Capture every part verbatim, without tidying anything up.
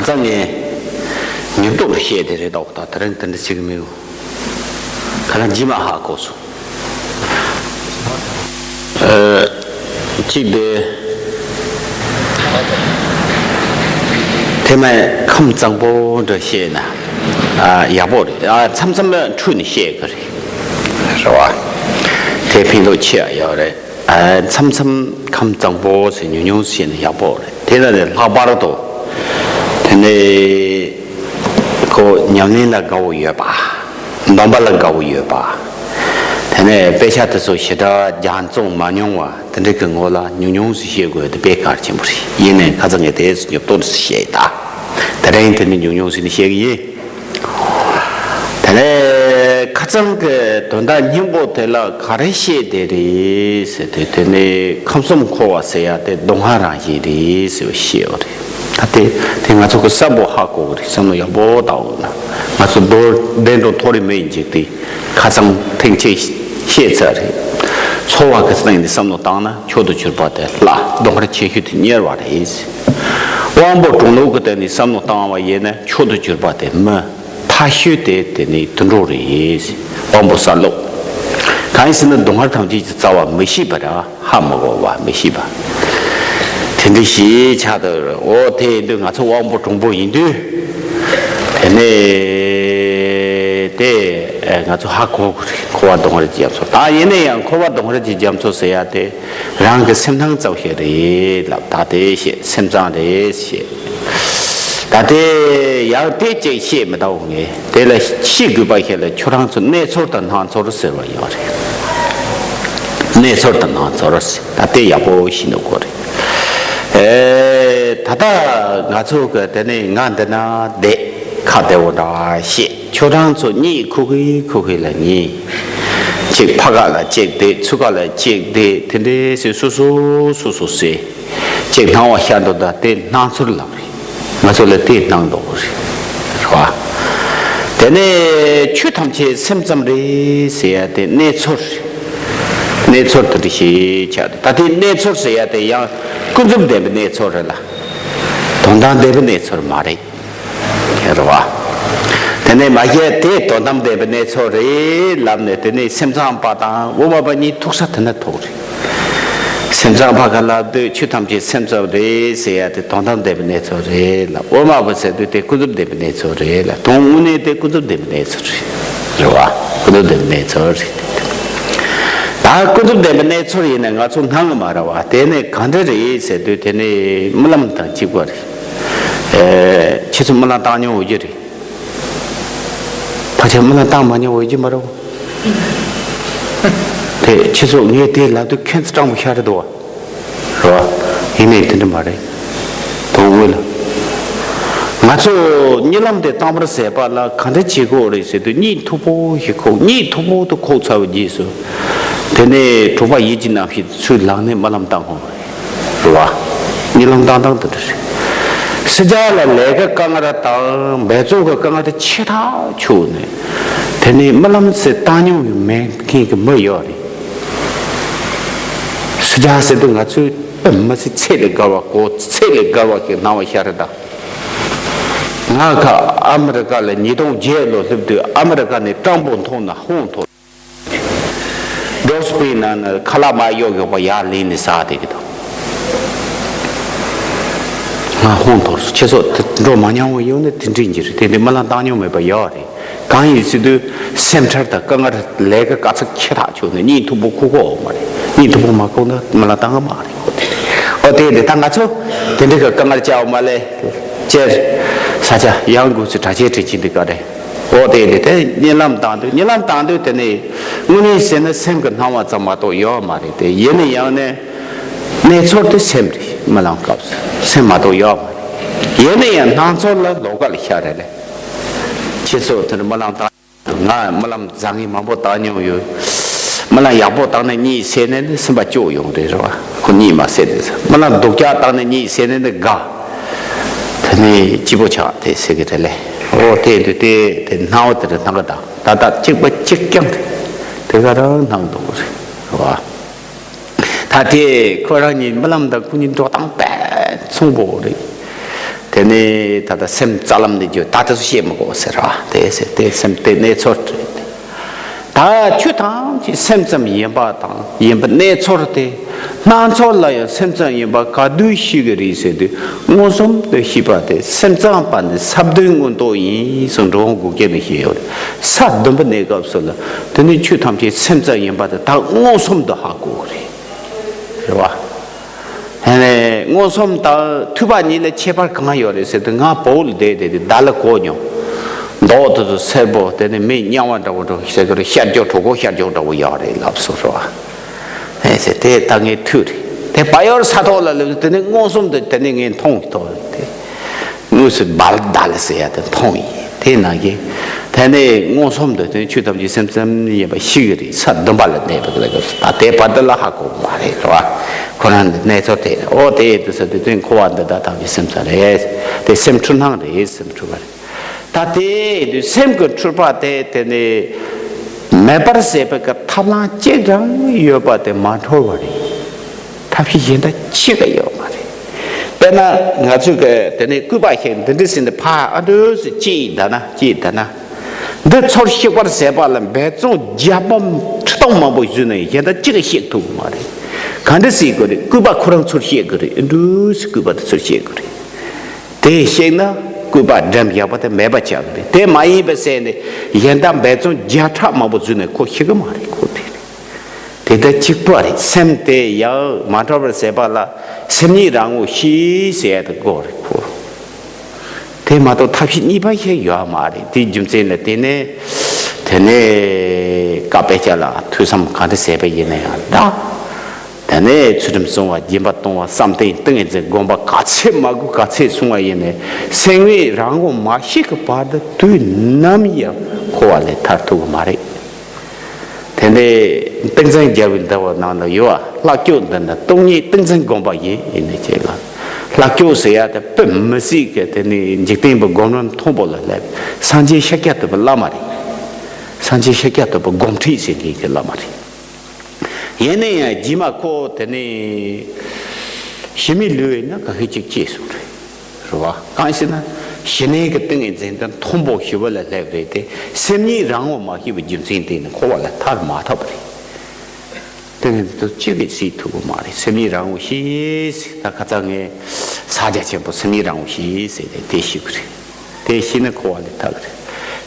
རྩ་ནས་ཉེན་རྟོག་ཏུ་བཤད་དེ་རེད་འདུག་ད་དེ་རིང་དེ་འདྲ་བྱེད་ཀྱི་མི་འདུག་ཁ་ལ་ཇི་མ་ཧ་གོ་སོང་། ཨ། གཅིག་དེ། དེ་མ་ཁམས་གཙང་པོ་འདྲ་བཤད་ན། ཨ། ཡག་པོ་རེད། ཨ། མཚམས་མཚམས་འཁྲུལ་ནས་བཤད་ཀྱི་རེད། རེད་བ། དེ་ཕན་ཐོགས་ཆེ་ཡ་ཡོད་རེད། ཨ། མཚམས་མཚམས་ཁམས་གཙང་པོ་ཟེར་ཉུང་ཉུང་བཤད་ན་ཡག་པོ་རེད། དེ་ལ་ནི་ལྷག་པར་དུ། དེ་ནས་ཁོ་ཉམས་ལེན་ལ་དགའ་བོ་ཡོད་པ། འདོན་པ་ལ་དགའ་བོ་ཡོད་པ། དེ་ནས་དཔེ་ཆ་དེ་ཚོ་ཞེ་དྲག་རྒྱག་མཚུངས་མ་མྱོང་བ་དེ་འདྲ་གི་ངོ་ལ་ཉུང་ཉུང་ཞིག་བཤད་དགོས་དེ་དཔེ་གལ་ཆེན་པོ་རེད། ཡིན་ནའི་ཁ་སང་ངས་དེ་ཉོབ་ཏོ་རེ་བཤད་ཡིན་ད། དེ་རིང་དེ་ནི་ཉུང་ཉུང་ཞིག་ནི་བཤད་གི་ཡིན། དེ་ནས་ཁ་སང་གི་དོན་དག་སྙིང་པོ་དེ་ལ་ག་རེ་བཤད་དེ་རེད་ཟེར་དུས་དེ་ནི་ཁམས་གསུམ་འཁོར་བ་ཟེར་ཡ་དེ་སྡུག་བསྔལ་རང་བཞིན་རེད་ཟེར་བ་བཤད་ཡོད་རེད། ད་དེ་དེ་ང་ཚོ་གི་གསལ་པོ་ཧ་གོ་གི་རེད། བསམ་བློ་ཡག་པོ་བཏང་འོང་ན། ང་ཚོ་མདོར་བསྟན་འགྲོ་མཐོ་རིམ་མི་ཡིན་ཅིག་དེ་ཁ་སང་ཐེངས་གཅིག་བཤད་ཚར་རེད། ཚོར་བ་གི་སྟེང་ནས་བསམ་བློ་བཏང་ན་མཆོག་ཏུ་གྱུར་པ་དེ་ལྷ། སྡུག་བསྔལ་ཆེ་ཤོས་དེ་དམྱལ་བ་རེད། དབང་པོ་དྲུང་ནུབ་ཀྱི་སྟེང་ནས་བསམ་བློ་བཏང་བ་ཡིན་ན་མཆོག་ཏུ་གྱུར་པ་དེ་མི། ཐ་ཤོས་དེ་དེ་ནི་དུད་འགྲོ་རེད། དབང་པོ་གསལ་ལོ། གང་ཡིན་ཟེར་ན་སྡུག་བསྔལ་ཐམས་ཅད་ཀྱི་རྩ་བ་མི་ཤེས་པ་ར་ཧ་མི་གོ་བ་མི་ཤེས་པ། དེ་འདྲ་ཞིག་ཆགས་འདུག་འོ་དེ་ཡིན་དུས་ང་ཚོ་དབང་པོ་དྲུང་པོ་ཡིན་དུས། དེ་ནས་དེ་ང་ཚོ་ཧ་གོ་གི་རེད། འཁོར་བ་སྡུག་བསྔལ་གྱི་རྒྱ་མཚོ། ད་ཡིན་ན་ཡང་འཁོར་བ་སྡུག་བསྔལ་གྱི་རྒྱ་མཚོ་ཟེར་ཡ་དེ། རང་གི་སེམས་སྣང་ཙམ་ཞིག་རེད་ལབ། ད་དེ་བཤད། སེམས་ཙམ་རེད་བཤད། ད་དེ་ཡང་དེ་གཅིག་བཤད་མི་འདའ་འོང་ངེ། དེ་ལ་ཤེས་དགོས་པ་ཞིག་ལ་ཁྱོད་རང་ཚོ་གནས་ཚུལ་དང་སྣང་ཚུལ་ཟེར་བ་ཡོད་རེད། གནས་ཚུལ་དང་སྣང་ཚུལ་ཟེར། ད་དེ་ཡག་པོ་ཤེས་འདུག་གོ་རེད། ཨེ། ད་ལྟ་ང་ཚོ་གི་དེ་ནས་ང་འདི་ན་བསྡད། ཁ་བདེ་བོ་འདྲ་བཤད། ཁྱོད་རང་ཚོ་གཉིད་ཁུག་གི་ཁུག་གི་ལ་གཉིད། གཅིག་ཕ་ག་ལ་གཅིག་བསྡད། ཚུར་ག་ལ་གཅིག་བསྡད། དེ་འདྲའི་སེ་སོ་སོ་སོ་སོ་སེ་གཅིག་སྣང་བ་ཤར་འདུག་ད་དེ་སྣང་ཚུལ་ལབ་རེད། ང་ཚོ་ལ་དེ་སྣང་འདུག་རེད་བ། དེ་ནས་ཆོས་ཐམས་ཅད་སེམས་ཙམ་རེད་ཟེར་ཡ་དེ་གནས་ཚུལ་རེད། གནས་ཚུལ་དེ་འདྲ་ཞིག་ཆགས་འདུག་ད་དེ་གནས་ཚུལ་ཟེར་ཡ་དེ་ཡང་ཀུན་རྫོབ་བདེན་པའི་གནས་ཚུལ་རེད་ལ། དོན་དམ་བདེན་པའི་གནས་ཚུལ་མ་རེད། རེད་བ། དེ་ནས་མ་གཞི་དེ་དོན་དམ་བདེན་པའི་གནས་ཚུལ་རེད་ལབ་ནས་དེ་ནས་སེམས་ཙམ་པ་དང་དབུ་མ་པ་གཉིས་ཐུག་ས་དེ་ན་ཐུག་རེད། སེམས་ཙམ་པ་ག་ལ་ལབ་དུས་ཆོས་ཐམས་ཅད་སེམས་ཙམ་རེད་ཟེར་ཡ་དེ་དོན་དམ་བདེན་པའི་གནས་ཚུལ་རེད་ལ། དབུ་མ་པ་ཟེར་དུས་དེ་ཀུན་རྫོབ་བདེན་པའི་གནས་ཚུལ་རེད་ལ། དོན་དངོས་གནས་དེ་ཀུན་རྫོབ་བདེན་པའི་གནས་ཚུལ་རེད། རེད་བ། ཀུན་རྫོབ་བདེན་པའི་གནས་ཚུལ་རེད། ད་ཀུན་རྫོབ་བདེན་པའི་གནས་ཚུལ་ཡིན་ན་ང་ཚོ་སྣང་གི་མ་རེད་བ། དེ་ནས་ག་འདྲ་རེད་ཟེར་དུས་དེ་ནས་རྨི་ལམ་དང་གཅིག་པ་རེད། ཨེ། ཁྱེད་ཚོ་རྨི་ལམ་བཏང་མྱོང་ཡོད་ཀྱི་རེད། ཕལ་ཆེར་རྨི་ལམ་བཏང་མ་མྱོང་བའི་རྒྱུ་མ་རེད། དེ་ཁྱེད་ཚོ་ངས་དེ་ལབ་དུས་ཁྱེད་ཚོ་སྤྲང་པོ་ཤར་རེད་འདུག་བ། རེད་བ། ཡིན་ནའི་དེ་འདྲ་མ་རེད། དོན་དངོས་ལ། ང་ཚོ་གཉིད་ལམ་དེ་བཏང་བར་ཟད་པ་ལ་ག་འདྲ་བྱེད་དགོས་རེད་ཟེར་དུས་གཉིད་མཐུག་པོ་ཞིག་ཁུག་གཉིད་མཐུག་པོ་དུ་ཁུག་ཚར་བའི་རྗེས་སུ། དེ་ནས་དྲོ་པ་ཡིད་ཀྱི་རྣམ་ཤེས་ཚུར་ལངས་ནས་རྨི་ལམ་བཏང་དགོས་རེད། རེད་བ། རྨི་ལམ་བཏང་སྟངས་དེ་འདྲ་རེད། ཕྱི་རྒྱལ་ལ་ལས་ཀ་དཀའ་ངལ་དང་འབད་བརྩོན་གྱི་དཀའ་ངལ་དེ་ཆེ་ཐག་ཆོད་ནས། དེ་ནས་རྨི་ལམ་ཟེར་བཏང་མྱོང་ཡང་མེད་མཁན་གྱི་མི་ཡོད་རེད། ཕྱི་རྒྱལ་ཟེར་དུས་ང་ཚོའི་མི་ཚེ་ཚད་ལས་བརྒལ་བ་གོ་ཚད་ལས་བརྒལ་བ་གི་སྣང་བ་ཤར་རེད་ད། ང་ཁ་ཨ་མི་རི་ཀ་ལ་ཉིས་སྟོང་བརྒྱད་ལོ་སླེབས་དུས་ཨ་མི་རི་ཀ་ནས་སྤྲང་པོ་མཐོང་ན་ཧོན་མཐོ། རྡོ་སྤུའི་ནང་ན་ཁ་ལག་མར་གཡུག་གཡུག་པ་ཡར་ལེན་ནས་ཟ་བསྡད་ཀྱི་འདུག་ང་ཧོན་འཐོར་སོང་། ཁྱེད་ཚོ་དེ་འགྲོ་མ་མྱོང་བ་ཡོད་ན་དེ་འདྲ་ཡིན་གྱི་རེད། དེ་འདྲའི་རྨི་ལམ་བཏང་མྱོང་མེད་པ་ཡོད་རེད། གང་ཡིན་ཟེར་དུས་སེམས་ཁྲལ་དང་དཀའ་ངལ་ལས་ཀ་དཀའ་ཚེགས་ཆེ་ཐག་ཆོད་ནས་གཉིད་མཐུག་པོ་ཁུག་གི་ཡོད་མ་རེད། གཉིད་མཐུག་པོ་མ་ཁུག་ན་རྨི་ལམ་བཏང་གི་མ་རེད། འོ་དེ་འོ་དེ་རེད། ད་ང་ཚོ་དེ་འདྲའི་དཀའ་ངལ་བྱ་བ་མ་ལས་ཅེར་ས་ཆ་ཡང་དགོས་ཚུལ་གྲྭ་ཆས་ཁྲིད་ཀྱིན་འདུག་ག་རེད། འོ་དེ་དེ་དེ་གཉིད་ལམ་བཏང་དུས་གཉིད་ལམ་བཏང་དུས་དེ་ནི་དངོས་གནས་ཟེར་ན་སེམས་ཀྱི་སྣང་བ་ཙམ་མ་གཏོགས་ཡོད་མ་རེད་དེ། ཡིན་ན་ཡང་ནས་གནས་ཚུལ་དེ་སེམས་རེད། རྨི་ལམ་སྐབས་སུ་སེམས་མ་གཏོགས་ཡོད་མ་རེད། ཡིན་ན་ཡང་སྣང་ཚུལ་ལ་ལོགས་ཀ་ལ་ཤར་རེད་ལེ། ཁྱེད་ཚོ་དེ་འདྲ་རྨི་ལམ་བཏང་། ང་རྨི་ལམ་བཟང་ངན་མང་པོ་བཏང་མྱོང་ཡོད། རྨི་ལམ་ཡག་པོ་བཏང་ནས་གཉིད་སད་ནས་ནི་སེམས་པ་སྐྱོ་ཡོང་རེད། རེད་བ། ཁོ་གཉིད་མ་སད་དེ་ས་རྨི་ལམ་སྡུག་ཅག་བཏང་ནས་གཉིད་སད་ནས་ནི་དགའ། དེ་ནས་སྐྱིད་པོ་ཆགས་དེ་ཟེར་གི་རེད་ལེ། འོ་དེ་དུས་དེ་དེ་སྣང་བ་དེ་རེད་སྣང་གི་དང་ད་ལྟ་གཅིག་པ་གཅིག་རྐྱང་རེད། དེ་ག་རང་སྣང་འདུག་རེད་བ། ད་དེ་ཁོ་རང་གཉིས་རྨི་ལམ་དང་ཁོ་གཉིས་འགྲོ་སྟངས་དཔེ་མཚུངས་པོ་རེད། དེ་ནས་ད་ལྟ་སེམས་རྩ་ལམ་ནས་བརྗོད། ད་དེ་ཚོ་བཤད་མི་དགོས་ཟེར་བ་དེ་ཟེར། དེ་སེམས་དེ་གནས་ཚུལ་རེད། ད་ཆོས་ཐམས་ཅད་སེམས་ཙམ་ཡིན་པ་དང་ཡིན་པའི་གནས་ཚུལ་དེ། སྣ་ཚོགས་ལ་ཡང་སེམས་ཙམ་ཡིན་པ་ག་དུས་ཤེས་ཀྱི་རེད་ཟེར་དུས། མངོན་སུམ་དུ་ཤེས་པ་དེ་སེམས་ཙམ་པ་ནི་ས་བདུན་མངོན་རྟོགས་ཡིན་གསུངས། འགྲོ་འོང་དགུ་སྐྱེ་ནས་བཤད་ཡོད་རེད། ས་བདུན་པའི་གནས་སྐབས་སུ་ལ་དེ་ནི་ཆོས་ཐམས་ཅད་སེམས་ཙམ་ཡིན་པ་དེ་ད་མངོན་སུམ་དུ་ཧ་གོ་གི་རེད། རེད་བ། ཨ་ནི་མངོན་སུམ་དང་ཐོས་པ་གཉིས་ལ་ཁྱད་པར་གང་ཡོད་རེད་ཟེར་དུས། ང་བོད་ལ་བསྡད་དེ་དེ་བརྡ་ལ་གོ་མྱོང་། མདོག་དེ་ཚོ་སེར་པོ། དེ་ནི་མི་དམྱལ་བ་འདྲ་བོ་འདྲ་བོ་ཟེར་གི་རེད། ཤར་ཕྱོགས་གྲོད་ཁོག་ཤར་ཕྱོགས་འདྲ་བོ་ཡོད་རེད་ལབ་སོང་རེད་བ། ཨེ་ཟེར་དེ་ད་ངས་ཐོས་རེད། དེ་བལ་ཡུལ་ས་ཐོག་ལ་སླེབས་དུས་དེ་ནི་མངོན་སུམ་དུ་དེ་ནི་ངས་མཐོང་ཐོག་རེད་དེ། དངོས་སུ་བལ་བརྡ་ལ་ཟེར་ཡ་དེ་མཐོང་ཡིན། དེ་ནང་གི་དེ་ནི་མངོན་སུམ་དུ་དེ་ནི་ཆོས་ཐམས་ཅད་སེམས་ཙམ་ཡིན་པ་ཤེས་ཀྱི་རེད། ས་བདུན་པ་ལ་གནས་པ་གི་ལ་གི་ད་དེ་བར་དུ་ལ་ཧ་གོ་གི་མ་རེད་རེད་བ། ཁོ་རང་ནི་གནས་ཚུལ་དེ། ཨོ་དེ་ཡིན་དུས་ས་དེ་དོན་འཁོར་བ་འདི་དག་ཐམས་ཅད་སེམས་ཙམ་རེད། དེ་སེམས་འཁྲུལ་སྣང་རེད། སེམས་འཁྲུལ་པ་རེད། ད་དེ་དུས་སེམས་ཀྱི་འཁྲུལ་པ་དེ་དེ་ནི་མེད་པར་བྱེད་པའི་གི་ཐབས་ལམ་གཅིག་རང་ཡོད་པ་དེ་མ་འཁྲུལ་བ་རེད། ཐབས་ཤེས་གཞན་དག་གཅིག་ཀྱང་ཡོད་མ་རེད། དཔེར་ན་ང་ཚོས་གི་དེ་ནི་སྐུད་པ་ཞིག་འདི་འདྲ་ཟིན་ཏེ་ཕར་ཨ་འདྲ་ཟིག་ཅིག་ད་ན་ཅིག་ད་ན། འདི་ཚུར་གཤེགས་པར་བྱེད་པ་ལ་འབད་བརྩོན་བརྒྱ་སྟོང་ཁྲི་སྟོང་མང་པོ་བཟོས་ན་གཞན་དག་གཅིག་ཀྱང་གཤེགས་ཐུབ་ཀྱི་མ་རེད། ག་འདྲ་ཟིག་དགོས་རེད། སྐུད་པ་ཁོ་རང་ཚུར་གཤེགས་དགོས་རེད། ཨ་འདྲ་ཟིག་སྐུད་པ་དེ་ཚུར་གཤེགས་དགོས་རེད། དེ་གཤེགས་ན་སྐུད་པ་འགྲམ་བཞག་པ་དེ་མེད་པ་ཆགས་རེད། དེ་མ་ཡིན་པའི་ཟེར་ནས་གཞན་དག་འབད་བརྩོན་བརྒྱ་ཕྲག་མང་པོ་བཟོས་ནས་ཁོ་ཤི་གི་མ་རེད། ཁོ་དེ་རེད། དེ་ལྟར་གཅིག་པ་རེད། སེམས་དེ་ཡང་མ་འཁྲུལ་བར་བྱེད་པ་ལ་སེམས་ཉིད་རང་ངོ་ཤེས་ཟེར་ཡ་དེ་དགོས་རེད་ཁོ། དེ་མ་གཏོགས་ཐབས་ཤེས་གཉིས་པ་ཞིག་ཡོད་མ་རེད། དེའི་རྒྱུ་མཚན་ལ་བརྟེན་ནས་དེ་ནས་བཀའ་དཔེ་ཆ་ལ་ཐོས་བསམ་ག་འདྲ་བྱས་པ་ཡིན་ན་ཡང་འདྲ། དེ་ནས་ཚུལ་ཁྲིམས་སྲུང་བ་སྦྱིན་པ་གཏོང་བ་བསམ་གཏན་ཏིང་ངེ་འཛིན་སྒོམ་པ་ག་ཚད་མ་དགོས་ག་ཚད་སྲུང་བ་ཡིན་ནས་སེམས་ཉིད་རང་ངོ་མ་ཤེས་ཀྱི་བར་དུ་དུས་ནམ་ཡང་འཁོར་བ་ལས་ཐར་ཐུབ་ཀྱི་མ་རེད། དེ་ནས་ཏིང་འཛིན་རྒྱལ་བའི་ཟླ་བ་ནང་ལ་ཡོད་པ། ལྷག་སྐྱོ་འདི་ནི་སྟོང་ཉིད་ཏིང་འཛིན་སྒོམ་པ་ཡིན། ཡིན་ནི་ཅེས་ལ། ལྷག་སྐྱོ་ཟེར་ཡ་དེ་དཔེ་མི་སྲིད་ཀྱི་དེ་ནི་འཇིག་རྟེན་པའི་སྒོམ་རིམ་མཐོན་པོ་ལ་སླེབས། སངས་རྒྱས་ཤཱཀྱ་ཐུབ་པའི་བླ་མ་རེད། སངས་རྒྱས་ཤཱཀྱ་ཐུབ་པའི་སྒོམ་ཁྲིད་ཟེར་མཁན་གྱི་བླ་མ་རེད། ཡིན་ན་ཡང་རྗེས་མ་ཁོ་དེ་ནི་ཞི་མི་ལུས་ཡིན་ན་ག་ཧི་ཅིག་སྐྱེས་སོང་རེད། རེད་བ། གང་ཞེ་ན། ཞི་གནས་ཀྱི་ཏིང་ངེ་འཛིན་དེ་མཐོན་པོ་ཞེ་པོ་ལ་སླེབས་རེད་དེ། སེམས་ཉིད་རང་ངོ་མ་ཤེས་པའི་རྒྱུ་མཚན་དེ་ནི་འཁོར་བ་ལས་ཐར་མ་ཐུབ་པ་རེད། ཏིང་ངེ་འཛིན་དེ་ཅི་གིས་ཤེས་ཐུབ་ཀྱི་མ་རེད། སེམས་ཉིད་རང་ངོ་ཤེས། ད་ཁ་ཚ་ངས་ས་རྒྱ་ཆེན་པོ་སེམས་ཉིད་རང་ངོ་ཤེས་ཟེར་ཏེ་དེ་ཤེས་ཀྱི་རེད། དེ་ཤེས་ན་འཁོར་བ་ལས་ཐར་གྱི་རེད།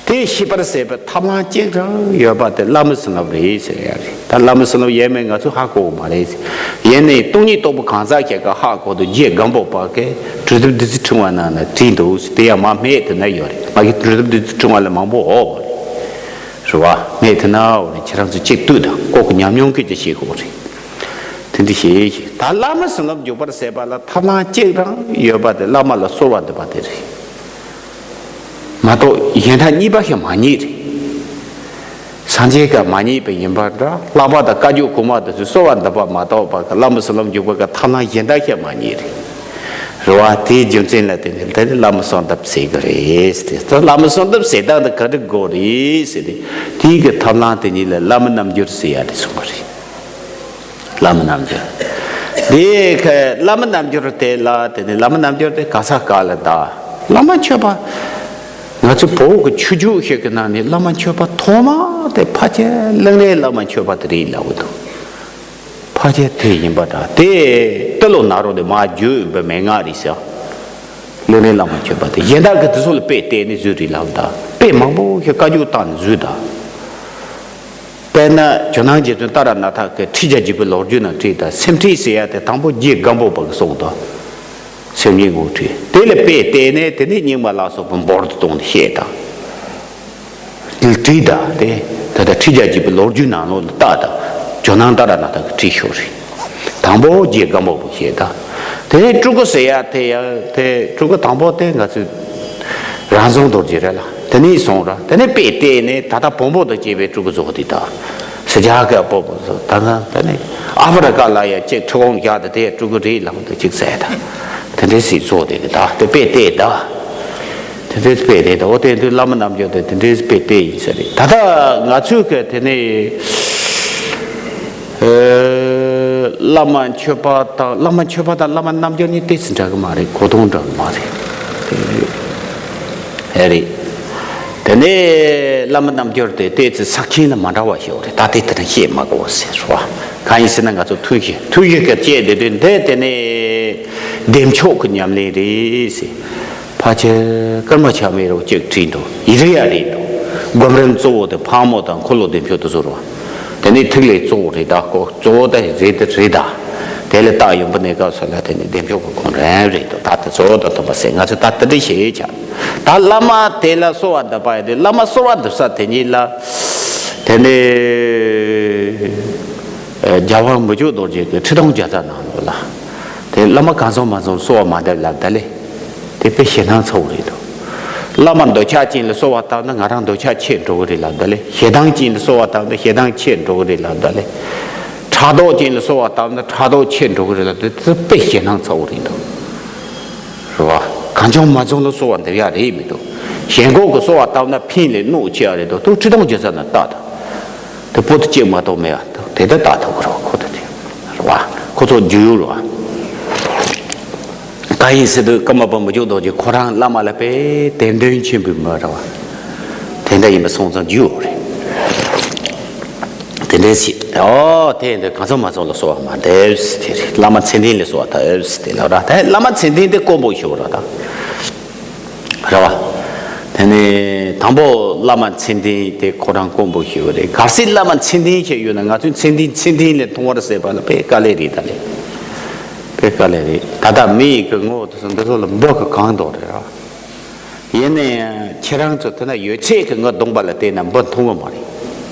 དེ་ཤེས་པར་བྱེད་པའི་ཐབས་ལམ་གཅིག་རང་ཡོད་པ་དེ་བླ་མའི་བྱིན་རླབས་རེད་ཟེར་ཡ་རེད། ད་བླ་མའི་བྱིན་རླབས་ཡོད་མེད་ང་ཚོས་ཧ་གོ་གི་མ་རེད། ཡིན་ནའི་སྟོང་ཉིད་རྟོགས་པ་གང་ཟག་ཁྱེད་ཀ་ཧ་གོ་དུས་རྗེ་སྒམ་པོ་པ་གིས་གྲུབ་ཐོབ་བདུད་རྩི་ཕྲེང་བ་ནང་ན་བྲིས་འདུག་དེ་ཡང་མ་སྨད་དེ་ན་ཡོད་རེད། མ་གི་གྲུབ་ཐོབ་བདུད་རྩི་ཕྲེང་བ་ལས་མང་པོ་འོ་རེད། རེད་བ། སྨད་དེ་ན་འོ་རེད། ཁྱེད་རང་ཚོ་གཅིག་ལྟོས་དང་། ལྐོག་གི་ཉམས་མྱོང་གིས་ཀྱང་ཤེས་དགོས་རེད། དེ་འདྲ་ཞིག་ད་བླ་མའི་བྱིན་རླབས་འཇུག་པར་བྱེད་པ་ལ་ཐབས་ལམ་གཅིག་རང་ཡོད་པ་དེ་བླ་མ་ལ་གསོལ་བ་འདེབས་པ་དེ་རེད། མ་གཏོགས་གཞན་དག་གཉིས་པ་ཞིག་མ་རྙེད་རེད། སངས་རྒྱས་ཀྱིས་མ་རྙེད་པ་ཡིན་པ་འདྲ། བསླབ་པ་དང་བཀའ་བརྒྱུད་གོང་མ་དེ་ཚོས་གསོལ་བ་འདེབས་པ་མ་གཏོགས་པ་གི་བླ་མའི་བྱིན་རླབས་འཇུག་པ་གི་ཐབས་ལམ་གཞན་དག་ཞིག་མ་རྙེད་རེད། རེད་བ། དེའི་རྒྱུ་མཚན་ལ་བརྟེན་ནས་དེ་ནི་བླ་མའི་གསོལ་འདེབས་ཟེར་གི་རེད་ཟེར་ཏེ། ད་བླ་མའི་གསོལ་འདེབས་ཟེར་སྟངས་དེ་ག་འདྲ་དགོས་རེད་ཟེར་ཏེ། དེའི་གི་ཐབས་ལམ་དེ་ཉིད་ལ་བླ་མའི་རྣམ་འགྱུར་ཟེར་ཡ་རེད་གསུངས་པ་རེད། བླ་མའི་རྣམ་འགྱུར། དེ་ཁ་བླ་མའི་རྣམ་འགྱུར་དེ་ལ་དེ་ནི་བླ་མའི་རྣམ་འགྱུར་དེ་ག་ས་ག་ལ་གདའ། བླ་མ་མཆོད་པ། ང་ཚོ་བོད་ཀྱི་ཆོས་བརྒྱུད་ཞིག་གི་ནང་ནས་བླ་མ་མཆོད་པ་ཐོག་མ་དེ་ཕལ་ཆེར་གླིང་རས་བླ་མ་མཆོད་པ་དེ་རེད་ལབ་ཀྱི་འདུག་ཕལ་ཆེར་དེ་ཡིན་པ་འདྲ། དེ་ཏི་ལོ་ནཱ་རོ་དེ་མར་བརྒྱུད་ཡོད་པའི་མན་ངག་རེད་ཟེར། གླིང་རས་བླ་མ་མཆོད་པ་དེ། གཞན་དག་གིས་དེ་ཚོ་ལ་དཔེ་བལྟས་ནས་བཟོས་རེད་ལབ་གདའ། དཔེ་མང་པོ་ཞིག་བཀའ་བརྒྱུད་བཏང་ནས་བཟོས་གདའ། དཔེར་ན་ཇོ་ནང་རྗེ་བཙུན་ཏཱ་ར་ནཱ་ཐ་གིས་ཁྲིད་བརྒྱ་འཇུག་པའི་ལོ་རྒྱུས་ནང་བྲིས་དང་། སེམས་ཁྲིད་ཟེར་ཡ་དེ་དང་པོ་རྗེ་སྒམ་པོ་པ་གིས་གསུངས་དང་། སེམས་ཉིད་ངོ་སྤྲད། དེ་ལ་དཔེ་བལྟས་ནས་དེ་ནས་རྙིང་མ་ལ་སོགས་པ་འབུར་དུ་བཏང་ནས་བཤད་དང་། དེ་བྲིས་དང་། དེ་ད་ལྟ་ཁྲིད་བརྒྱ་འཇུག་པའི་ལོ་རྒྱུས་ནང་ལོགས་ལ་བལྟ་དང་། ཇོ་ནང་ཏཱ་ར་ནཱ་ཐ་གིས་བྲིས་ཤོག་རེད། དང་པོ་རྗེ་སྒམ་པོ་པ་བཤད་དང་། དེ་ནས་སྤྲུལ་སྐུ་ཟེར་ཡ་དེ་ཡང་དེ་སྤྲུལ་སྐུ་དང་པོ་དེ་ང་ཚོས་རང་བྱུང་རྡོ་རྗེ་རེད་ལ། དེ་ནས་སོང་ར། དེ་ནས་དཔེ་བལྟས་ནས་ད་ལྟ་བོན་པོ་དང་བཅས་པའི་སྤྲུལ་སྐུ་བཟོ་དེ་དང་། ཕྱི་རྒྱལ་གྱི་བོན་པོ་བཟོ། ད་ལྟ་དེ་ནས་ཨ་ཧྥེ་རི་ཀ་ལ་ཡ་གཅིག་ཁྲི་གོང་བཞག་དེ་དེ་སྤྲུལ་སྐུ་རེད་ལབ་འདུག་གཅིག་ཟེར་དང་། དེ་འདྲས་སེ་བཟོ་དེ་གི་ད་དེ་དཔེ་བལྟས་ད། དེ་འདྲས་དཔེ་བལྟས་ད། འོ་དེ་དུས་བླ་མ་རྣམ་འགྱུར་དེ་དེ་འདྲས་དཔེ་བལྟས་ཡིན་ས་རེད། ད་ལྟ་ང་ཚོས་གི་དེ་ནས། ཨེ། བླ་མ་མཆོད་པ་དང་། བླ་མ་མཆོད་པ་དང་བླ་མ་རྣམ་འགྱུར་གཉིས་ཏོག་ཙམ་འདྲ་གི་མ་རེད། གོ་དོན་འདྲ་གི་མ་རེད། ཨེ་རེད། དེ་ནས་བླ་མ་རྣམ་འགྱུར་དེ་ཏོག་ཙམ་ས་ཁྱིམ་ལ་མ་འདྲ་བ་ཞིག་ཡོད་རེད། ད་དེ་དེ་འདྲ་བཤད་མ་དགོས་ཟེར་བ། གང་ཡིན་ཟེར་ན་ང་ཚོ་ཐུན་བཞི་ཐུན་བཞི་གི་བཅད་དེ་དུས་འདི་དེ་ནས་བདེ་མཆོག་གི་ཉམས་ལེན་རེད་ཟེར། ཕལ་ཆེར་ཀརྨ་ཆགས་མེད་རོ་གཅིག་བྲིས་འདུག་ཡིན་རེད་ཡ་རེད་འདུག་སྒོམ་རིམ་གཙོ་བོ་དེ་ཕག་མོ་དང་འཁོར་ལོ་བདེ་མཆོག་དེ་ཚོ་རེད་བ། དེ་ནས་ཐིག་ལེ་གཙོ་བོ་རེད། ད་ཁོ་གཙོ་བོ་ད་རེད་དེ་རེད་ད། དེ་ལས་རྟགས་ཡོན་པོ་གནས་སྐབས་སུ་ལ་དེ་ནས་བདེ་མཆོག་གི་སྒོམ་རིམ་རེད་འདུག་ད་དེ་གཙོ་བོ་ད་ཐོན་པ་ཟེར། ང་ཚོས་ད་དེ་འདྲ་བྱེད་ཆ། ད་བླ་མ་དེ་ལ་གསོལ་བ་འདེབས་པ་ཡིན་དུས་བླ་མ་གསོལ་བ་འདེབས་ས་དེ་ཉིད་ལ། དེ་ནས་རྒྱལ་བ་མི་བསྐྱོད་རྡོ་རྗེ་གི་ཁྲི་སྟོང་རྒྱལ་ཚབ་གནང་འདུག་ལ། དེ་བླ་མ་གང་བྱུང་མང་བྱུང་གསོལ་བ་མ་འདེབས་ལབ་ད་ལེ། དེ་དཔེ་ཞེད་སྣང་ཚ་བོ་རེད་འདུག་བླ་མ་འདོད་ཆགས་ཅན་ལ་གསོལ་བ་བཏབ་ན་ང་རང་འདོད་ཆགས་ཆད་འགྲོ་གི་རེད་ལབ་ད་ལེ། ཞེ་སྡང་ཅན་ལ་གསོལ་བ་བཏབ་ན་ཞེ་སྡང་ཆད་འགྲོ་གི་རེད་ལབ་ད་ལེ། ཕྲག་དོག་ཅན་ལ་གསོལ་བ་བཏབ་ན་ཕྲག་དོག་ཆད་འགྲོ་གི་རེད་ལབ་ད་དེ་དཔེ་ཞེད་སྣང་ཚ་བོ་རེད་འདུག་རེད་བ། གང་བྱུང་མང་བྱུང་ལ་གསོལ་བ་འདེབས་ཡ་རེད་མི་འདུག་ཞེན་ཁོག་གི་གསོལ་བ་བཏབ་ན་ཕན་ལས་གནོད་ཆེ་ཡ་རེད་འདུག་ཏུ་ཁྲི་སྟོང་རྒྱལ་ཚབ་ན་ལྟ་དང་། དེ་པོ་ཏི་གཅིག་མ་གཏོགས་མེད་པ་དེ་ལྟར་ལྟ་ཐུབ་ཀྱི་རེད་བ། ཁོ་ཐག་ཆོད་རེད་བ། ཁོ་ཚོ་རྒྱུས་ཡོད་རེད་བ། གང་ཡིན་ཟེར་དུས་ཀརྨ་པ་མི་བསྐྱོད་རྡོ་རྗེ་ཁོ་རང་བླ་མ་ལ་དཔེ་དད་འདུན་ཆེན་པོའི་མི་རེད་བ། དེ་འདྲ་ཡིན་པ་སོང་ཙང་རྒྱུས་ཡོད་རེད། དེ་འདྲའི་ཞིག་ཨོ་དེ་འདྲ་གང་བྱུང་མང་བྱུང་ལ་གསོལ་བ་མ་འདེབས་ཟེར་དེ་རེད། བླ་མ་མཚན་ལྡན་ལ་གསོལ་བ་འདེབས་ཟེར་དེ་ལ་ར། དེ་བླ་མ་མཚན་ལྡན་དེ་དཀོན་པོ་ཞིག་རེད་ད། རེད་བ། དེ་ནས་དང་པོ་བླ་མ་མཚན་ལྡན་དེ་ཁོ་རང་དཀོན་པོ་ཞིག་རེད། གལ་སྲིད་བླ་མ་མཚན་ལྡན་ཞིག་ཡོད་ན་ང་ཚོས་མཚན་ལྡན་མཚན་ལྡན་ལས་མཐོ་བར་བྱེད་པ་ལ་དཔེ་དཀའ་ལས་རེད་ད་ལེ། དཔེ་དཀའ་ལས་རེད། ད་ལྟ་མི་ཡི་གི་ངོ་བོ་དེ་ཚོ་འདི་ཚོ་ལ་འབུ་གི་གང་འདུག་རེད་བ། ཡིན་ན་ཡང་ཁྱེད་རང་ཚོ་དེ་ན་ཡོད་ཚད་ཀྱི་ངོ་གདོང་པ་ལ་བལྟས་ན་འབུ་མཐོང་གི་མ་རེད།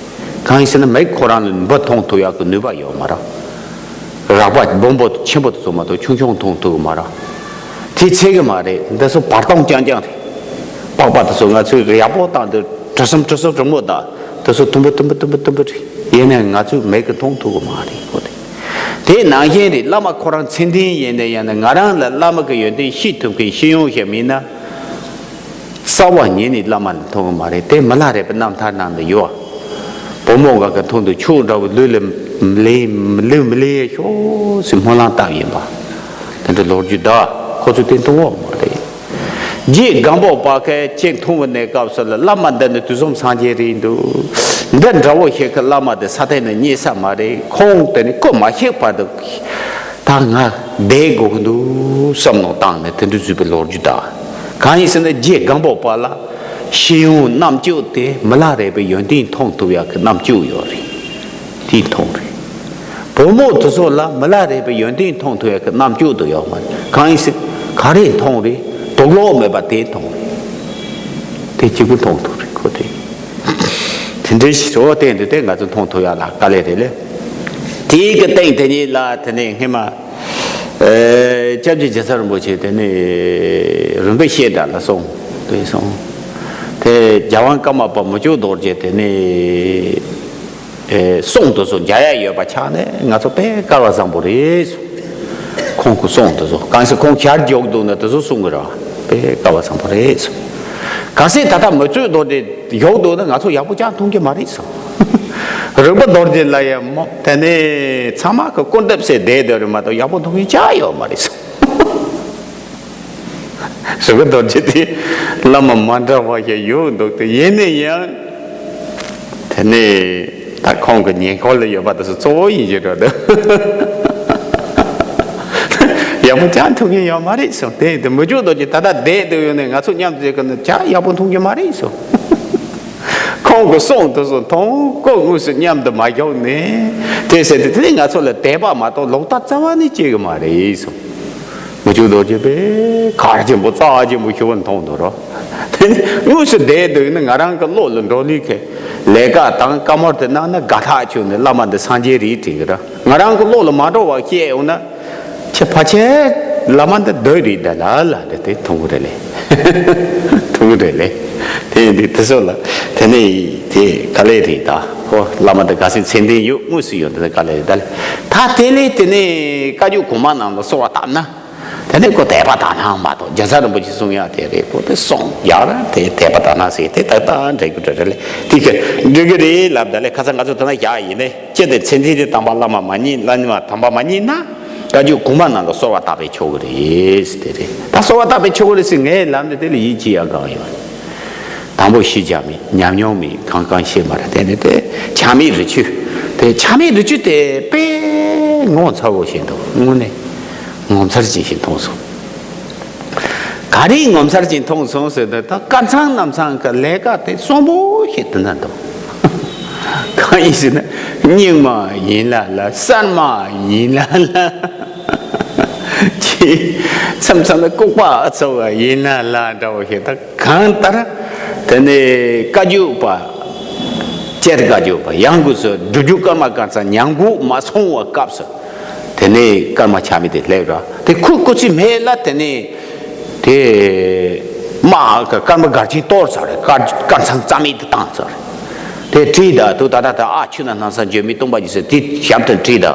གང་ཡིན་ཟེར་ན་མིག་ཁོ་རང་ལ་འབུ་མཐོང་ཐུབ་ཡག་གི་ནུས་པ་ཡོད་མ་རེད། རགས་པ་སྦོམ་པོ་ཆེན་པོ་དེ་ཚོ་མ་གཏོགས་ཆུང་ཆུང་མཐོང་ཐུབ་གི་མ་རེད། དེ་ཚད་གི་མ་རེད། འདི་ཚོ་བར་སྟོང་རྐྱང་རྐྱང་རེད། པགས་པ་དེ་ཚོ་ང་ཚོས་ཡག་པོ་བཏང་དུས་གྲུ་གསུམ་གྲུ་གསུམ་རིང་མོ་དང་དེ་ཚོ་དུམ་བུ་དུམ་བུ་དུམ་བུ་དུམ་བུ་རེད། ཡིན་ནའང་ང་ཚོས་མིག་གིས་མཐོང་ཐུབ་གི་མ་རེད་ཁོ་དེ། དེ་ནང་བཞིན་རེད། བླ་མ་ཁོ་རང་མཚན་ལྡན་ཡིན་ན་ཡང་ན་ང་རང་ལ་བླ་མ་གི་ཡོན་ཏན་ཤེས་ཐུབ་མཁན་ཤེས་ཡོན་ཞིག་མིན་ན། རྩ་བ་ཉིད་ནས་བླ་མ་ལ་མཐོང་གི་མ་རེད། དེ་མི་ལ་རས་པའི་རྣམ་ཐར་ནང་དུ་ཡོད། བུ་མོ་འགའ་གི་མཐོང་དུས་ཆུ་འདྲ་བོ་ལུས་ལ་མི་ལེན་ལུས་མི་ལེན་ཤོག་ཟེར་སྨོན་ལམ་བཏབ་ཡིན་པ། དེ་འདྲ་ལོ་རྒྱུས་གདའ། ཁོ་ཚོས་དེ་མཐོང་བ་མ་རེད། རྗེ་སྒམ་པོ་པ་ཁའི་གཅིག་མཐོང་བའི་གནས་སྐབས་སུ་ལ་བླ་མ་འདི་ནི་དུས་གསུམ་སངས་རྒྱས་རེད་འདུག་འདི་འདྲ་བོ་ཞིག་གི་བླ་མ་དེ་ས་སྟེང་ན་རྙེད་ས་མ་རེད། ཁོང་དེ་ནི་སྐུ་མ་གཤེགས་བར་དུ་ད་ང་བསྡད་དགོས་ཀྱི་འདུག་བསམ་མནོ་བཏང་ནས་དེ་འདྲ་བཟོས་པའི་ལོ་རྒྱུས་དང་། གང་ཡིན་ཟེར་ན་རྗེ་སྒམ་པོ་པ་ལ་ཤེས་ཡོན་རྣམ་དཔྱོད་དེ་མི་ལ་རས་པའི་ཡོན་ཏན་མཐོང་ཐུབ་ཡག་གི་རྣམ་དཔྱོད་ཡོད་རེད། དེ་མཐོང་རེད། བུ་མོ་དེ་ཚོ་ལ་མི་ལ་རས་པའི་ཡོན་ཏན་མཐོང་ཐུབ་ཡག་གི་རྣམ་དཔྱོད་དུ་ཡོད་མ་རེད། གང་ཡིན་ཟེར་ག་རེ་མཐོང་རེད། དུག་ལོག་མེད་པ་དེ་མཐོང་རེད། དེ་གཅིག་པུ་མཐོང་ཐུབ་རེད་ཁོ་དེ། དེ་འདྲའི་ཞིག་རོ་བསྟན་འདུག་དེ་ང་ཚོ་མཐོང་ཐུབ་ཡག་ལ་དཀའ་ལས་རེད་ལེ། དེའི་གི་སྟེང་དེ་ཉིད་ལ་དེ་ནས་སྔས་མ། ཨེ། སྐྱབས་རྗེ་རྒྱལ་ཚབ་རིན་པོ་ཆེ་དེ་ནས་རིམ་པས་བཤད་གྲྭ་ལ་སོང་དེ་སོང་། དེ་རྒྱལ་དབང་ཀརྨ་པ་མི་བསྐྱོད་རྡོ་རྗེ་དེ་ནས། ཨེ། གསུང་དེ་ཚོ་མཇལ་ཡག་ཡོད་པ་ཆགས་ནས་ང་ཚོ་དཔེ་སྐལ་བ་བཟང་པོ་རེད། ཁོང་གི་གསུང་དེ་ཚོ་གང་ཟེར་ཁོང་ཞལ་རྒྱུགས་འདུག་ན་དེ་ཚོ་གསུང་གི་རེད། དཔེ་སྐལ་བ་བཟང་པོ་རེད། གལ་སྲིད་ད་ལྟ་མི་བསྐྱོད་རྡོ་རྗེ་བཞུགས་འདུག་ན་ང་ཚོ་ཡག་པོ་ཅང་མཐོང་གི་མ་རེད་སོ། རིག་པ་རྡོ་རྗེ་ལ་ཡང་མོ་དེ་ནས་ཚང་མ་གི་སྐུར་འདེབས་བྱས་བསྡད་སྡོད་རེད་མ་གཏོགས་ཡག་པོ་མཐོང་གི་ཅང་ཡོད་མ་རེད་སོ། རིག་པ་རྡོ་རྗེ་དེ་བླ་མ་མ་འདྲ་བ་ཞིག་ཡོད་འདུག་སྟེ་ཡིན་ན་ཡང་དེ་ནས་ད་ཁོང་གི་ཉེ་འཁོར་ལ་ཡོད་པ་དེ་ཚོ་གཙོ་བོ་ཡིན་གྱི་རེད་འདུག་ཡག་པོ་ཅང་མཐོང་གི་ཡོད་མ་རེད་སོ། དེ་དེ་མི་བསྐྱོད་རྡོ་རྗེ་ད་ལྟ་བསྡད་འདུག་ཡོད་ནས་ང་ཚོ་མཉམ་དུ་བྱེད་ཀྱི་ན་ཅང་ཡག་པོ་མཐོང་གི་མ་རེད་སོ། ཁོང་གི་གསུང་དེ་ཚོ་མཐོང་གོ་དངོས་སུ་མཉམ་དུ་མ་བཞུགས་ནས་དེ་ཟེར་དུས་དེ་ནས་ང་ཚོ་ལ་དད་པ་མ་གཏོགས་ལོག་ལྟ་རྩ་བ་ནས་སྐྱེ་གི་མ་རེད་གསུངས། མི་བསྐྱོད་རྡོ་རྗེ་དཔེ་གར་ཆེན་པོ་རྩ་ཆེན་པོ་ཞུ་བ་མཐོང་འདུག་རོ། དེ་ནས་དངོས་སུ་བསྡད་དུས་ནི་ང་རང་གི་བློ་ལ་འགྲོ་ལུགས་ཀྱི་ལས་ཀ་དང་བཀའ་མོལ་དེ་གནང་ན་དགའ་ཐག་ཆོད་ནས་བླ་མ་འདི་སངས་རྒྱས་རེད་དྲན་གི་ར། ང་རང་གི་བློ་ལ་མ་འགྲོ་བ་བཤད་ཡོང་ན། ཁྱེད་ཕལ་ཆེར་བླ་མ་འདི་བདུད་རེད་ད་ལ་ལ་འདི་དེ་མཐོང་གི་རེད་ལེ། མཐོང་གི་རེད་ལེ། དེ་ཡིན་དུས་དེ་ཚོ་ལ་དེ་ནས་དེ་དཀའ་ལས་རེད་ད། ཧོ་བླ་མ་འདི་ག་ཚོད་མཚན་ལྡན་ཡོད་དངོས་སུ་ཡོད་འདི་དཀའ་ལས་རེད་ད་ལེ། ད་དེ་ལས་དེ་ནས་བཀའ་བརྒྱུད་གོང་མ་རྣམས་ལ་གསོལ་བ་བཏབ་ན། དེ་ནས་ཁོ་དད་པ་དག་སྣང་མ་གཏོགས་རྒྱལ་ཚབ་རིན་པོ་ཆེ་གསུང་ཡག་དེ་རེད། ཁོ་དེ་གསུང་ཡག་ར་དེ་དད་པ་དག་སྣང་ཟེར་དེ་ད་ལྟ་འགྲིག་གི་རེད་ལེ། དེ་གི་འགྲིག་གི་རེད་ལབ་ད་ལེ། ཁ་སང་ང་ཚོ་དེ་ན་བཞག་ཡིན་ནས། ཅི་སྟེ་མཚན་འཛིན་དེ་དམ་པ་བླ་མ་མ་རྙེད། བླ་མ་དམ་པ་མ་རྙེད་ན། བཀའ་བརྒྱུད་གོང་མ་རྣམས་ལ་གསོལ་བ་བཏབ་པས་ཆོག་གི་རེད་ཟེར་དེ་རེད། ད་གསོལ་བ་བཏབ་པས་ཆོག་གི་རེད་ཟེར། ངས་ལབ་ནས་དེ་ལ་ཡིད་ཆེས་ཡག་གང་ཡོད། དང་པོ་ཤེས་བྱ་མེད། ཉམས་མྱོང་མེད། གང་གང་ཤེས་མ་རེད། དེ་ནི་དེ་ཆ་མེད་རི་ཆུ། དེ་ཆ་མེད་རི་ཆུ་དེ་དཔེ་ངོ་མཚར་བོ་ཞིག་འདུག། དངོས་གནས་ངོ་མཚར་ཅན་ཞིག་མཐོང་སོང་། ག་རེ་ངོ་མཚར་ཅན་མཐོང་སོང་ཟེར་ན། ད་སྐལ་བཟང་རྣམ་ཚང་གི་ལས་ཀ་དེ་གསོན་པོ་ཞིག་དེ་འདྲ་འདུག། གང་ཡིན་ཟེར་ན། རྙིང་མ་ཡིན་ལ་ལ། གསར་མ་ཡིན་ལ་ལ། ཅི། མཚམས་མཚམས་ལ་ལྐུགས་པ་ཚོ་བ་ཡིན་ལ་ལ་འདྲ་བོ་ཞིག། ད་གང་ལྟར་དེ་ནས་བཀའ་བརྒྱུད་པ། སྤྱིར་བཀའ་བརྒྱུད་པ་ཡང་སྒོས་སུ་སྒྲུབ་བརྒྱུད་ཀརྨ་སྐལ་བཟང་ཉམས་རྒུད་མ་སོང་བའི་སྐབས་སུ། དེ་ནས་ཀརྨ་ཆ་མེད་དེ་སླེབས་ར། དེ་ཁོ་སྐུ་ཚེ་སྨད་ལ་དེ་ནས་དེ། མ་ཀརྨ་མགར་ཆེན་གཏོར་ཚར་རེད། སྐལ་བཟང་རྩ་མེད་དུ་བཏང་ཚར་རེད། དེ་བྲིས་ད་དུ་ད་ད་ད་ཨ་ཆུ་ན་སྣང་ས་འགྱོད་མེད་སྟོང་པ་ཉིད་ཟེར་དེ་ཞབས་དང་བྲིས་ད།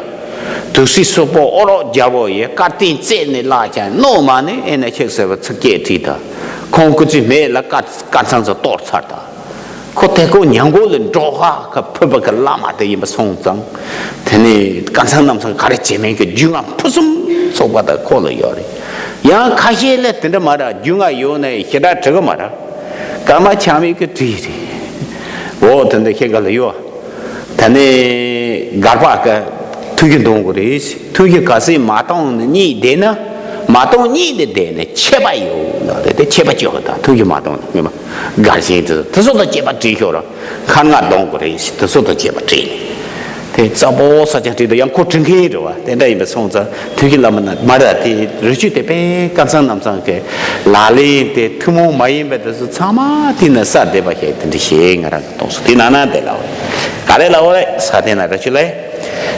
དུག་སེལ་སོག་པོ་ཨོ་རོག་རྒྱལ་པོ་ཡི་བཀའ་བསྟན་བཙལ་ནས་བརླག་ཀྱང་རྣོ་མ་ནི་ཨེ་ན་ཆེག་ཟེར་བ་ཚིགས་བཅད་བྲིས་ད། ཁོང་སྐུ་ཚེ་སྨད་ལ་སྐལ་བཟང་ཚོ་གཏོར་ཚར་ད། ཁོ་དེ་ཁོ་ཉམས་རྒུད་ལ་འགྲོ་ཧ་ཁ་ཕུད་པ་གི་བླ་མ་དེ་ཡིན་པ་སོང་ཙང་། དེ་ནས་སྐལ་བཟང་རྣམ་ཚང་ག་རེ་བྱེད་མིན་གྱི་རྒྱུས་མངའ་ཕུན་སུམ་ཚོགས་པ་དང་ཁོ་ལ་ཡོད་རེད། ཡང་ཁ་ཤས་ལ་དེ་འདྲ་མ་རེད། རྒྱུས་མངའ་ཡོད་ནའི་ཞེ་དྲག་བྲི་གི་མ་རེད། ཀརྨ་ཆ་མེད་ཀྱི་བྲིས་རེད། འོ་དེ་འདྲ་ཤེས་ག་ལ་ཡོད། ད་ནི་སྒར་པ་ཀ་ཐུགས་ཀྱི་འདོན་དགོས་རེད། ཐུགས་ཀྱི་ག་སྲིད་མ་གཏོང་ནི་གཉིད་བདེ་ན། མ་གཏོང་གཉིད་དེ་བདེ་ནི་ཆད་པ་ཡོད་ལ་རེད། དེ་ཆད་པ་གཅོད་གི། ད་ཐུགས་ཀྱི་མ་གཏོང་ནི་ངེས་མ་སྒར་ཞིང་དེ་དེ་ཚོ་དང་བཅས་པ་བྲིས་ཤོག་ར། ཁར་ང་གཏོང་དགོས་རེད། དེ་ཚོ་དང་བཅས་པ་བྲིས་ནི། དེ་རྩ་བོ་ས་ཆ་བྲིས་དུ་ཡང་ཁོ་བྲིས་མཁན་རེད་བ། དེ་འདྲ་ཡིན་པ་སོང་ཙང་ཐུགས་ཀྱི་བླ་མ་ན་མ་ར་དེ་རི་ཆུ་དེ་དཔེ་སྐལ་བཟང་རྣམ་ཚང་གི་ལག་ལེན་དེ་ཐུན་མོང་མ་ཡིན་པ་དེ་ཚོ་ཚང་མ་དེ་ན་ས་བསྡད་པ་ཞིག་དེ་འདྲ་ཞིག་ང་རང་གི་གཏོང་སོང་། དེ་ན་ན་དེ་ལ་བ་རེད། ག་རེ་ལ་བ་རེད། ས་དེ་ན་རི་ཆུ་ལ།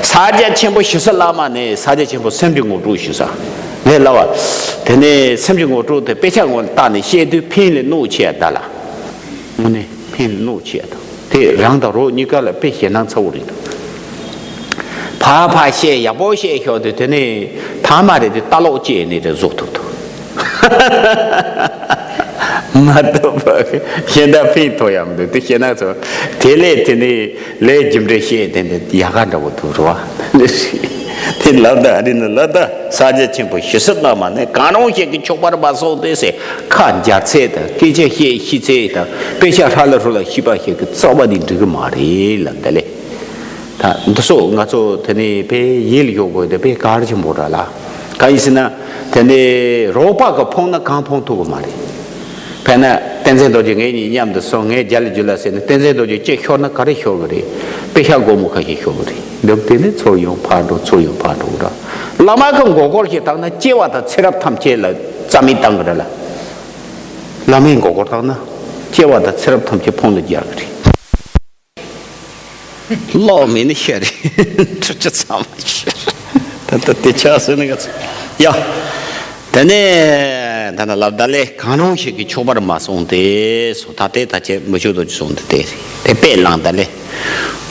ས་སྐྱ་ཆེན་པོ་ཞི་སི་བླ་མ་ནས་ས་སྐྱ་ཆེན་པོ་སེམས་ཀྱི་ངོ་སྤྲོད་ཞུ་ས་ངས་ལབ་པ། དེ་ནས་སེམས་ཀྱི་ངོ་སྤྲོད་དེ་དཔེ་ཆ་ངོ་ལ་བལྟས་ནས་བཤད་དུས་ཕན་ལས་གནོད་ཆེ་ཡ་ད་ལ། དངོས་གནས་ཕན་ལས་གནོད་ཆེ་ཡ་ད། དེ་རང་དང་རོགས་གཉིས་ཀ་ལ་དཔེ་ཞེད་སྣང་ཚ་བོ་རེད་འདུག། ཕར་ཕར་བཤད་ཡག་པོ་བཤད་ཤོག་དུས་དེ་ནས་ཐ་མ་རེད་དེ་ལྟ་ལོག་བཅད་ནས་རེད་བཟོ་ཐུབ་ཐུབ། མ་གཏོགས་པ་གཞན་དག་ཕན་ཐོགས་ཡག་མི་འདུག། དེ་བཤད་ན་ཚོ་དེ་ལས་དེ་ནས་ལས་རྒྱུ་འབྲས་བཤད་དེ་འདི་ཡག་ག་འདྲ་བོ་འདུག་རེད་བ། དེ་ལབ་ད་ཨ་རི་ན་ལབ་ད་ས་སྐྱ་ཆེན་པོ་ཞི་སི་བླ་མ་ནས་གང་རུང་ཞིག་གི་ཆོག་པར་མ་སོང་སྟེ་ཟེར་ཁ་འཇར་ཚད་དང་སྐད་ཆ་བཤད་ཤི་ཚད་དང་དཔེ་ཆ་ཧྲ་ལ་ཧྲུ་ལ་ཤི་པ་ཞིག་གི་རྩ་བ་ནས་འགྲིག་གི་མ་རེད་ལབ་ད་ལས། ད་འདི་ཚོ་ང་ཚོ་དེ་ནས་དཔེ་ཡིད་ལ་ཡོད་དགོས་དེ་དཔེ་གལ་ཆེན་པོ་རེད་ལ། གང་ཡིན་ཟེར་ན། དེ་ནས་རོགས་པ་གི་ཕོངས་ན་གང་ཕོངས་ཐུབ་གི་མ་རེད། དཔེར་ན་བསྟན་འཛིན་རྡོ་རྗེ་ངེད་གཉིས་མཉམ་དུ་སོང་། ངས་རྒྱ་ལ་རྒྱུ་ལ་ཟེར་ནས་བསྟན་འཛིན་རྡོ་རྗེ་གཅིག་ཤོར་ན་ག་རེ་ཤོར་གི་རེད། དཔེ་ཤག་སྒོར་མོ་ཁ་ཤས་ཤོར་གི་རེད། འདུག་དེ་ནས་ཚུར་ཡོང་ཕར་འགྲོ། ཚུར་ཡོང་ཕར་འགྲོ་ར། བླ་མ་གི་མགོ་སྐོར་ཞིག་བཏང་ན་སྐྱེ་བ་དང་ཚེ་རབས་ཐམས་ཅད་ལ་རྩ་མེད་བཏང་གི་རེད་ལ། བླ་མའི་མགོ་སྐོར་བཏང་ན་སྐྱེ་བ་དང་ཚེ་རབས་ཐམས་ཅད་ཕོངས་ལ་རྒྱག་གི་རེད། ལོག་མིན་ནི་ཤེས་རེད། ཁྲུ་ཆུ་ཚང་མ་ཤེས་རེད། ད་ལྟ་དེ་ཆགས་སོང་ནི་ང་ཚོ། ཡ། དེ་ནས་ད་ནི་ལབ་ད་ལས་གང་རུང་ཞིག་གིས་ཆོག་པར་མ་སོང་སྟེ་སོང་། ད་ལྟའི་ད་ཆེ་མི་ཆོག་དོ་ཅི་སོང་དེ་དེ་རེད། དེ་དཔེ་བླངས་ད་ལས།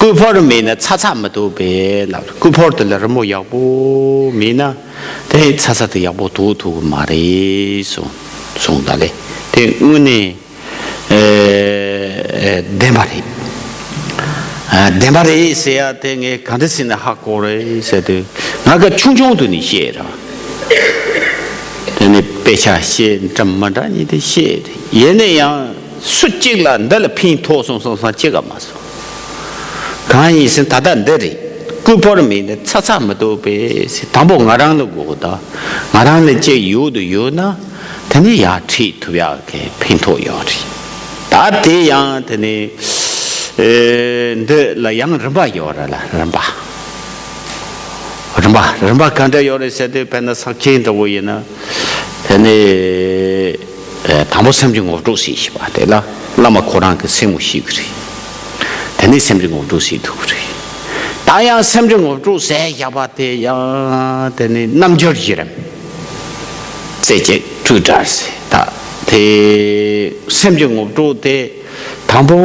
རྐུ་ཕོར་མེད་ན་ཚ་ཚ་མི་འདུག་པས་ལབ། རྐུ་ཕོར་དེ་ལ་རི་མོ་ཡག་པོ་མེད་ན་དེ་ཚ་ཚ་དེ་ཡག་པོ་འདུག་ཐུབ་གི་མ་རེད་སོང་སོང་ད་ལས། དེ་དངོས་གནས། ཨེ། བདེན་པ་རེད། ཨ། བདེན་པ་རེད་ཟེར་ཡ་དེ་ངས་ག་འདྲ་ཟེར་ནས་ཧ་གོ་རེད་ཟེར་དུས། ང་ག་ཆུང་ཆུང་དུ་ནས་བཤད་ར། དེ་ནས་དཔེ་ཆ་བཤད་འདྲ་མི་འདྲ་ཉིད་དེ་བཤད་རེད། ཡིན་ན་ཡང་སུ་གཅིག་ལ་འདི་ལ་ཕན་ཐོགས་སོང་སོང་སང་གཅིག་ག་མ་སོང་། གང་ཡིན་ཟེར་ད་ལྟ་འདི་རེད། རྐུ་ཕོར་མེད་ནས་ཚ་ཚ་མི་འདུག་པས་ཟེར། དང་པོ་ང་རང་ལ་དགོས་གི། ད་ང་རང་ལ་གཅིག་ཡོད་དུ་ཡོད་ན། དེ་ནི་ཡར་ཁྲིད་ཐུབ་ཡག་གི་ཕན་ཐོགས་ཡོད་རེད། ད་དེ་ཡང་དེ་ནི། ཨེ། འདི་ལ་ཡང་རིམ་པ་ཡོད་རེད་ལ། རིམ་པ། རིམ་པ་རིམ་པ་ག་འདྲ་ཡོད་རེད་ཟེར་དུས། དཔེར་ན་ས་ཆེན་འདྲ་བོ་ཡིན་ན། དེ་ནི། ཨེ། དང་པོ་སེམས་ཀྱི་ངོ་སྤྲོད་ཟེར་བཞག་པ་དེ་ལ་བླ་མ་ཁོ་རང་གི་སེམས་ངོ་ཤེས་ཀྱི་རེད། དེ་ནི་སེམས་ཀྱི་ངོ་སྤྲོད་ཟེར་ཐུབ་ཀྱི་རེད། ད་ཡང་སེམས་ཀྱི་ངོ་སྤྲོད་ཟེར་བཞག་པ་དེ་ཡང་དེ་ནི་རྣལ་འབྱོར་གྱི་རིམ། རྩེ་གཅིག་སྤྲོས་བྲལ་ཟེར། ད་དེ་སེམས་ཀྱི་ངོ་སྤྲོད་དེ་དང་པོ་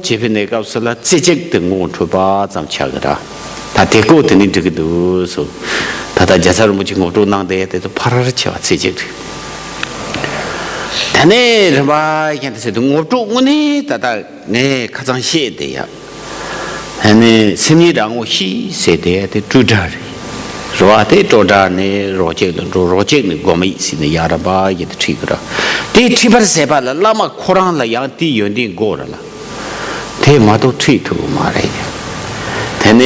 བྱེད་པའི་གནས་སྐབས་སུ་ལ་རྩེ་གཅིག་དེ་ངོ་འཕྲོད་པ་ཙམ་ཆགས་ཀྱི་ར། ད་དེ་ཀོ་དེ་ནི་འགྲིག་གི་འདུག་སོ། ད་ལྟ་རྒྱལ་ཚབ་རིན་པོ་ཆེ་ངོ་སྤྲོད་གནང་དེ་དེ་ཚོ་ཕལ་ཆེ་བ་རྩེ་གཅིག་རེད། དེ་ནས་རིམ་པ་བཞིན་དུ་ཟེར་དུས་ངོ་སྤྲོད་དངོས་གནས་ད་ལྟ། ངས་ཁ་སང་བཤད་དེ་ཡ། ཨ་ནི་སེམས་ཉིད་རང་ངོ་ཤེས་ཟེར་དེ་དེ་སྤྲོས་བྲལ་རེད། རེད་བ། དེ་སྤྲོ་བྲལ་ནས་རོ་གཅིག་ལ་འགྲོ། རོ་གཅིག་ནས་སྒོམ་ཡིག་ཟེར་ནས་ཡ་ར་བ་ཡི་དེ་ཁྲིད་གི་ར། དེ་ཁྲིད་པར་ཟད་པ་ལ་བླ་མ་ཁོ་རང་ལ་ཡང་དེའི་ཡོན་ཏན་དགོས་ར་ལ། དེ་མ་གཏོགས་ཁྲིད་ཐུབ་ཀྱི་མ་རེད། དེ་ནས་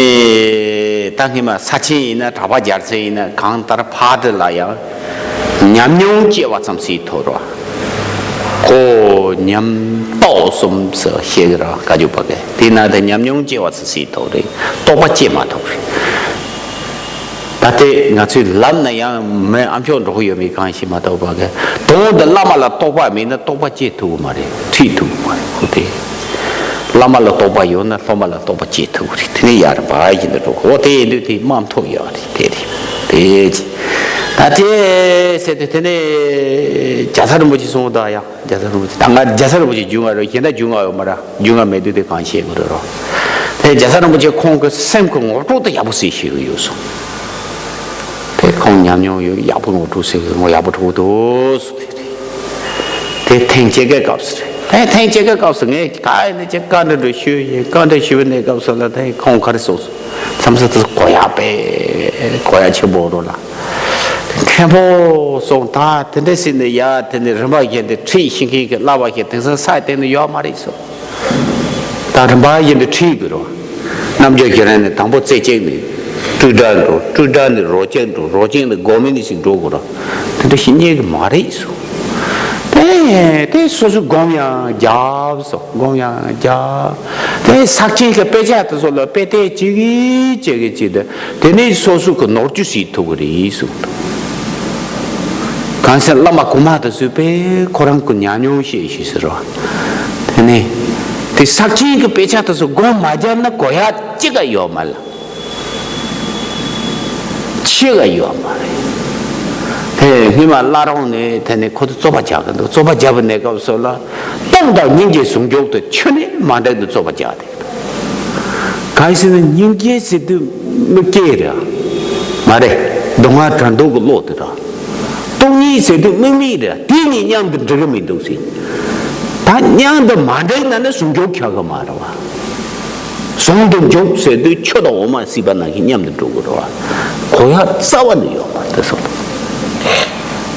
ད་སྔས་མ་ས་ཆེན་ཡིན་ན། གྲྭ་པ་རྒྱལ་མཚན་ཡིན་ན། གང་ལྟར་ཕར་དེ་ལ་ཡང་ཉམས་མྱོང་སྐྱེ་བ་ཙམ་ཞིག་ཐོབ་རོགས། ཁོ་ཉམས་རྟོགས་གསུམ་ཟེར་བཤད་ཀྱི་ར། བཀའ་བརྒྱུད་པ་གས་དེ་ན་དེ་ཉམས་མྱོང་སྐྱེ་བ་ཙམ་ཞིག་ཐོབ་རེད། རྟོགས་པ་སྐྱེ་མ་ཐུབ་རེད། ད་ལྟའི་ང་ཚོའི་ལམ་ན་ཡང་མི་ཨ་མཆོག་འགྲོ་གི་ཡོད་མེད་གང་ཤེས་མ་གཏོགས་པ་གི། དོན་དུ་བླ་མ་ལ་རྟོགས་པ་མེད་ན་རྟོགས་པ་སྐྱེ་ཐུབ་ཀྱི་མ་རེད། ཁྲིད་ཐུབ་ཀྱི་མ་རེད། ཁོ་དེ་བླ་མ་ལ་རྟོགས་པ་ཡོད་ན་སློབ་མ་ལ་རྟོགས་པ་སྐྱེ་ཐུབ་ཀྱི་རེད། དེ་ནས་ཡར་འབའ་ཞིག་ཏུ་འགྲོ་གི། འོ་དེ་ཡིན་དུས་དེ་མ་མཐོ་ཡོད་རེད། དེ་རེད། དེ་ཅི། ད་དེ་ཟེར་དུས་དེ་ནས་རྒྱ་ཚ་རིན་པོ་ཆེ་གསུངས་ད་ཡ། རྒྱ་ཚ་རིན་པོ་ཆེ། ད་ང་རྒྱ་ཚ་རིན་པོ་ཆེ་རྒྱུས་མངའ་ཡོད་རེད། གཞན་དག་རྒྱུས་མངའ་ཡོད་མ་རེད། རྒྱུས་མངའ་མེད་དུས་དེ་གང་བཤད་དགོས་རེད་རོ། དེ་རྒྱ་ཚ་རིན་པོ་ཆེ་ཁོང་གི་སེམས་ཀྱི་ངོ་སྤྲོད་དེ་ཡག་པོ་ཞིག་བྱེད་ཀྱི་ཡོད་སོང་། དེ་ཁོང་ཉམས་མྱོང་ཡོད། ཡག་པོ་ངོ་སྤྲོད་བྱེད་ཀྱི་ངོ་ཡག་པོ་འགྲོ་གི་འདུག་སོ། དེ་རེད། དེ་ཐེངས་གཅིག་གི་སྐབས་སུ་རེད། དེ་ཐེངས་གཅིག་གི་སྐབས་སུ་ངས་ག་ཡིན་ན་ཅིག་བཀའ་འདྲི་འདྲ་ཞུས་ཡིན། བཀའ་འདྲི་ཞུས་པའི་གནས་སྐབས་སུ་ལ་དེ་ཁོང་ག་རེ་གསུངས་སོང་། མཚམས་མཚམས་དེ་གོ་ཡག་པས་གོ་ཡག་ཆེན་པོ་རོ་ལ། མཁན་པོ་སོང་། ད་དེ་འདྲ་ཟེར་ནས་ཡ། དེ་ནས་རིམ་པ་བཞིན་དུ་ཁྲིད་ཤེས་མཁན་གྱི་བསླབ་པ་ཞིག་དེང་སང་ས་ཡི་སྟེང་དུ་ཡོད་མ་རེད་སོ། ད་རིམ་པ་བཞིན་དུ་ཁྲིད་དགོས་རོ། རྣམ་འགྱུར་གྱི་རིང་ནས་དང་པོ་རྩེ་གཅིག་ནས་སྤྲོས་བྲལ་འགྲོ། སྤྲོས་བྲལ་ནས་རོ་གཅིག་འགྲོ། རོ་གཅིག་ནས་སྒོམ་ནས་ཞིག་འགྲོ་དགོས་རོ། དེ་འདྲ་ཞིག་རྙེད་གི་མ་རེད་སོ། དེ་དེ་སོ་སོས་སྒོམ་ཡང་རྒྱབ་སོ། སྒོམ་ཡང་རྒྱབ། དེ་ཕྱག་ཆེན་གྱི་དཔེ་ཆ་དེ་ཚོ་ལ་དཔེ་དེབ་ཅིག་གིས་ཅིག་གིས་ཅིག་དེ། དེ་ནས་སོ་སོ་གི་ནོར་བཅུད་ཞིག་ཐུབ་ཀྱི་རེད་གསུངས་འདུག་གང་ཟེར་བླ་མ་གོང་མ་དེ་ཚོས་དཔེ་ཁོ་རང་གི་ཉམས་མྱོང་བཤད་ཤེས་ཟེར་བ། དེ་ནས་དེ་ཕྱག་ཆེན་གྱི་དཔེ་ཆ་དེ་ཚོ་སྒོམ་མ་བརྒྱབ་ན་གོ་ཡག་གཅིག་ཀ་ཡོད་མ་ལ། ཆེ་ག་ཡོད་མ་རེད། དེ་སྔོན་མ་བླ་རུང་ནས་དེ་ནས་ཁོ་ཚོ་རྩོད་པ་རྒྱག་གི་འདུག་རྩོད་པ་རྒྱག་པའི་གནས་སྐབས་སུ་ལ་སྟོང་དང་སྙིང་རྗེའི་ཟུང་འཇུག་ཏུ་ཆུ་ནས་མ་འདྲེན་དུ་རྩོད་པ་རྒྱག་སྟེ། གང་ཡིན་ཟེར་ན་སྙིང་རྗེ་ཟེར་དུས་མི་སྐྱེ་རེད། མ་རེད། སྡུག་བསྔལ་དྲན་རྟོག་གི་བློ་དེ་ར། སྟོང་ཉིད་ཟེར་དུས་དམིགས་མེད་རེད། དེ་གཉིས་མཉམ་དུ་འགྲིག་གི་མི་འདུག་ཟེར། ད་མཉམ་དུ་མ་འདྲེས་ན་ནི་ཟུང་འཇུག་ཁྱབ་གི་མ་རེད་བ། ཟུང་དུ་འཇུག་ཟེར་དུས་ཆུ་དང་འོ་མ་བསྲེས་པ་ནང་བཞིན་མཉམ་དུ་འགྲོ་དགོས་རེད་བ། གོ་ཡག་རྩ་བ་ནས་ཡོད་མ་རེད་སོ།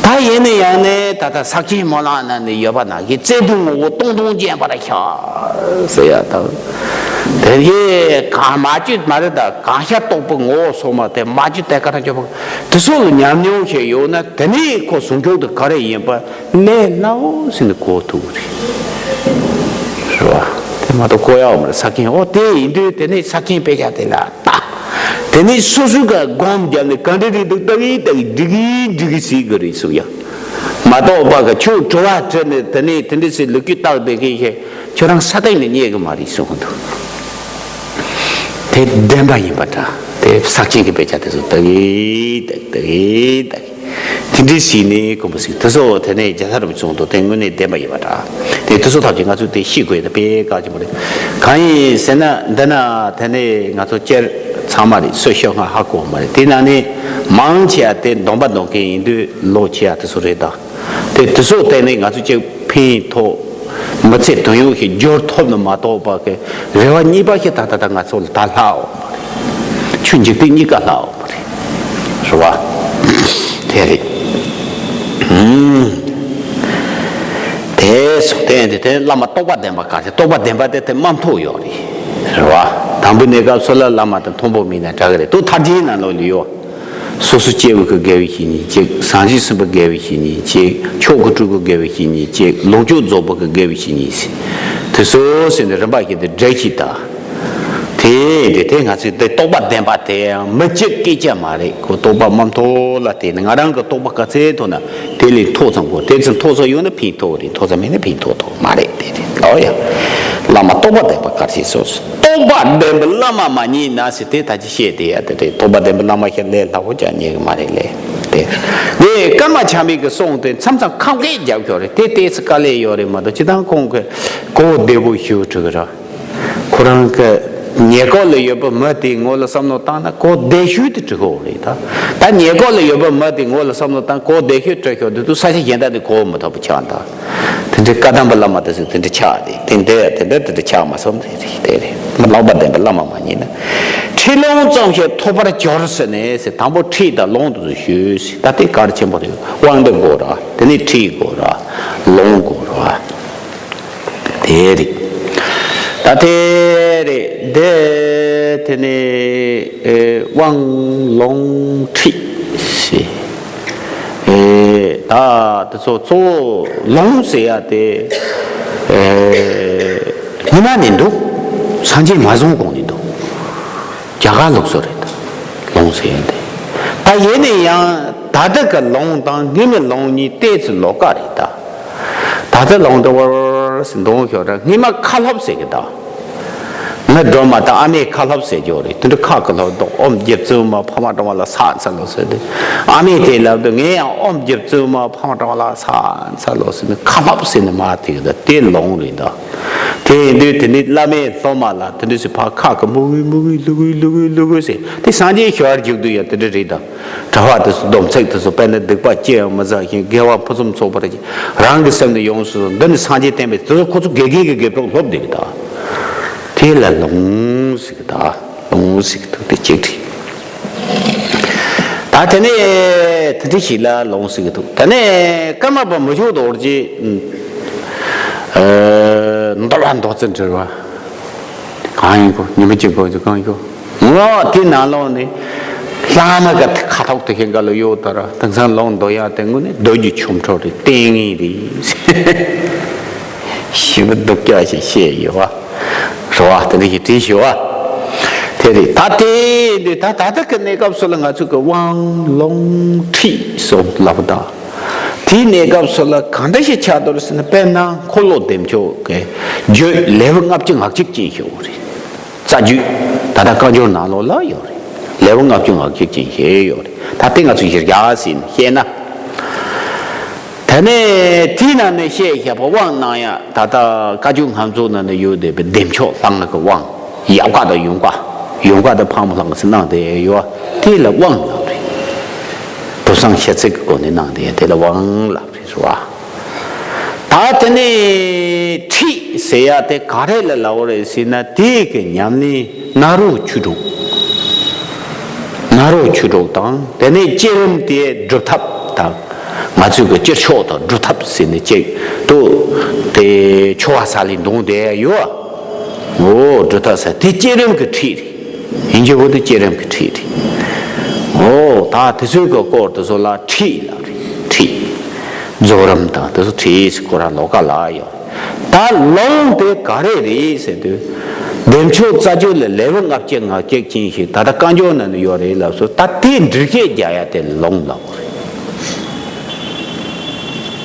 ད་ཡིན་ན་ཡང་ནས་ད་ལྟ་ཕྱག་ཆེན་སྨོན་ལམ་ནང་ནས་ཡོད་པ་ནང་བཞིན་བརྩེ་གདུང་ངོ་བོ་སྟོང་སྟོང་བརྗེན་པར་ཤར་ཟེར་ཡ་དང་། དེ་བཞིན་གང་མ་བཅོས་མ་རེད། ད་གང་ཤར་རྟོགས་པའི་ངོ་བོ་སོ་མ་དེ་མ་བཅོས་དེ་ག་རང་བཅོས་པ་དེ་ཚོ་ལ་ཉམས་མྱོང་ཞིག་ཡོད་ན། དེ་ནས་ཁོ་ཟུང་འཇུག་དེ་ག་རེ་ཡིན་པ། ལས་སླ་བོ་ཟིན་ནས་གོ་ཐུབ་རེད། རེད་བ། དེ་མ་གཏོགས་གོ་ཡག་མ་རེད། ཕྱག་ཆེན། འོ་དེ་ཡིན་དུས་དེ་ནས་ཕྱག་ཆེན་དཔེ་ཆ་དེ་ལ་ལྟ། དེ་ནས་སོ་སོ་ག་སྒོམ་བརྒྱབ་ནས་ག་འདྲ་རེད་འདུག་ལྟ་གི་ལྟ་གི་འགྲིག་གི་འགྲིག་གི་ཟེར་གི་རེད་གསུངས་ཡ། མ་གཏོགས་པ་ག་ཁྱོད་དྲི་བ་དྲིས་ནས་དེ་ནས་དེ་འདྲ་ཟེར་ལོ་རྒྱུས་བཏགས་བསྡད་མཁན་ཞིག་ཁྱོད་རང་ས་སྟེང་ནས་རྙེད་གི་མ་རེད་གསུངས་འདུག་དེ་བདེན་པ་ཡིན་པ་འདྲ། དེ་ཕྱག་ཆེན་གྱི་དཔེ་ཆ་དེ་ཚོ་ལྟ་གི་ལྟ་གི་ལྟ་གི་ལྟ་གི་དེ་འདྲའི་ཞིག་ནས་དཀོན་པོ་ཞིག་དེ་ཚོ་དེ་ནས་རྒྱ་ཚ་རིན་པོ་ཆེ་གསུངས་འདུག་དེ་དངོས་གནས་བདེན་པ་ཡིན་པ་འདྲ། དེ་དེ་ཚོ་ཐམས་ཅད་ང་ཚོས་དེ་ཤེས་དགོས་ཡ་དེ་དཔེ་གལ་ཆེན་པོ་རེད། གང་ཡིན་ཟེར་ན་འདི་ན་དེ་ནས་ང་ཚོ་སྤྱིར་ཚང་མ་རེད། སུ་ཤོད་ང་ཧ་གོ་མ་རེད། དེ་ན་ནི་མང་ཆེ་བ་དེ་སྡོམ་པ་སྡོམ་མཁན་ཡིན་དུས་ལོ་ཆེ་བ་དེ་ཚོ་རེད་ད། དེ་དེ་ཚོ་བརྟེན་ནས་ང་ཚོ་གཅིག་ཕན་ཐོགས། མི་ཚེ་དོན་ཡོད་ཞིག་འབྱོར་ཐུབ་ན་མ་གཏོགས་པ་གི་རེ་བ་གཉིས་པ་ཞིག་ད་ད་ད་ང་ཚོ་ལ་ད་ལྷག་འོང་མ་རེད། ཆོས་འཇིག་རྟེན་གཉིས་ཀ་ལྷག་འོང་མ་རེད། རེད་བ། དེ་རེད། ཨུམ། དེ་སོགས་བསྟན་ཏེ་དེ་བླ་མ་རྟོགས་པ་ལྡན་པ་ག་ཚད། རྟོགས་པ་ལྡན་པ་དེ་དེ་མ་མཐོ་ཡོད་རེད། རེད་བ། དང་པོའི་གནས་སྐབས་སུ་ལ་བླ་མ་དང་མཐོན་པོ་མིན་ན་དྲག་གི་རེད། དུ་མཐར་གྱིས་ན་ལོ་ལི་ཡོད། སོ་སོ་སྐྱེ་བོ་གི་དགེ་བའི་བཤེས་གཉེན་གཅིག་བྱང་ཆུབ་སེམས་དཔའི་དགེ་བའི་བཤེས་གཉེན་གཅིག་ཆོས་ཀྱི་སྤྲུལ་སྐུའི་དགེ་བའི་བཤེས་གཉེན་གཅིག་ལོངས་སྤྱོད་རྫོགས་པའི་གི་དགེ་བའི་བཤེས་གཉེན་ཟེར། དེ་ཚོ་ཟེར་ནས་རིམ་པ་བཞིན་དུ་འགྲེལ་གྱིས་ད། དེ་དེ་དེ་ང་ཚོས་དེ་རྟོགས་པ་ལྡན་པ་དེ་ཡང་མི་གཅིག་སྐད་ཆ་མ་རེད། ཁོ་རྟོགས་པ་མ་མཐོ་ལ་བརྟེན་ནས་ང་རང་གི་རྟོགས་པ་ག་ཚད་མཐོ་ན་དེ་ལས་མཐོ་ཙམ་དགོས། དེ་ཚོ་མཐོ་ཙམ་ཡོད་ན་ཕན་ཐོགས་རེད། མཐོ་ཙམ་མེད་ན་ཕན་ཐོགས་ཐོགས་མ་རེད། དེ་རེད་ལོ་ཡ། བླ་མ་རྟོགས་པ་ལྡན་པ་ག་ཚད་སོ་སོ། རྟོགས་པ་ལྡན་པའི་བླ་མ་མ་རྙེད་ན་ཟེར་དེ་ད་ཅི་བཤད་དེ་ཡ་དེ་རེད། རྟོགས་པ་ལྡན་པའི་བླ་མ་ཞིག་ལས་སླ་བོ་ཅང་རྙེད་གི་མ་རེད་ལས། དེ་ནས་ཀརྨ་ཆགས་མེད་ཀྱི་གསུང་དེ་མཚམས་མཚམས་ཁམས་སྐད་རྒྱབ་ཤོར་རེད། དེ་ཏོག་ཙམ་དཀའ་ལས་ཡོད་རེད་མ་གཏོགས་སྤྱིར་བཏང་ཁོང་གི་གོ་བདེ་པོ་ཞུ་ཐུབ་ཀྱི་རེད། ཁོ་རང་གི་ཉེ་འཁོར་ལ་ཡོད་པའི་མི་དེའི་ངོ་ལ་བསམ་བློ་བཏང་ན་གོ་བདེ་ཤོས་དེ་འབྲི་ཤོར་རེད་ད། ད་ཉེ་འཁོར་ལ་ཡོད་པའི་མི་དེའི་ངོ་ལ་བསམ་བློ་བཏང་གོ་བདེ་ཤོས་འབྲི་ཤོར་དུས་དུས་ས་ཆ་གཞན་དག་དེ་གོ་མི་ཐུབ་པ་ཆགས་ད། དེ་འདྲའི་བཀའ་གདམས་པ་བླ་མ་དེ་ཚོ་དེ་འདྲ་ཆགས་ཏེ་དེ་འདྲ་དེ་འདྲ་དེ་འདྲ་ཆགས་མ་སོང་། དེ་རེད། དེ་རེད། ལག་པ་ལྡན་པའི་བླ་མ་མ་ཡིན་ན། ཁྲིད་ལུང་ཙམ་ཞིག་ཐོབ་པར་གྱུར་ཟེར་ནས་ཟེར། དང་པོ་ཁྲིད་དང་ལུང་དེ་ཚོ་ཞུས་ཟེར། ད་དེ་གལ་ཆེན་པོ་རེད། དབང་དེ་དགོས་ར། དེ་ནས་ཁྲིད་དགོས་ར། ལུང་དགོས་ར། དེ་རེད། ད་དེ་རེད་དེ། དེ་ནས་ཨེ་དབང་ལུང་ཁྲིད་ཟེར། ཨེ་ད་དེ་ཚོ་གཙོ་བོ་ལུང་ཟེར་ཡ་དེ་ཨེ་སྔོན་མ་ནས་འདུག་སངས་རྒྱས་མ་བྱུང་གོང་ནས་འདུག་རྒྱ་གར་ལུགས་སྲོལ་རེད། ད་ལུང་ཟེར་ཡ་དེ། ད་ཡིན་ན་ཡང་ད་ལྟ་གི་ལུང་དང་སྔོན་མའི་ལུང་གཉིས་ཏོག་ཙམ་ལོགས་ཀ་རེད་ད། ད་ལྟ་ལུང་དེ་བར་སེ་འདོང་ཤོར་ར། སྔོན་མ་ཁ་སློབ་ཟེར་གི་ད། ང་སྒྲོལ་མ་དང་ཨ་མས་ཁ་སློབ་ཟེར་གྱི་ཡོད་རེད། དེ་འདྲ་ཁ་གི་སློབ་དང་ཨོཾ་རྒྱུ་བཙུན་མ་འཕགས་མ་གྲོལ་མ་ལ་ཕྱག་འཚལ་ལོ་ཟེར་ཏེ། ཨ་མས་དེ་ལབ་དུས་ངས་ཡང་ཨོཾ་རྒྱུ་བཙུན་མ་འཕགས་མ་གྲོལ་མ་ལ་ཕྱག་འཚལ་ལོ་ཟེར་ནས་ཁ་སློབ་ཟེར་ནས་མར་ཐིག་ད། དེ་ལུང་རེད་ད། དེ་ཡིན་དུས་དེ་ནས་བླ་མས་སློབ་མ་ལ་དེ་འདྲ་ཟེར་ཕར་ཁ་གི་མུ་གུ་མུ་གུ་ལུ་གུ་ལུ་གུ་ལུ་གུ་ཟེར། དེ་སངས་རྒྱས་ཞལ་མཇུག་ཏུ་ཡང་དེ་འདྲ་རེད་ད། གྲྭ་པ་དེ་ཚོ་སྡོམ་ཚིག་དེ་ཚོ། དཔེར་ན་སྡིག་པ་ཅི་ཡང་མི་བསགས་ཤིང་། དགེ་བ་ཕུན་སུམ་ཚོགས་པར་བགྱི། རང་གི་སེམས་ནི་ཡོངས་སུ་བཟུང་། འདི་ནི་སངས་རྒྱས་བསྟན་པའི། དེ་ཚོ་ཁོ་ཚོ་དགེ་རྒན་གྱི་དགེ་ཕྲུག་སློབ་བསྡད་ཀྱི་ད། དེ་ལ་ལུང་ཟེར་གི་ད། ལུང་ཟེར་གི་འདུག་དེ་གཅིག་རེད། ད་དེ་ནས་དེ་འདྲ་ཞིག་ལ་ལུང་ཟེར་གི་འདུག་དེ་ནས་ཀརྨ་པ་མི་བསྐྱོད་རྡོ་རྗེ། ཨ་འདུལ་བ་མདོ་རྩ་འགྲེལ་བ། གང་ཡིན་གོ། ཉི་མ་གཅིག་གོ་གང་ཡིན་གོ། ངོ་དེ་ནང་ལོགས་ནས་བླ་མ་གི་ཁ་ཐོག་དེ་ཤེས་འགའ་ལ་ཡོད་ད་ར། དེང་སང་ལུང་འདོན་ཡ་དེ་དངོས་གནས་རྡོ་རྗེ་ཆོ་འཕྲུལ་རེད། ལྟས་ངན་རེད། ཞེ་པོ་སྡུག་ཅག་ཞིག་བཤད་ཡོད་བ། རེད་བ། དེ་འདྲ་ཞིག་བྲིས་ཤོག་བ། དེ་རེད། ད་དེ་འདི་ད་ད་ལྟ་གི་གནས་སྐབས་སུ་ལ་ང་ཚོ་གི་དབང་ལུང་ཁྲིད་སོགས་ལབ་ད། དེའི་གནས་སྐབས་སུ་ལ་གང་འདྲ་ཞིག་ཆགས་འདུག་ཟེར་ན། དཔེར་ན་འཁོར་ལོ་བདེ་མཆོག་གི་བརྗོད་ལེའུ་ལྔ་བཅུ་ང་གཅིག་ཅན་ཞིག་ཡོད་རེད། རྩ་རྒྱུད་ད་ལྟ་བཀའ་འགྱུར་ནང་ལོགས་ལ་ཡོད་རེད། ལེའུ་ལྔ་བཅུ་ང་གཅིག་ཅན་ཞིག་ཡོད་རེད། ད་ལྟ་ང་ཚོ་གཞི་རྒྱ་ཟིན་བཤད་ན། དེ་ནས་དེའི་ནང་ནས་བཤད་བཞག་པ་དབང་གནང་ཡ། ད་ལྟ་བཀའ་འགྱུར་ལྔ་མཛོད་ནང་ན་ཡོད་བསྡད་པའི་བདེ་མཆོག་ལྷ་ལྔ་གི་དབང་། ཡབ་བཀའ་དང་ཡུམ་བཀའ། ཡུམ་བཀའ་དང་ཕག་མོ་ལྷ་ལྔ་ཟེར་གནང་བསྡད་ཡོད། དེ་ལ་དབང་ལབ་རེད། བུམ་གསང་ཤ་ཚིག་གི་སྒོ་ནས་གནང་བསྡད་ཡ་དེ་ལ་དབང་ལབ་རེད། རེད་བ། ད་དེ་ནས་ཁྲིད་ཟེར་ཡ་དེ་ག་རེ་ལ་ལབ་པ་རེད་ཟེར་ན། དེ་གི་ཉམས་ལེན་ནཱ་རོ་ཆོས་དྲུག་ནཱ་རོ་ཆོས་དྲུག་དང་། དེ་ནས་བསྐྱེད་རིམ་དེ་སྒྲུབ་ཐབས་དང་། ང་ཚོས་གི་བསྐྱེད་ཆོག་དང་སྒྲུབ་ཐབས་ཟེར་ནས་གཅིག་ཏུ་དེ་ཆོ་ག་ས་ལས་འདོན་བསྡད་ཡ་ཡོད། འོ་སྒྲུབ་ཐབས་ཟེར་དེ་བསྐྱེད་རིམ་གྱི་ཁྲིད་རེད། ཡིན་གྱི་བོ་དེ་བསྐྱེད་རིམ་གྱི་ཁྲིད་རེད། འོ་ད་དེ་ཚོའི་གི་སྐོར་དེ་ཚོ་ལ་ཁྲིད་ལབ་རེད། ཁྲིད། རྫོགས་རིམ་དང་དེ་ཚོ་ཁྲིད་ཟེར་ཁོ་རང་ལོགས་ཀ་ལ་ཡོད། ད་ལུང་དེ་ག་རེ་རེད་ཟེར་དུས། བདེ་མཆོག་རྩ་རྒྱུད་ལ་ལེའུ་ལྔ་བཅུ་ང་གཅིག་ཅན་ཞིག་ད་ལྟ་བཀའ་འགྱུར་ནང་ན་ཡོད་རེད་ལབ་སོང་། ད་དེ་འགྲེལ་བཤད་རྒྱག་ཡ་དེ་ལུང་ལབ་དགོས་རེད།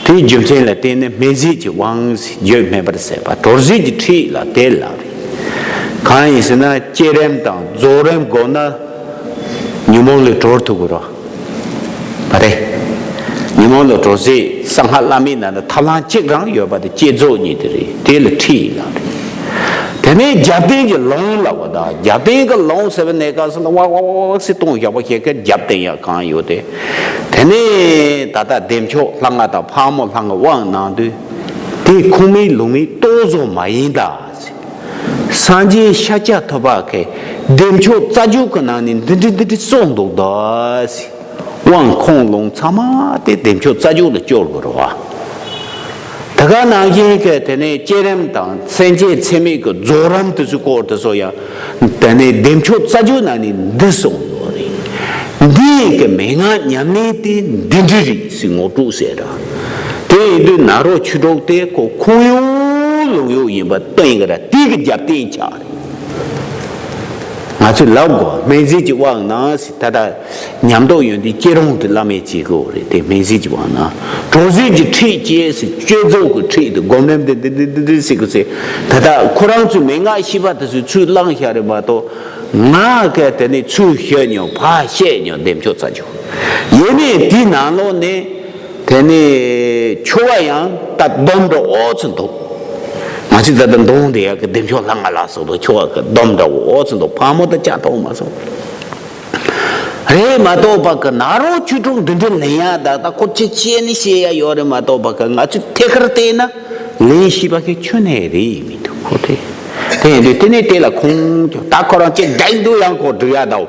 དེའི་རྒྱུ་མཚན་ལ་བརྟེན་ནས་སྨྲས་རྫས་ཀྱི་དབང་ཟེར། བརྗོད་སྨྲས་པར་ཟད་པ། དོར་ཟས་ཀྱི་ཁྲིད་ལ་དེ་ལབ་རེད། གང་ཡིན་ཟེར་ན་བསྐྱེད་རིམ་དང་རྫོགས་རིམ་དགོས་ན་ཉོན་མོངས་ལས་གྲོལ་ཐུབ་དགོས་རེད། མ་རེད། ཉོན་མོངས་ལས་གྲོལ་ཟས་གསང་སྔགས་བླ་མེད་ནང་ན་ཐབས་ལམ་གཅིག་རང་ཡོད་པ་དེ་བསྐྱེད་རྫོགས་གཉིས་དེ་རེད། དེ་ལ་ཁྲིད་ལབ་རེད། དེ་ནས་རྒྱབ་རྟེན་གྱི་ལུང་ལབ་པ་དང་། རྒྱབ་རྟེན་གྱི་ལུང་ཟེར་བའི་གནས་སྐབས་སུ་ལ་ཝག་ཝག་ཝག་ཝག་ཟེར་གཏོང་བཞག་པ་ཞིག་གི་རྒྱབ་རྟེན་ཡང་གང་ཡོད་དེ། དེ་ནས་ད་ལྟ་བདེ་མཆོག་ལྷ་ལྔ་དང་ཕག་མོ་ལྷ་ལྔ་དབང་གནང་དུས། དེ་ཁུངས་མེད་ལུང་མེད་རྟོག་བཟོ་མ་ཡིན་ད། སངས་རྒྱས་ཤཱཀྱ་ཐུབ་པ་གིས་བདེ་མཆོག་རྩ་རྒྱུད་ཀྱི་ནང་ནས་འདི་འདྲ་འདི་འདྲ་གསུངས་འདུག་ད། དབང་ཁུངས་ལུང་ཚང་མ་དེ་བདེ་མཆོག་རྩ་རྒྱུད་ལ་སྐྱོར་དགོས་རེད་བ། ད་ག་ནང་བཞིན་གྱི་དེ་ནས་བསྐྱེད་རིམ་དང་སེམས་བསྐྱེད་ཚད་མེད་ཀྱི་རྫོགས་རིམ་དེ་ཚོའི་སྐོར་དེ་ཚོ་ཡང་དེ་ནས་བདེ་མཆོག་རྩ་རྒྱུད་ནང་ནས་འདི་གསུངས་ཡོད་རེད། འདི་ཡི་གི་མན་ངག་ཉམས་ལེན་དེ་འདི་འདྲ་རེད་ཟེར་ངོ་སྤྲོད་ཟེར་ར། དེ་ཡིན་དུས་ནཱ་རོ་ཆོས་དྲུག་དེ་ཁོ་ཁུངས་ཡོད་ལུང་ཡོད་ཡིན་པ་སྟོན་གི་ར། དེ་གི་རྒྱབ་རྟེན་ཆགས་རེད། ང་ཚོས་ལབ་དགོས། སྨན་རྩིས་ཀྱི་དབང་གནང་ཟེར། ད་ལྟ་ཉམས་རྟོགས་ཡོན་ཏན་སྐྱེད་རུང་དུ་བླ་མས་བྱེད་དགོས་རེད། དེ་སྨན་རྩིས་ཀྱི་དབང་གནང་། གྲོལ་ཟས་ཀྱི་ཁྲིད་བཅས་ཟེར། བསྐྱེད་རྫོགས་ཀྱི་ཁྲིད་དེ་སྒོམ་རིམ་དེ་འདི་འདི་འདི་འདི་ཟེར་དགོས་ཟེར། ད་ལྟ་ཁོ་རང་ཚོའི་མན་ངག་ཤེས་པ་དེ་ཚོས་ཚུར་བླངས་བཞག་རེད་མ་གཏོགས། ང་ག་དེ་ནས་ཚུར་ཤོད་མྱོང་། ཕར་བཤད་མྱོང་། བདེ་མཆོག་རྩ་རྒྱུད། ཡིན་ནའི་དེའི་ནང་ལོགས་ནས། དེ་ནས་ཆོ་ག་ཡང་ད་སྡོམ་འདྲ་བོ་ཙམ་འདུག་ང་ཚོས་ད་ལྟ་འདོན་བསྡད་ཡག་གི་བདེ་མཆོག་ལྷ་ལྔ་ལ་སོགས་པའི་ཆོ་ག་གི་སྡོམ་འདྲ་བོ་ཙམ་འདུག་ཕག་མོ་དང་ལྕགས་ཐོག་མ་སོགས་རེད་མ་གཏོགས་པ་གི། ནཱ་རོ་ཆོས་དྲུག་འདི་འདྲ་ལེན་ཡ་ད་ད་ཁོ་ཅི་བྱས་ནས་བཤད་ཡ་ཡོད་རེད་མ་གཏོགས་པ་གི། ང་ཚོས་ཐད་ཀར་བལྟས་ན་ ལེན་ཤེས་པ་གི་ཁྱོན་ནས་རེད་མི་འདུག་ཁོ་དེ། དེ་ཡིན་དུས་དེ་ནས་དེ་ལ་ཁོང་ད་ཁོ་རང་ཅིག་འགྲིག་འདུག་ཡང་ཁོ་འགྲིག་ཡ་འདུག་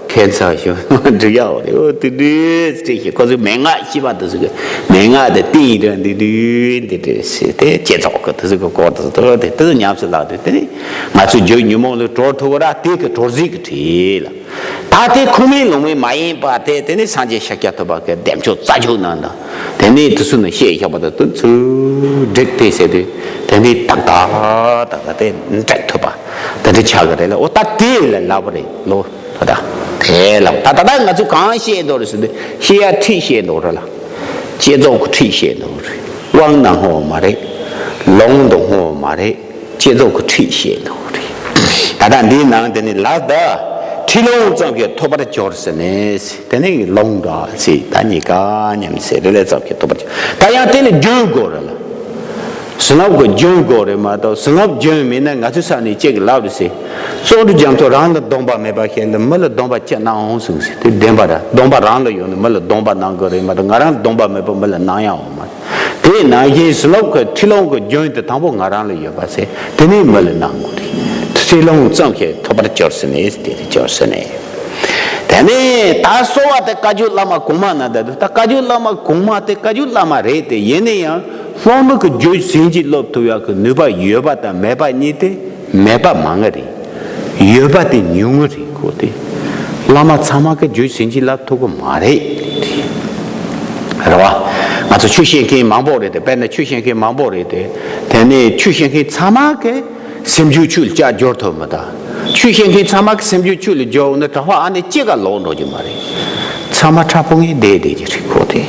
ཁྱད་མཚར་ཞིག་འགྲིག་ཡ་འོ་རེད། འོ་དེ་འདྲའི་ཅིག་ཞིག་ཁོ་ཚོའི་མན་ངག་ཤེས་པ་དེ་ཚོ་གི་མན་ངག་དེ་ཏིང་འདྲ་འདི་འདྲའི་འདི་འདྲའི་ཟེར་ཏེ་བྱེད་ཚོགས་ཀྱི་དེ་ཚོ་གི་སྐོར་དེ་ཚོ་དེ་དེ་ཚོ་ཉམས་སུ་བླངས་ཏེ་དེ་ནས་ང་ཚོ་རྒྱུ་ཉོན་མོངས་ལས་གྲོལ་ཐུབ་པ་ར་དེ་གི་གྲོལ་རྫས་ཀྱི་ཁྲིད་ལ། ད་དེ་ཁུངས་མེད་ལུང་མེད་མ་ཡིན་པ་དེ་དེ་ནི་སངས་རྒྱས་ཤཱཀྱ་ཐུབ་པ་གི་བདེ་མཆོག་རྩ་རྒྱུད་ནང་དང་དེ་ནི་དེ་ཚོ་ནི་བཤད་བཞག་པ་དང་དེ་ཚོ་འགྲིག་དེ་ཟེར་དུས་དེ་ནི་ཏག་ཏག་ཏག་ཏག་དེ་འགྲིག་ཐུབ་པ་དེ་འདྲ་ཆགས་ཀྱི་རེད་ལ། འོ་ད་དེ་ལས་སླ་པོ་རེད་ལོ། ད་ད་དེ་ལ་ད་ད་ད་ང་ཚོ་གང་བཤད་འདོད་རེད་ཟེར་དུས་བཤད་ཡ་ཁྲིད་བཤད་འདོད་རེད་ལ། བསྐྱེད་རྫོགས་ཀྱི་ཁྲིད་བཤད་འདོད་རེད། དབང་ནང་ཧོ་མ་རེད། ལུང་དང་ཧོ་མ་རེད། བསྐྱེད་རྫོགས་ཀྱི་ཁྲིད་བཤད་འདུག་རེད། ད་ལྟ་འདིའི་ནང་དེ་ནི་ལ་ད་ཁྲིད་ལུང་ཙམ་གྱིས་ཐོབ་པར་གྱུར་ཟེར་ནས་དེ་ནི་ལུང་འདྲ་ཟེར་ད་གཉིས་ཀ་མཉམ་ཟེར་རེ་ལས་ཙམ་གྱིས་ཐོབ་པར་གྱུར། ད་ཡང་དེ་ལ་རྒྱུན་དགོས་རེད་ལ། བྱིན་རླབས་ཀྱི་རྒྱུན་དགོས་རེད་མ་གཏོགས་བྱིན་རླབས་རྒྱུན་མེད་ན་ང་ཚོའི་ས་ནས་ཅིག་ལབ་རེད་ཟེར། གཙོ་བོ་རྒྱ་མཚོ་རང་ལ་སྡོམ་པ་མེད་པ་ཞིག་ལ་མི་ལ་སྡོམ་པ་ཅི་གནང་འོང་ཟེར་ཟེར་དེ་བདེན་པ་རེད། སྡོམ་པ་རང་ལ་ཡོད་ན་མི་ལ་སྡོམ་པ་གནང་དགོས་རེད་མ་གཏོགས་ང་རང་ལ་སྡོམ་པ་མེད་པ་མི་ལ་གནང་ཡ་འོང་མ་རེད། དེས་ན་གཞན་བྱིན་རླབས་ཀྱི་ཁྲིད་ལུང་གི་རྒྱུན་དེ་དང་པོ་ང་རང་ལ་ཡོད་པ་ཟེར་དེ་ནས་མི་ལ་གནང་དགོས་རེད། ཁྲིད་ལུང་ཙམ་ཞིག་ཐོབ་པར་གྱུར་ཟེར་ནས་དེ་རེད་གྱུར་ཟེར་ནས། དེ་ནས་ད་གསོལ་བ་དེ་བཀའ་བརྒྱུད་བླ་མ་གོང་མ་ན་ད་དུ་ད་བཀའ་བརྒྱུད་བླ་མ་གོང་མ་དེ་བཀའ་བརྒྱུད་བླ་མ་རེད་དེ་ཡིན་ན་ཡང་སློབ་མ་གི་རྒྱུད་ཟིན་གྱིས་སློབ་ཐུབ་ཡག་གི་ནུས་པ་ཡོད་པ་དང་མེད་པ་གཉིས་དེ་མེད་པ་མང་ང་རེད། ཡོད་པ་དེ་ཉུང་ངུ་རེད་ཁོ་དེ། བླ་མ་ཚང་མ་གི་རྒྱུད་ཟིན་གྱིས་བསླབ་ཐུབ་གི་མ་རེད། རེད་བ། ང་ཚོ་ཆོས་བཤད་མཁན་མང་པོ་རེད་དེ་དཔེར་ན་ཆོས་བཤད་མཁན་མང་པོ་རེད་དེ། དེ་ནས་ཆོས་བཤད་མཁན་ཚང་མ་གི་སེམས་རྒྱུད་ཆོས་ལ་བཅའ་སྦྱོར་ཐུབ་མི་ད། ཆོས་བཤད་མཁན་ཚང་མ་གི་སེམས་རྒྱུད་ཆོས་ལ་སྦྱོར་འོང་ན་གྲྭ་པ་ཨ་ནེ་གཅིག་ག་ལོག་འགྲོ་རྒྱུ་མ་རེད། ཚང་མ་ཕྲ་ཕུང་ངེ་བསྡད་བསྡད་ཀྱི་རེད་ཁོ་དེ།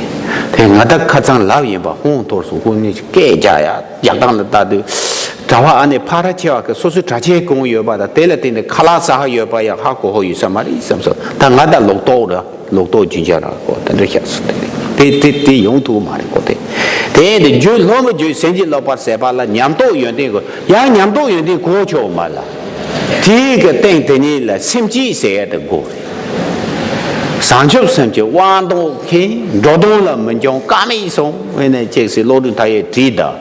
དེ་ང་ད་ཁ་ཚང་ལབ་ཡིན་པ་ཧོང་གཏོར་སོང་ཁོ་ནི་སྐད་རྒྱག་ཡ་རྒྱག་སྟངས་ལ་ལྟ་དུས། གྲྭ་པ་ཨ་ནེ་ཕ་ར་ཆེ་བ་གི་སོ་སོའི་གྲྭ་ཆས་གང་ཡོད་པ་དང་དེ་ལ་བརྟེན་ནས་ཁ་ལག་ཟ་ཧ་ཡོད་པ་ཡང་ཧ་གོ་ཧོ་ཡོད་ས་མ་རེད་བསམ་སོང་ད་ང་ད་ལོག་རྟོག་ར། ལོག་རྟོག་རྒྱུན་ཆགས་ར་གོ་དེ་འདྲ་བཤད་སོང་དེ་དེ་དེ་ཡོང་ཐུབ་མ་རེད་གོ་དེ། དེ་ཡིན་དུས་རྒྱུད་སློབ་མའི་རྒྱུད་ཟིན་གྱིས་སློབ་པར་ཟད་པ་ལ་ཉམས་རྟོགས་ཡོན་ཏན་དགོས། ཡང་ཉམས་རྟོགས་ཡོན་ཏན་གོ་ཆོག་མ་ལ། དེའི་གི་སྟེང་དེ་ཉིད་ལ་སེམས་བསྐྱེད་ཟེར་ཡ་དེ་དགོས་རེད། བྱང་ཆུབ་སེམས་ཀྱི་དབང་ཐོབ་མཁན་འགྲོ་དོན་ལ་མི་འགྱང་ཀ་མེད་སོང་བས་ནས་ཅེས་སི་བློ་གྲོས་མཐའ་ཡས་བྲིས་གདའ།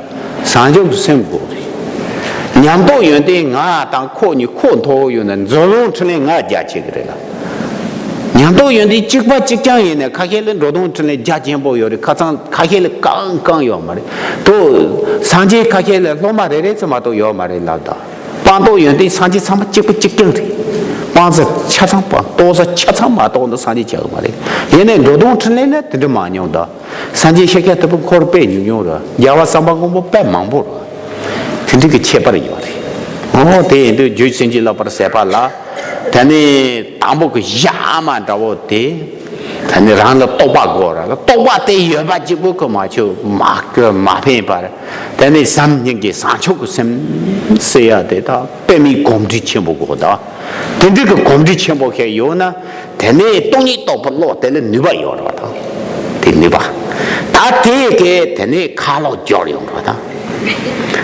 བྱང་ཆུབ་སེམས་དགོས་རེད། ཉམས་རྟོགས་ཡོན་ཏན་ང་དང་ཁོ་གཉིས་ཁོ་མཐོ་བོ་ཡོད་ན་འཛོལ་ལོང་འཕྲིན་ལས་ང་རྒྱ་ཆེ་གི་རེད་ལ། ཉམས་རྟོགས་ཡོན་ཏན་གཅིག་པ་གཅིག་རྐྱང་ཡིན་ན་ཁ་ཤས་ལ་འགྲོ་དོན་འཕྲིན་ལས་རྒྱ་ཆེན་པོ་ཡོད་རེད། ཁ་ཚང་ཁ་ཤས་ལ་གང་གང་ཡོད་མ་རེད་དོ། སངས་རྒྱས་ཁ་ཤས་ལ་སློབ་མ་རེ་རེ་ཙམ་མ་གཏོགས་ཡོད་མ་རེད་ལབ་ད། སྤངས་རྟོགས་ཡོན་ཏན་སངས་རྒྱས་ཚང་མ་གཅིག་པ་གཅིག་རྐྱང་རེད། སྤངས་ས་ཆ་ཚང་སྤངས་རྟོགས་ས་ཆ་ཚང་མ་རྟོགས་ན་སངས་རྒྱས་ཆགས་ཀྱི་མ་རེད། ཡིན་ནའི་འགྲོ་དོན་འཕྲིན་ལས་ལ་དེ་འདྲ་མང་ཉུང་ད། སངས་རྒྱས་ཤཱཀྱ་ཐུབ་པའི་འཁོར་དཔེ་ཉུང་ཉུང་རེད། རྒྱལ་བ་སམ་བྷོ་ཊ་མགོན་པོ་དཔེ་མང་པོ་རེད། དེ་འདྲ་གི་ཁྱད་པར་ཡོད་རེད། འོ་དེ་ཡིན་དུས་རྒྱུད་བྱིན་གྱིས་བརླབས་པར་ཟད་པ་ལ། དེ་ནས་དང་པོ་གི་གཞི་ཨ་མ་འདྲ་བོ་དེ། དེ་ནས་རང་ལ་རྟོགས་པ་དགོས་ར་ལ་རྟོགས་པ་དེ་ཡོད་པ་གཅིག་པུ་གི་མ་ཆོད་མ་མ་ཕན་པར། དེ་ནས་བྱམས་སྙིང་རྗེ་བྱང་ཆུབ་ཀྱི་སེམས་ཟེར་ཡ་དེ་དག་དཔེ་མེད་གོམས་འདྲིས་ཆེན་པོ་དགོས་ད། དེ་འདྲ་གི་གོམས་འདྲིས་ཆེན་པོ་ཞིག་ཡོད་ན། དེ་ནས་སྟོང་ཉིད་རྟོགས་པའི་བློ་དེ་ལ་ནུས་པ་ཡོད་རེད་བ་དང་། དེ་ནུས་པ། ད་དེ་གས་དེ་ནས་ཁ་ལོག་སྦྱོར་ཡོང་བ་དང་།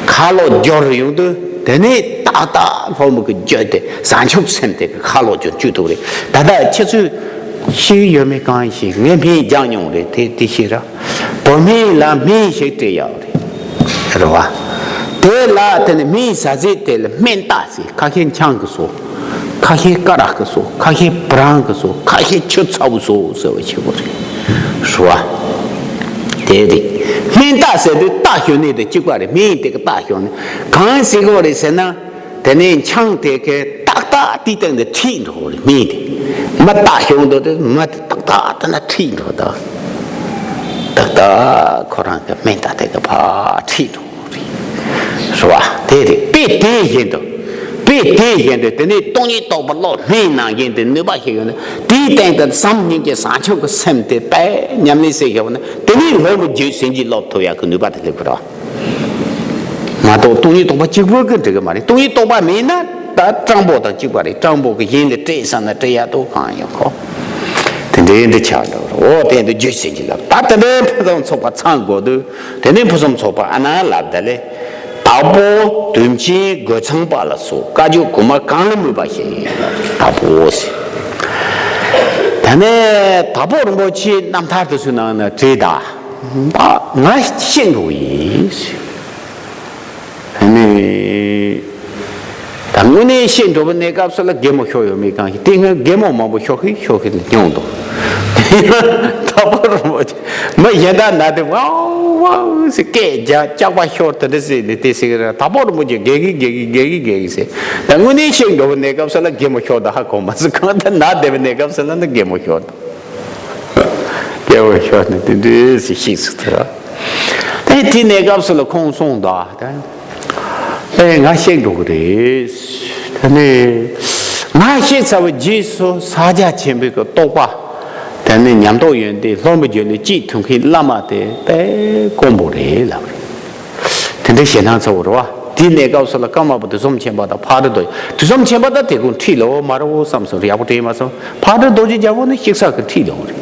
ཁ་ལོག་སྦྱོར་ཡོང་དུས་དེ་ནས་ཏག་ཏག་སློབ་མ་གི་རྒྱུད་དེ་བྱང་ཆུབ་སེམས་དེ་གི་ཁ་ལོག་སྦྱོར་བཅུག་ཐུབ་རེད། ད་ལྟ་ཁྱེད་ཚོས་ཤེས་ཡོད་མེད་གང་ཞིག་ངས་སྨན་རྒྱག་མྱོང་རེད་དེ་དེ་ཤེས་ར། བུད་མེད་ལ་སྨན་ཞིག་སྤྲད་ཡག་རེད། རེད་བ། དེ་ལ་དེ་ནི་སྨན་ཟ་རྫས་དེ་ལ་སྨན་རྟགས་ཟེར་ཁ་ཤས་ཆང་གི་བཟོ། ཁ་ཤས་ཀ་རག་གི་བཟོ། ཁ་ཤས་བ་རང་གི་བཟོ། ཁ་ཤས་ཆུ་ཚ་བོ་བཟོ་ཟེར་བ་ཆེ་བོ་རེད། རེད་བ། དེ་རེད། སྨན་རྟགས་ཟེར་དུས་རྟགས་ཞུ་ནི་དེ་གཅིག་པ་རེད། སྨན་དེ་གི་རྟགས་ཞུ་ནི་གང་ཟེར་གི་རེད་ཟེར་ན། དེ་ནས་ཆང་དེ་གི་ཏག་ཏག་དེའི་སྟེང་དུ་ཁྲིད་འགྲོ་བ་རེད། སྨན་དེ་མི་རྟགས་ཞུ་འདུག་དེ་མི་དེ་ཏག་ཏག་དེ་ན་ཁྲིད་འགྲོ་ད། ཏག་ཏག་ཁོ་རང་གི་སྨན་རྟགས་དེ་གི་ཕར་ཁྲིད་འགྲོ། རེད་བ། དེ་རེད། དཔེ་དེ་བཞིན་དུ། དཔེ་དེ་བཞིན་དུ་དེ་ནས་སྟོང་ཉིད་རྟོགས་པའི་བློ་སྨིན་ནང་བཞིན་དུ་ནུས་པ་ཞིག་ཡོད་ན་དེའི་སྟེང་དུ་བྱམས་སྙིང་རྗེ་བྱང་ཆུབ་ཀྱི་སེམས་དེ་དཔེ་ཉམས་ལེན་བྱེད་ཞོག་ན་དེ་ནས་སློབ་མའི་རྒྱུད་བྱིན་གྱིས་རློབ་ཐུབ་ཡག་གི་ནུས་པ་དེ་སླེབས་པ་རེད་བ། མ་གཏོགས་སྟོང་ཉིད་རྟོགས་པ་གཅིག་པུ་གིས་འགྲིག་གི་མ་རེད། སྟོང་ཉིད་རྟོགས་པ་མེད་ན་ད་སྤྲང་པོ་དང་གཅིག་པ་རེད། སྤྲང་པོ་གིས་གཞན་ལ་སྤྲད་བསམ་ན་སྤྲད་ཡག་ཏུ་གང་ཡོད་གོ། དེ་འདྲའི་འདི་ཆགས་འགྲོ་རེད། འོ་དེ་འདི་རྒྱུད་བྱིན་གྱིས་བརླབས། ད་དེ་འདྲའི་ཕུན་སུམ་ཚོགས་པ་ཚང་དགོས་དུས། དེ་ནས་ཕུན་སུམ་ཚོགས་པ་ཨ་ན་ལབ་ད་ལེ། དྭགས་པོ་དུས་ཆེན་རྒོད་ཚང་པ་ལ་སོགས་བཀའ་བརྒྱུད་གོང་མ་གང་ལ་མོས་པ་ཞིག་ཡིན། དྭགས་པོ་ཟེར། དེ་ནས་དྭགས་པོ་རིན་པོ་ཆེའི་རྣམ་ཐར་དེ་ཚོའི་ནང་ན་བྲིས་ད། ད་ང་ཤེས་འགྲོ་ཡིན། ནི། ད་དངོས་གནས་བཤད་འགྲོ་བའི་གནས་སྐབས་སུ་ལ་གད་མོ་ཤོར་ཡོད་མེད་གང་ཤེས། དེ་སྔོན་གད་མོ་མང་པོ་ཤོར་གི་ཤོར་གི་ལ་སྙོང་འདུག་དྭགས་པོ་རིན་པོ་ཆེ་མི་གཞན་དག་ན་དེ་ཝའོ་ཝའོ་ཟེར་སྐད་རྒྱག་ལྕགས་པ་ཤོར་དེ་འདྲ་ཟེར་ནས་དེ་ཟེར་གི་རེད། དྭགས་པོ་རིན་པོ་ཆེ་གད་གི་གད་གི་གད་གི་གད་གི་ཟེར། ད་དངོས་གནས་བཤད་འགྲོ་བའི་གནས་སྐབས་སུ་ལ་གད་མོ་ཤོར་དང་ཧ་གོ་མ་སོང་། གང་ལྟར་ན་བསྡད་པའི་གནས་སྐབས་སུ་ལ་ནི་གད་མོ་ཤོར་དང་། སྐྱེ་བོ་ཤོར་ནས་དེ་འདྲའི་ཞིག་ཞིག་སུ་ཐུག་དེ་དེའི་གནས་སྐབས་སུ་ལ་ཁོང་གསུངས་དོ། ཨེ་ང་གཤེགས་འགྲོ་གི་རེད། དེ་ནས་ང་གཤེགས་ཚར་བའི་རྗེས་སུ་ཕྱག་རྒྱ་ཆེན་པོའི་གི་རྟོགས་པ། དེ་ནས་ཉམས་རྟོགས་ཡོན་ཏན་སློབ་མའི་རྒྱུད་ལ་སྐྱེས་ཐུབ་མཁན་བླ་མ་དེ་དཔེ་དཀོན་པོ་རེད་ལབ་རེད། དེ་འདྲའི་ཞེད་སྣང་ཚ་བོ་རེད་བ། དེའི་གནས་སྐབས་སུ་ལ་ཀརྨ་པ་དུས་གསུམ་མཁྱེན་པ་དང་ཕག་གྲུ་རྡོ་རྗེ། དུས་གསུམ་མཁྱེན་པ་དང་དེ་ཀུན་ཁྲིད་ལོ་མ་རོ་བསམ་སོང་། ཡག་པོ་དྲན་མ་སོང་། ཕག་གྲུ་རྡོ་རྗེ་རྒྱལ་པོ་ནི་གཤེགས་ས་གི་ཁྲིད་ལོ་རེད།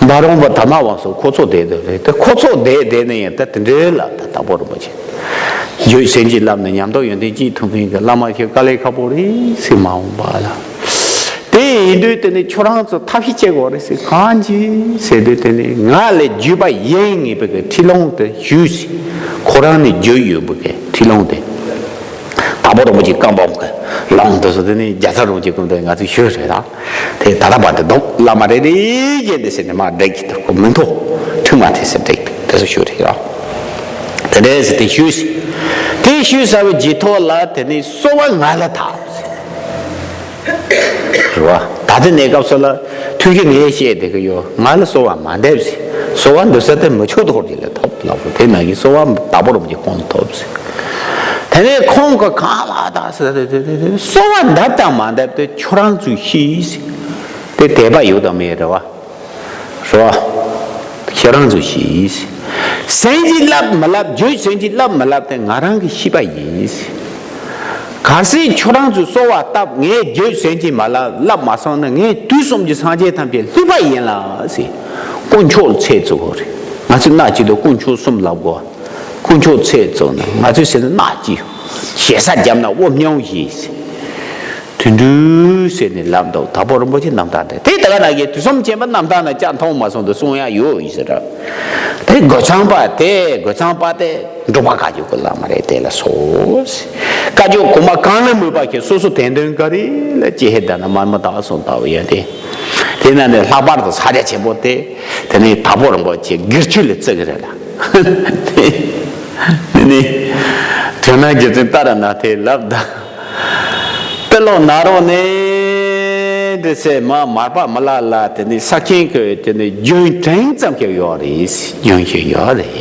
འབའ་རོམ་པ་དར་མ་དབང་སོགས་ཁོ་ཚོ་བསྡད་འདུག་རེད་དེ། ཁོ་ཚོ་བསྡད་བསྡད་ནས་ཡང་ད་དེ་འདྲའི་ལ་ད་དྭགས་པོ་རིན་པོ་ཆེ། རྒྱུད་སེམས་ཀྱི་བསླབ་ནས་ཉམས་རྟོགས་ཡོན་ཏན་སྐྱེས་ཐུབ་མཁན་གྱི་བླ་མ་ཁྱེད་དཀའ་ལས་ཁག་པོ་རེད་ཟེར་མ་འོངས་པ་ལ། དེ་ཡིན་དུས་དེ་ནི་ཁྱོད་རང་ཚོ་ཐབས་ཤེས་བྱེད་དགོས་རེད་ཟེར། གང་ཅི་ཟེར་དུས་དེ་ནི་ང་ལས་བརྒྱུད་པ་ཡེངས་ངེས་པའི་གི་ཁྲིད་ལུང་དེ་ཞུས་ཟེར། ཁོ་རང་ནས་བརྒྱུད་ཡོད་པའི་གི་ཁྲིད་ལུང་དེ། དྭགས་པོ་རིན་པོ་ཆེ་བཀའ་འབུམ་གི་ལུང་དེ་ཚོ་དེ་ནི་རྒྱལ་ཚབ་རིན་པོ་ཆེ་སྐུ་མདུན་ང་ཚོས་ཞུས་རེད་ད། དེ་ད་ལྟ་བར་དུ་འདུག་བླ་མ་རེ་རེ་བཞིན་དེ་ཟེར་ནས་མར་བསྒྲིགས་ཀྱི་འདུག་ཁོ་མི་མཐོ་ཁྲིད་མ་དེ་ཟེར་བསྒྲིགས་འདུག་དེ་ཚོ་ཞུས་རེད་ཡ། དེ་འདྲས་ཟེར་དེ་ཞུས་ཟེར། དེ་ཞུས་ཚར་བའི་རྗེས་ཐོག་ལ་དེ་ནི་གསོལ་བ་ང་ལ་བཏབ་ཟེར། རེད་བ། ད་ལྟ་གནས་སྐབས་སུ་ལ་ཐུགས་ཀྱི་ངས་བཤད་བསྡད་ཀྱི་ཡོད། ང་ལ་གསོལ་བ་མ་འདེབས་ཟེར། གསོལ་བ་འདེབས་ས་དེ་མི་ཆོས་རྡོ་རྗེ་ལ་ཐོབ་ལབ་སོང་། དེ་ནང་གི་གསོལ་བ་དྭགས་པོ་རིན་པོ་ཆེ་ཁོང་ལ་ཐོབ་ཟེར། དེ་ནས་ཁོང་གི་གང་ལ་དྭགས་ཟེར་དེ་དེ་དེ་དེ་གསོལ་བ་འདེབས་དང་མ་འདེབས་དེ་ཁྱོད་རང་ཚོས་ཤེས་ཟེར། དེ་དད་པ་ཡོད་དང་མེད་རེད་བ། རེད་བ། ཁྱེད་རང་ཚོས་ཤེས། སེམས་ཀྱིས་བསླབ་མི་བསླབ། རྒྱུད་སེམས་ཀྱིས་བསླབ་མི་བསླབ་དེ་ང་རང་གིས་ཤེས་པ་ཡིན། གལ་སྲིད་ཁྱོད་རང་ཚོས་གསོལ་བ་བཏབ། ངས་རྒྱུད་སེམས་ཀྱིས་མ་བསླབ། བསླབ་མ་སོང་ན་ངས་དུས་གསུམ་གྱི་སངས་རྒྱས་ཐམས་ཅད་བསླུས་པ་ཡིན་ལ་ཟེར། དཀོན་མཆོག་ཚེ་གཙོ་བོ་རེད། ང་ཚོས་མནའ་སྐྱེལ་དུས་དཀོན་མཆོག་གསུམ་ལབ་དགོས། དཀོན་མཆོག་ཚེ་གཙོ་ན་ང་ཚོས་ཟེར་ན་མནའ་སྐྱེལ། ཞེ་ས་བརྒྱབ་ན་དབུ་སྙུང་ཡིན་ཟེར། དུད་འགྲོ་ཟེར་ནས་ལབ་འདུག་དྭགས་པོ་རིན་པོ་ཆེ་རྣམ་ཐར་དེ། དེ་ད་ག་ན་གི་དུས་གསུམ་མཁྱེན་པ་རྣམ་ཐར་ན་ལྕགས་མཐོང་མ་སོང་དུ་གསུང་ཡ་ཡོད་ཡིན་ཟེར། དེ་རྒོད་ཚང་པ་དེ་རྒོད་ཚང་པ་དེ་འབྲུག་པ་བཀའ་བརྒྱུད་ཀྱི་བླ་མ་རེད། དེ་ལ་སོ་བཀའ་བརྒྱུད་གོང་མ་གང་ལ་མོས་པ་ཁྱེད་སོ་སོ་དད་འདུན་ག་རེ་ལ་ཅི་ཧེ་ད་ན་མ་མ་དག་སོང་ལྟ་བུ་ཡ་དེ། དེ་ན་ནི་ལྷག་པར་དུ་ཕྱག་རྒྱ་ཆེན་པོ་དེ་དེ་ནི་དྭགས་པོ་རིན་པོ་ཆེ་སྒེར་ཆོས་ལ་བརྩི་གི་རེད་ལ། དེ་ནི་དོན་ན་རྒྱུ་མཚན་ལྟར་ན་དེ་ལབ་ད། དཔེ་ཀློག་ན་རོགས་ནས་དེ་ཚེ་མ་མར་པ་མི་ལ་ལ་དེ་ནི་ས་ཁྱེན་གི་དེ་ནི་རྒྱུན་དྲན་ཙམ་ཞིག་ཡོད་རེད། རྒྱུན་ཞིག་ཡོད་རེད།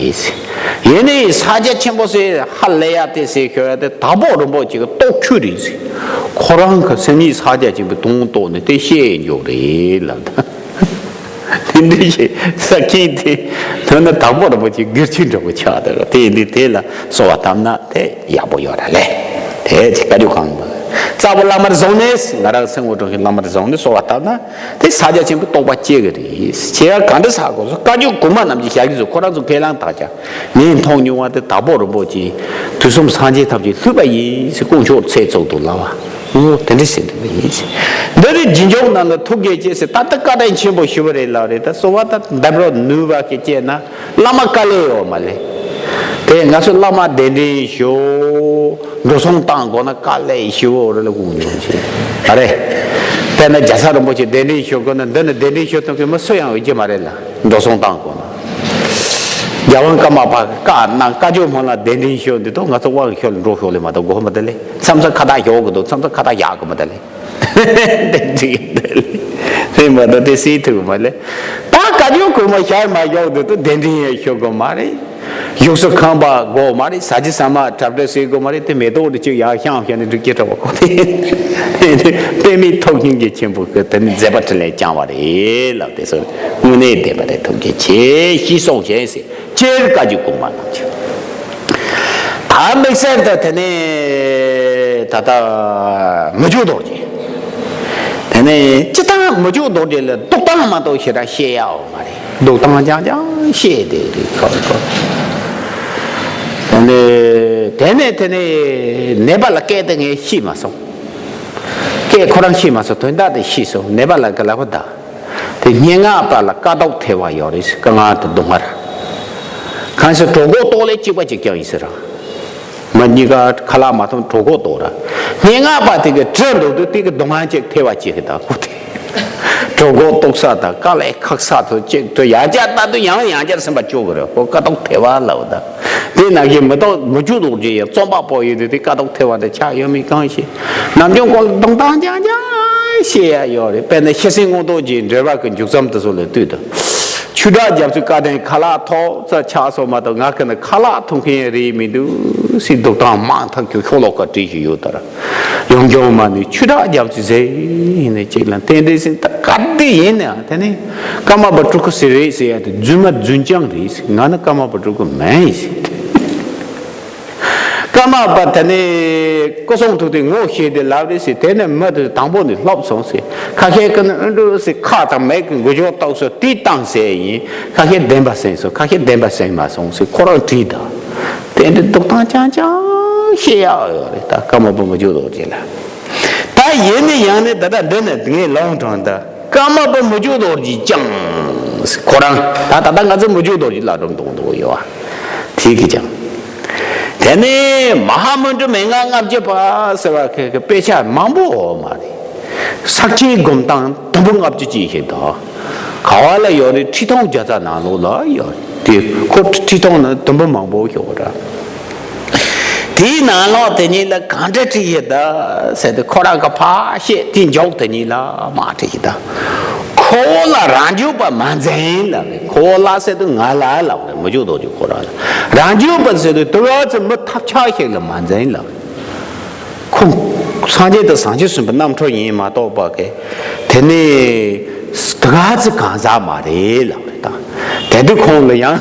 ཡིན་ནའི་ཕྱག་རྒྱ་ཆེན་པོ་ཟེར་ཧ་ལས་ཡ་དེ་ཟེར་ཤོད་ཡ་དེ་དྭགས་པོ་རིན་པོ་ཆེ་གི་རྟོགས་ཆོས་རེད་ཟེར། ཁོ་རང་གི་སེམས་ཉིད་ཕྱག་རྒྱ་ཆེན་པོའི་དོན་རྟོགས་ནས་དེ་བཤད་འཇོག་རེད་ལབ་ད། དེ་འདྲ་ཞིག་ས་ཁྱེན་དེ་ཐོན་ན་དྭགས་པོ་རིན་པོ་ཆེ་སྒེར་ཆོས་འདྲ་པོ་ཆགས་འདུག་དེ་ཡིན་དུས་དེ་ལ་གསོལ་བ་བཏབ་ན་དེ་ཡག་པོ་ཡོད་ར་ལེ། དེ་ཅིག་བཀའ་བརྒྱུད་གང་རྩ་བ་བླ་མར་བཟུང་ནས་ང་རང་སེམས་ངོ་སྤྲོ་མཁན་བླ་མར་བཟུང་ནས་གསོལ་བ་བཏབ་ན་དེ་ཕྱག་རྒྱ་ཆེན་པོ་རྟོགས་པ་སྐྱེ་གི་རེད། བྱེ་བ་ག་འདྲ་ཟ་དགོས་སོ། བཀའ་བརྒྱུད་གོང་མ་རྣམས་ཀྱིས་བཞག་གི་སོ། ཁོ་རང་ཚོ་ཁས་བླངས་དག་ཀྱང་ངས་མཐོང་མྱོང་བ་དེ་དྭགས་པོ་རིན་པོ་ཆེ་དུས་གསུམ་སངས་རྒྱས་ཐམས་ཅད་བསླུས་པ་ཡིན་ཟེར། དཀོན་མཆོག་ཚེ་གཙུག་ཏུ་ལབ་པ། འོ་དེ་འདྲ་ཟེར་དེ་འདྲ་ཡིན་ཟེར། འདི་ནི་རྗེས་འཇུག་རྣམས་ལ་ཐུགས་དགྱེས་ཆེད་ཟེར། ད་ལྟ་བཀའ་དྲིན་ཆེན་པོ་ཞུ་བ་རེད་ལབ་རེད། ད་གསོལ་བ་ད་འདེབས་རོགས་ནུས་པ་གི་བཅས་ན་བླ་མ་དཀའ་ལས་ཡོད་མ་ལེ། དེ་ང་ཚོ་བླ་མ་གདན་འདྲེན་ཞུ། འགྲོ་སོང་བཏང་དགོས་ན་དཀའ་ལས་ཞུ་བ་རེད་ལ་དགོངས་ཡོང་ཆེ། ཨ་རེ། དེ་ན་རྒྱལ་ཚབ་རིན་པོ་ཆེ་གདན་འདྲེན་ཞུ་དགོས་ན་འདི་ན་གདན་འདྲེན་ཞུ་ཐུབ་མཁན་མི་སུ་ཡང་ཡོད་ཀྱི་མ་རེད་ལ། འགྲོ་སོང་བཏང་དགོས་ན། རྒྱལ་དབང་ཀརྨ་པ་བཀའ་གནང་བཀའ་བརྒྱུད་སྨོན་ལམ་གདན་འདྲེན་ཞུ་འདི་ཐོག་ང་ཚོ་དབང་ཤོར་ལ་འགྲོ་ཤོར་ལེ་མ་གཏོགས་དགོས་མ་ད་ལེ། མཚམས་མཚམས་ཁ་བཏགས་ཞོག་གི་འདུག་མཚམས་མཚམས་ཁ་བཏགས་བཞག་གི་མ་ད་ལེ། དེ་འགྲིག་གི་ད་ལེ། དེ་མ་གཏོགས་དེ་སྲིད་ཐུབ་གི་མ་ལེ། ད་བཀའ་བརྒྱུད་གོང་མ་ཤར་མ་ཞོག་འདི་ཐོག་གདན་འདྲེན་ཡང་ཞུ་དགོས་མ་རེད། བཞུགས་སུ་ཁང་པ་དགོས་མ་རེད། ཟ་རྒྱུ་ཟ་མ་གྲབས་གྲབས་ཟེར་དགོས་མ་རེད། དེ་མེ་ཏོག་འདི་ཅིག་ཡར་བཤམས་བཤམས་ནས་འགྲིག་གི་འདྲ་བ་ཁོ་དེ། དཔེ་མེད་ཐུགས་སྙིང་རྗེ་ཆེན་པོ་གི་དེ་ནི་མཛད་པ་འཕྲིན་ལས་བསྐྱངས་པ་རེད་ལབ་དེ་ཚོ་དངོས་གནས་བདེན་པ་རེད། ཐུགས་རྗེ་ཆེ་ཞེས་གསུངས་བཞིན་ཟེར། སྤྱིར་བཀའ་བརྒྱུད་གོང་མ་རྣམས་ཀྱི། ད་དམིགས་བསལ་དུ་དེ་ནས་ད་ལྟ་མི་འཇུག་རྡོ་རྗེ། དེ་ནས་སྤྱིར་བཏང་མི་འཇུག་རྡོ་རྗེ་ལ་འདུག་སྟངས་མ་གཏོགས་ཞེ་དྲག་བཤད་ཡག་ཡོད་མ་རེད། འདུག་སྟངས་རྐྱང་རྐྱང་བཤད་དེ་རེད་ཁོ་རེ་ཁོ། དེ་ནས་དེ་ནས་དེ་ནས་ནད་པ་ལ་སྐད་དེ་ངས་ཤེས་མ་སོང་། སྐད་ཁོ་རང་ཤེས་མ་སོང་། དོན་དག་དེ་ཤེས་སོང་། ནད་པ་ལ་ག་ལ་བ་ད། དེ་སྙན་ངག་པ་ལ་དཀའ་སྡུག་ཐེབས་པ་ཡོད་རེད། དཀའ་ངལ་དུ་སྡུག་བསྔལ། གང་ཟེར་གྲོད་ཁོག་ལྟོགས་ལས་སྐྱེས་པ་ཅིག་ཀྱང་ཡིན་ཟེར་ར། མི་གཉིས་ཀ་ཁ་ལག་མ་འཐུང་གྲོད་ཁོག་ལྟོགས་ར། སྙན་ངག་པ་དེ་གི་བྲིས་འདུག་དུས་དེ་གི་སྡུག་བསྔལ་ཅིག་ཐེབས་པ་ཅིག་གི་ད་ཁོ་དེ། གྲོད་ཁོག་ལྟོགས་ས་དང་དཀའ་ལས་ཁག་ས་དང་ཅིག་ཏུ་ཡང་བསྐྱར་ལྟ་དུས་ཡང་ཡང་བསྐྱར་སེམས་པ་སྐྱོ་གི་རེད། ཁོ་ཀ་དོག་ཐེབས་པ་ལབ་ད། དེ་ནང་བཞིན་མི་ཐོག་མི་བཅུ་དོག་ཅིག་ཡང་རྩོམ་པ་པོ་ཡོད་དུས་དེ་ཀ་དོག་ཐེབས་པ་དེ་ཆགས་ཡོད་མེད་གང་ཤེས། ནམ་རྒྱུན་ཁོ་ལ་གདོང་གཏམ་རྐྱང་རྐྱང་བཤད་ཡ་ཡོད་རེད། དཔེར་ན་ཤྲི་སེང་དངོས་གྲུབ་ཀྱི་འགྲེལ་པ་གི་མཇུག་མཚམས་དེ་ཚོ་ལ་ལྟོས་དང་། ཆོས་གྲགས་རྒྱ་མཚོའི་བཀའ་དྲིན་ཁ་ལག་ཐོབ་ཙམ་ཆགས་སོང་མ་གཏོགས་ང་ཁ་ནས་ཁ་ལག་འཐུང་མཁན་རེད་མི་འདུག་ཟེར་སྡུག་གཏམ་མང་ཐག་ཆོད་ཤོ་ལོ་ཀ་བྲིས་ཤིག་ཡོད་དར། ཡོང་སྐྱོང་མ་ནི་ཆོས་གྲགས་རྒྱ་མཚོའི་ཟེར་ཡིན་ནས་ཅིག་ལ་རྟེན་འབྲེལ་ཟིན་ད་ག་དེ་ཡིན་ནའང་དེ་ནི་ཀརྨ་པ་སྤྲུལ་སྐུ་ཟེར་རེད་ཟེར་ཡ་དེ་རྫུན་མ་རྫུན་རྐྱང་རེད་ཟེར། ང་ནི་ཀརྨ་པ་སྤྲུལ་སྐུ་མིན་ཟེར། ཀརྨ་པ་དེ་ནས་སྐུ་གསུང་ཐུགས་དེ་ངོ་ཤེས་ཏེ་ལབ་རེད་ཟེར། དེ་ནས་མི་དེ་དང་པོ་ནས་ལྷོབ་སོང་ཟེར། ཁ་ཤས་ཀྱི་ནི་ཨུ་འདྲུ་ཟེར་ཁ་དང་མིག་གི་འགུལ་སྐྱོད་རྟོགས་སོ་དེ་བཏང་ཟེར་ཡིན། ཁ་ཤས་བདེན་པ་ཟིན་སོང་། ཁ་ཤས་བདེན་པ་ཟིན་མ་སོང་ཟེར་ཁོ་རང་བྲིས་དང་། དེ་འདྲའི་སྡུག་གཏམ་རྐྱང་རྐྱང་བཤད་ཡག་ཡོད་རེད། ད་ཀརྨ་པ་མི་བཅུ་དོག་ཅིག་ལ། ད་ཡིན་ནི་ཡང་ནི་ད་ལྟ་འདི་ནས་ངས་ལོང་དྲངས་ད། ཀརྨ་པ་མི་བཅུ་དོག་ཅིག་ཀྱང་ཁོ་རང་ད་ད་ལྟ་ང་ཚོ་མི་བཅུ་དོག་ཅིག་ལ་སྒྲུང་འདོན་འདོན་ཡོད་བ། དེ་གི་ཀྱང་། དེ་ནས་མ་ཧཱ་མུ་ཌ་མན་ངག་ལྔ་བརྒྱ་པ་ཟེར་བ་ཁ་གི་དཔེ་ཆ་མང་པོ་ཡོད་མ་རེད། ས་སྐྱའི་སྒོམ་སྟངས་དུམ་བུ་ལྔ་བཅུ་ཅིག་ཞིག་དང་། ག་བ་ལ་ཡོད་རེད། ཁྲི་སྟོང་བརྒྱ་རྩ་ནང་ལོགས་ལ་ཡོད་རེད། དེ་ཁོ་ཁྲི་སྟོང་ནི་དུམ་བུ་མང་པོ་ཞིག་ཡོད་རེད། དེའི་ནང་ལོགས་དེ་ཉིད་ལ་གང་འདྲ་བྲིས་ཡོད་ད་ཟེར་ཏེ་ཁོ་རང་གི་ཕར་བཤད་དེ་མཇུག་དེ་ཉིད་ལ་མར་བྲིས་ཡོད་ད། ཁོ་བོ་ལ་རང་རྒྱུད་པ་མ་འཛིན་ལབ་རེད། ཁོ་བོ་ལ་ཟེར་དུས་ང་ལ་ལབ་རེད། མི་བཅུ་དོག་ཅིག་ཁོ་རང་ལ་རང་རྒྱུད་པ་ཟེར་དུས་དུ་བ་ཚོ་མི་ཐབས་ཆག་ཞིག་ལ་མ་འཛིན་ལབ་རེད། ཁོང་སངས་རྒྱས་དང་བྱང་ཆུབ་སེམས་དཔའི་རྣམ་འཕྲུལ་ཡིན་མ་གཏོགས་པ་གི་དེ་ནི་དུ་ག་ཚོད་གང་ཟག་མ་རེད་ལབ་རེད་ད། དེ་དུས་ཁོང་ལ་ཡང་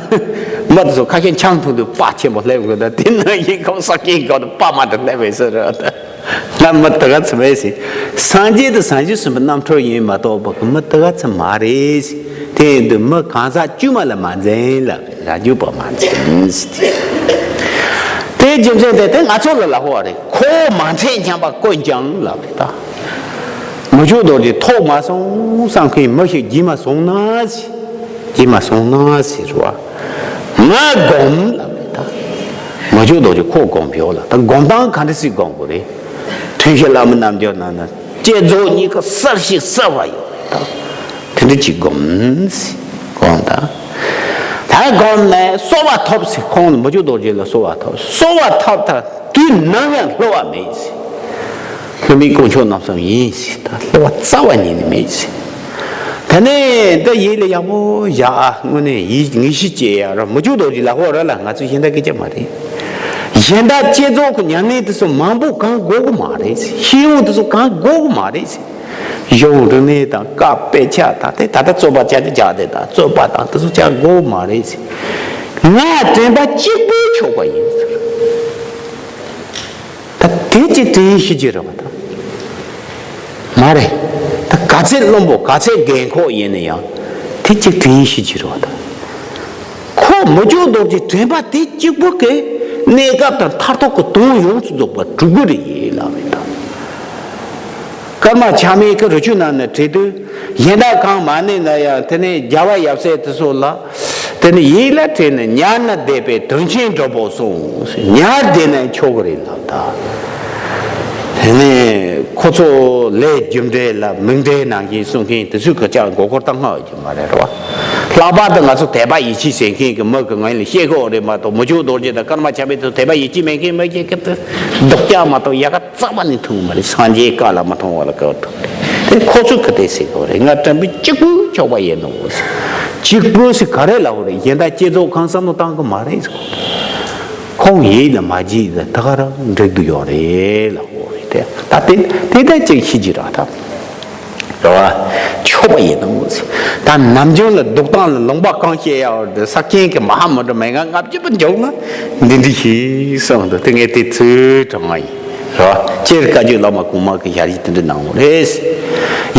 མི་དེ་ཚོ་ཁ་ཤས་ཆང་འཐུང་དུས་པགས་ཆེན་པོ་སླེབས་དགོས་ད། དེ་ན་ཡིན་ཁོང་ས་ཀྱིན་གོ་ད་པགས་མ་དེ་སླེབས་པའི་ཟེར་ར་ད། ང་མི་དུ་ག་ཚོད་མེད་ཟེར། སངས་རྒྱས་དང་བྱང་ཆུབ་སེམས་དཔའི་རྣམ་འཕྲུལ་ཡིན་མ་གཏོགས་པ་གི་མི་དུ་ག་ཚོད་མ་རེད་ཟེར། དེ་ཡིན་དུས་མི་གང་ཟག་དཀྱུས་མ་ལ་མ་འཛིན་ལབ་རེད། རང་རྒྱུད་པ་མ་འཛིན་ཟེར། དེའི་རྒྱུ་མཚན་དེ་དེ་ང་ཚོ་ལ་ལབ་དགོས་པ་རེད། ཁོ་བོ་མ་འཚལ་སྙམ་པ་ཀུན་ཀྱང་ལབ་རེད་ད། མི་བཅུ་དོག་ཅིག་ཐོབ་མ་སོང་བསམ་མཁན་མི་ཞིག་བརྗེད་མ་སོང་ན་ཟེར། བརྗེད་མ་སོང་ན་ཟེར་བ། ང་སྒོམ་ལབ་རེད་ད། མི་བཅུ་དོག་ཅིག་ཁོ་སྒོམ་ཡོད་ལ་ད་སྒོམ་སྟངས་ག་འདྲ་ཞིག་སྒོམ་དགོས་རེད། ཐུན་བཞི་བླ་མའི་རྣལ་འབྱོར་ནང་ན་བསྐྱེད་རྫོགས་གཉིས་ཀ་གསལ་ཞིང་གསལ་བ་ཡོད་རེད་ད། དེ་འདྲ་ཅིག་སྒོམ་ཟེར་སྒོམ་ད། ད་སྒོམ་ནས་གསོལ་བ་ཐོབ་ཟེར། ཁོང་ལ་མི་བཅུ་དོག་ཅིག་ལ་གསོལ་བ་ཐོབ། གསོལ་བ་ཐོབ་ད་དུས་ནམ་ཡང་བསླུ་བ་མེད་ཟེར། བསླུ་མེད་དཀོན་མཆོག་རྣམ་གསུམ་ཡིན་ཟེར། ད་བསླུ་བ་རྩ་བ་ཉིད་ནས་མེད་ཟེར། དེ་ནས་འདི་ཡིད་ལ་ཡག་པོ་བཞག་ཨ། དངོས་གནས་ཡིད་ངེས་ཤེས་སྐྱེ་ཡ་ར། མི་བཅུ་དོག་ཅིག་ལ་ཧོ་ར་ལ་ང་ཚོ་གཞན་དག་སྐད་ཆ་མ་རེད། གཞན་དག་བསྐྱེད་རྫོགས་ཀྱི་ཉམས་ལེན་དེ་ཚོ་མང་པོ་གང་དགོས་ཀྱི་མ་རེད་ཟེར། ཤེས་ཡོན་དེ་ཚོ་གང་དགོས་ཀྱི་མ་རེད་ཟེར། གཞུང་རིག་གནས་དང་བཀའ་དཔེ་ཆ་དང་དེ་ད་ལྟ་རྩོད་པ་བྱ་དེ་བྱ་དེ་དང་རྩོད་པ་དང་དེ་ཚོ་བྱ་དགོས་མ་རེད་ཟེར། ང་དྲན་པ་གཅིག་པུས་ཆོག་པ་ཡིན་ཟེར། ད་དེ་གཅིག་དྲན་ཤེས་ཀྱི་རེད་པ་ད། མ་རེད། ད་ག་ཚད་བླུན་པོ་ག་ཚད་རྒན་འཁོགས་ཡིན་ན་ཡང་དེ་གཅིག་དྲན་ཤེས་ཀྱི་རེད་པ་ད། ཁོ་མི་བཅུ་དོག་ཅིག་དྲན་པ་དེ་གཅིག་པུ་གིས་གནས་སྐབས་དང་མཐར་ཐུག་གི་དོན་ཡོངས་སུ་རྫོགས་པ་གྲུབ་ཀྱི་རེད་ལབ་རེད་ད། ཀརྨ་ཆགས་མེད་ཀྱི་རི་ཆོས་ནང་ནས་བྲིས་དུས་གཞན་དག་གང་མ་གནས་ན་ཡང་དེ་ནས་རྒྱལ་བ་ཡབ་སྲས་དེ་ཚོ་ལ་དེ་ནས་ཡིད་ལ་དྲན་ནས་ཉར་ན་བདེ་བའི་དོན་ཆེན་སྒྲུབ་པོ་གསུངས། ཉར་བདེ་ན་ཆོག་གི་རེད་ལབ་ད། དེ་ནས་ཁོ་ཚོ་ལས་རྒྱུ་འབྲས་ལ་མིང་འབྲས་ནང་བཞིན་གསུང་མཁན་དེ་ཚོའི་སྐད་ཆ་མགོ་སྐོར་བཏང་སྔ་ཡོད་ཀྱི་མ་རེད་རོ། ལྷག་པར་དུ་ང་ཚོ་དད་པ་ཡིད་ཆེས་བྱེད་མཁན་གྱི་མི་གི་ངོས་ལ་བཤད་དགོས་རེད་མ་གཏོགས་མི་བཅུ་དོག་ཅིག་དང་ཀརྨ་ཆགས་མེད་དེ་ཚོ་དད་པ་ཡིད་ཆེས་མེད་མཁན་མི་གཅིག་གི་དེ་སྡུག་ཅག་མ་གཏོགས་ཡག་ག་རྩ་བ་ནས་མཐོང་མ་རེད། སངས་རྒྱས་བཀའ་ལ་མ་མཐོང་བ་ལ་བཀའ་ཐོབ་རེད། དེ་ཁོ་ཚོས་ག་དེ་ཟེར་དགོས་རེད། ང་དྲན་པའི་གཅིག་པུ་ཆོག་པ་ཡིན་ནོ་ཟེར། གཅིག་པུ་ཟེར་ག་རེ་ལབ་དགོས་རེད། གཞན་དག་བསྐྱེད་རྫོགས་གང་བསམ་བློ་བཏང་གི་མ་རེད་ཟེར། ཁོང་ཡིད་ལ་མ་བརྗེད་ད་ད་ག་རང་འགྲིག་ཏུ་ཡོད་རེད་ལབ་དགོས་རེད། དེ་ད་དེ་དེ་ལྟར་ཅིག་ཤེས་ཀྱི་རེད་ད། རེད་བ། ཆོག་པ་ཡིན་ནོ་ཟེར། ད་ནམ་རྒྱུན་ལ་སྡུག་གཏམ་ལ་ལུང་པ་གང་བཤད་ཡ་བར་དུ་ས་ཁྱེད་ཀྱི་མ་ཧཱ་མུ་ཌ་མན་ངག་ལྔ་བརྒྱ་པ་འཇོག་ན་འདི་འདྲ་ཞིག་གསུངས་འདུག་དེ་ངས་དེ་ཚོའི་དྲང་ང་ཡིན། རེད་བ། སྤྱིར་བཀའ་བརྒྱུད་བླ་མ་གོང་མ་གི་ཞལ་བཞེས་དེ་འདྲ་གནང་བ་རེད།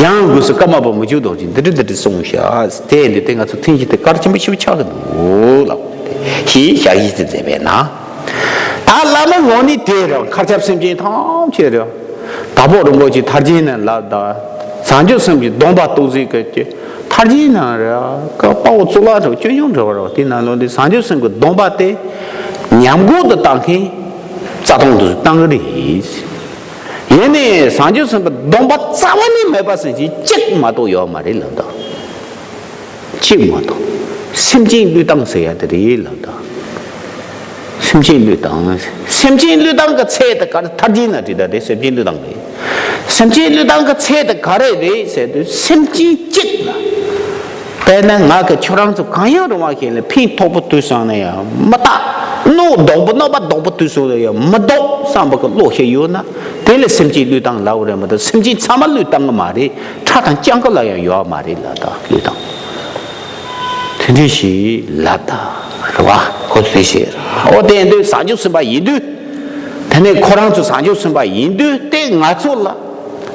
ཡང་སྒོས་སུ་ཀརྨ་པ་མི་བཅུ་དོག་ཅིག་འདི་འདྲ་འདི་འདྲ་གསུངས་ཤག་དེ་ཡིན་དུས་དེ་ང་ཚོ་ཐེངས་ཤིག་དེ་གལ་ཆེན་པོ་ཞིག་ཆགས་ཀྱི་འདུག་ལབ་ཞེས་ཞལ་བཞེས་དེ་མཛད་པས་ན། ད་བླ་མ་ངོ་ནས་དེ་རེད། མཁའ་ཁྱབ་སེམས་ཅན་ཐམས་ཅད་རེད། དྭགས་པོ་རིན་པོ་ཆེ་ཐར་རྒྱན་ནས་ལབ་དང་། བྱང་ཆུབ་སེམས་ཀྱི་སྡོམ་པ་གཏོང་ཟིན་སྐད་ཀྱི་ཐར་རྒྱན་ནང་རེད། ཀ་དཔའ་བོ་གཙུག་ལག་ཁྲི་སྤྱོད་འཇུག་འདྲ་བ་རེད། དེ་ནང་ལོགས་འདི་བྱང་ཆུབ་སེམས་ཀྱི་སྡོམ་པ་དེ་ཉམས་རྒུད་དུ་བཏང་མཁན་ རྩ་ལྟུང་དུ་བཏང་གི་རེད། ཡིན་ནའི་བྱང་ཆུབ་སེམས་དཔའ་སྡོམ་པ་རྩ་བ་ནས་མེད་པ་ཟེར་གྱི་གཅིག་མ་གཏོགས་ཡོད་མ་རེད་ལབ་དང་། གཅིག་མ་གཏོགས། སེམས་ཅན་བློས་བཏང་ཟེར་ཡ་དེ་རེད་ལབ་དང་། སེམས་ཅན་བློས་བཏང་། སེམས་ཅན་བློས་བཏང་གི་ཚད་དེ་ག་རེ། ཐར་རྒྱུ་ན་དེ་ད་དེ་སེམས་ཅན་བློས་བཏང་རེད། སེམས་ཅན་བློས་བཏང་གི་ཚད་དེ་ག་རེ་རེད་ཟེར་དུས་སེམས་ཅན་གཅིག་ལ། དཔེར་ན་ང་གི་ཁྱོད་རང་ཚོ་གང་ཡང་རུང་བ་ཞིག་ལ་ཕན་ཐོགས་པོ་དུས་སང་ན་ཡང་མི་རྟག། གནོད་ལྡོག་པོ། གནོད་པ་ལྡོག་པོ་དུས་སང་ན་ཡང་མི་ལྡོག་བསམ་པ་གི་བློ་ཞིག་ཡོད་ན། དེ་ལ་སེམས་ཅན་བློས་བཏང་ལབ་རེད་མ་གཏོགས་སེམས་ཅན་ཚང་མ་བློས་བཏང་གི་མ་རེད། ཁྲ་དང་རྐྱང་གི་ལ་ཡང་ཡོད་མ་རེད་ལ་ད་བློས་བཏང་། དེ་འདྲ་ཞིག་ལབ་ད་རེད་བ། ཁོ་ཚོས་ཤེས་ར། འོ་དེ་ཡིན་དུས་བྱང་ཆུབ་སེམས་དཔའ་ཡིན་དུས། དེ་ནས་ཁོ་རང་ཚོ་བྱང་ཆུབ་སེམས་དཔའ་ཡིན་དུས་དེ་ང་ཚོ་ལ།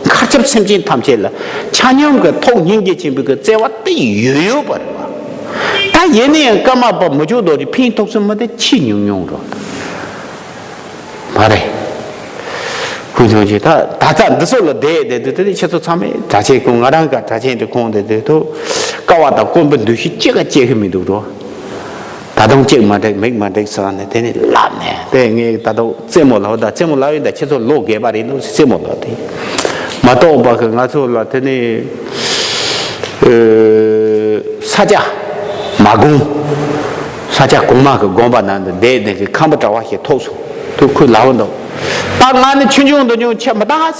མཁའ་ཁྱབ་སེམས་ཅན་ཐམས་ཅད་ལ་ཆ་མཉམ་གྱི་ཐོག་སྙིང་རྗེ་ཆེན་པོའི་གི་བརྩེ་བ་དེ་ཡོད་ཡོད་པ་རེད་བ། ད་ཡིན་ན་ཡང་ཀརྨ་པ་མི་ལྕོགས་རྡོ་རྗེ་ཕན་ཐོགས་ས་མི་དེ་ཆེས་ཉུང་ཉུང་རེད། མ་རེད། ཁོས་ཀྱང་ཅི་ད་ད་ལྟ་འདི་ཚོ་ལ་བསྡད་བསྡད་དུས་དེ་ནི་ཁྱེད་ཚོ་ཚང་མས་གྲྭ་ཆེན་ཁོང་ང་རང་ག་གྲྭ་ཆེན་དུ་ཁོང་དེ་དུས་ཐུ་ཀ་བ་དང་དཀོན་པོ་འདུ་ཤེས་ཅི་ག་སྐྱེ་གི་མི་འདུག་རོ། ད་དུང་གཅིག་མ་འགྲིག་མིག་མ་འགྲིག་ཟེར་ནས་དེ་ནི་ལབ་ནས་དེ་ངས་ད་དུང་རྩེད་མོ་ལབ་ད་རྩེད་མོ་ལབ་ཡིན་ད་ཁྱེད་ཚོ་ལོ་རྒས་པ་རེད་འདུག་རྩེད་མོ་ལབ་དེ་མ་གཏོགས་པ་གི་ང་ཚོ་ལ་དེ་ནི། ས་སྐྱ་མ་དགོངས། ས་སྐྱ་གོང་མ་གི་དགོངས་པ་ནང་དུ་བསྡད་བསྡད་ཀྱི་ཁམས་པ་གྲྭ་བ་ཞིག་ཐོབ་སོང་དུ་ཁོས་ལབ་འདུག་ད་ང་ནི་ཆུང་ཆུང་འདི་ཉུང་ཆེ་མི་ལྟ་ཟེར།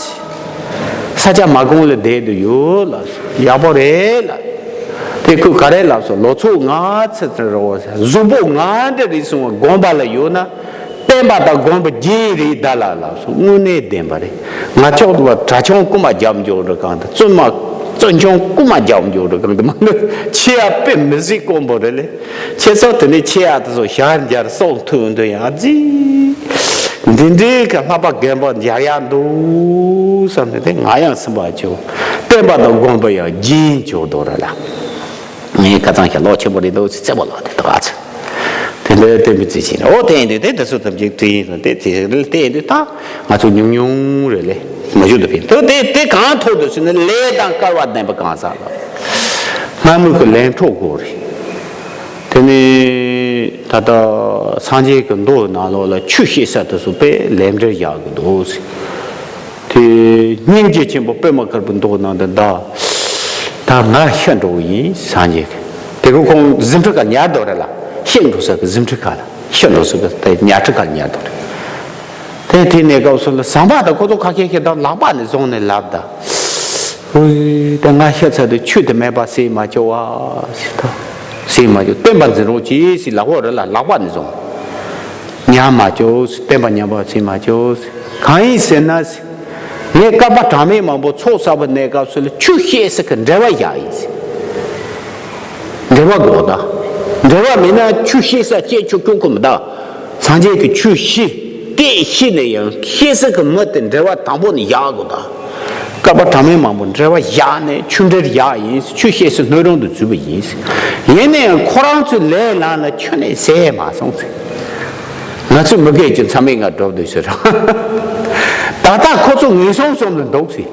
ས་སྐྱ་མ་དགོངས་ལ་བསྡད་དུ་ཡོད་ལ་ཡག་པོ་རེད་ལ། དེ་ཁོས་ག་རེ་ལབ་སོང་ལོ་ཚོད་ལྔ་ཚེ་ཚེ་རོ་གཟུགས་པོ་ང་འདྲ་རེད་སོང་བ་དགོངས་པ་ལ་ཡོད་ན། བསྟན་པ་དང་དགོན་པ་རྒྱན་རེད་ད་ལ་ལགས་སོ་དངོས་གནས་བདེན་པ་རེད། ང་ཅོག་ཏུ་བ་གྲྭ་ཆུང་རྐུ་མ་རྒྱབ་འཇོག་འགྲོ་གང་དུ་བཙུན་མ་བཙུན་ཆུང་རྐུ་མ་རྒྱབ་འཇོག་འགྲོ་གང་དུ་མ་ནུ་ཆེ་ཡ་དཔེ་མི་སྲིད་དཀོན་པོ་རེད་ལེ། ཆེ་ཚོ་དེ་ནས་ཆེ་ཡ་དེ་ཚོ་ཞར་འབྱར་སོག་ཐུག་འདུ་ཡང་རྫི། འདི་འདྲའི་གི་ལྷག་པ་རྒན་པ་འབྱར་ཡ་འདུག་བསམ་ནས་དེ་ང་ཡང་སེམས་པ་ཅོ། བསྟན་པ་དང་དགོན་པ་ཡང་རྒྱན་འཇོག་འདུག་ར་ལ། ངས་ཁ་ཚང་ཞིག་ལོ་ཆེན་པོ་རེད་འདུག་ཟེར་རྩེད་མོ་ལོག་དེ་འདུག་ཨ་ཚ། དེ་འདྲའི་བསྟན་པའི་རྩིས་ཆེན་རེད། འོ་དེ་ཡིན་དུས་དེ་དེ་ཚོ་ཐམས་ཅད་དེ་ཡིན་དུས་དེ་དེ་དེ་ཡིན་དུས་ད་ང་ཚོ་ཉུང་ཉུང་རེད་ལེ། མ་བཞུགས་དུ་ཕན་དུ་དེ་དེ་གང་ཐོག་ཏུ་ཟེར་ན་ལས་དང་སྐལ་བ་ལྡན་པ་གང་ཟག་ལ་སྔ་མོ་གི་ལས་འཕྲོ་དགོས་རེད། དེ་ནས་ད་ལྟ་སངས་རྒྱས་ཀྱི་མདོ་ནང་ལོགས་ལ་ཆོས་བཤད་ས་དེ་ཚོ་དཔེ་ལས་འབྲེལ་བཞག་གི་འདུག་ཟེར། དེ་སྙིང་རྗེ་ཆེན་པོ་པདྨ་དཀར་པོའི་མདོ་ནང་དུ་ད་ད་ང་ཤི་འགྲོ་གི་ཡིན་སངས་རྒྱས་ཀྱི་དེ་གི་ཁོང་གཟིམ་ཁྲི་ཁ་ཉར་འདུག་རེད་ལ་ཤི་འགྲོ་ས་གི་གཟིམ་ཁྲི་ཁ་ལ་ཤི་འགྲོ་ས་གི་དེ་ཉལ་ཁྲི་ཁ་ལ་ཉར་འདུག་རེད། དེ་དེ་གནས་སྐབས་སུ་ལ་ཟམ་པ་དང་ཁོ་ཚོ་ཁ་ཤས་ཤིག་དང་ལག་པ་ནས་བཟུང་ནས་ལབ་ད། ཨོའི་ད་ང་ཤི་ཚར་དུས་ཆོས་དེ་མེད་པ་ཟེར་མ་བཅོ་བ་ཟེར་ད། ཟེར་མ་བཅོ་བསྟན་པ་འཛིན་རོགས་གྱིས་ཟེར་ལག་པ་རེད་ལ་ལག་པ་ནས་བཟུང་། ཉམས་མ་བཅོས་བསྟན་པ་ཉམས་པ་བྱེད་མ་བཅོས། གང་ཡིན་ཟེར་ན། ངས་བསྐལ་པ་གྲངས་མེད་མང་པོ་ཚོགས་བསགས་པའི་གནས་སྐབས་སུ་ལ་ཆོས་བཤད་ས་གི་འབྲེལ་བ་བཞག་ཡིན་ཟེར། འབྲེལ་བ་དགོས་ད། འབྲེལ་བ་མེད་ན་ཆོས་བཤད་ས་སྐྱེ་ཆོག་ཆོག་གི་མི་ད། སངས་རྒྱས་ཀྱི་ཆོས་བཤད་དེ་ཤེས་ནས་ཡང་བཤད་ས་གི་མི་དེ་འབྲེལ་བ་དང་པོ་ནས་བཞག་དགོས་ད། བསྐལ་པ་གྲངས་མེད་མང་པོ་འབྲེལ་བ་བཞག་ནས་ཆོས་འབྲེལ་བཞག་ཡིན། ཆོས་བཤད་སའི་སྣོད་རུང་དུ་འཛུལ་བ་ཡིན། ཡིན་ན་ཡང་ཁོ་རང་ཚོའི་ལས་ལམ་ལ་ཁྱོན་ནས་ཟད་མ་སོང་ཟེར། ང་ཚོས་མི་དགེ་བཅུ་མཚམས་མེད་ལྔ་སྒྲུབ་འདུག་ཟེར། ད་ལྟ་ཁོ་ཚོ་ངན་སོང་གསུམ་ལ་འདུག་ཟེར།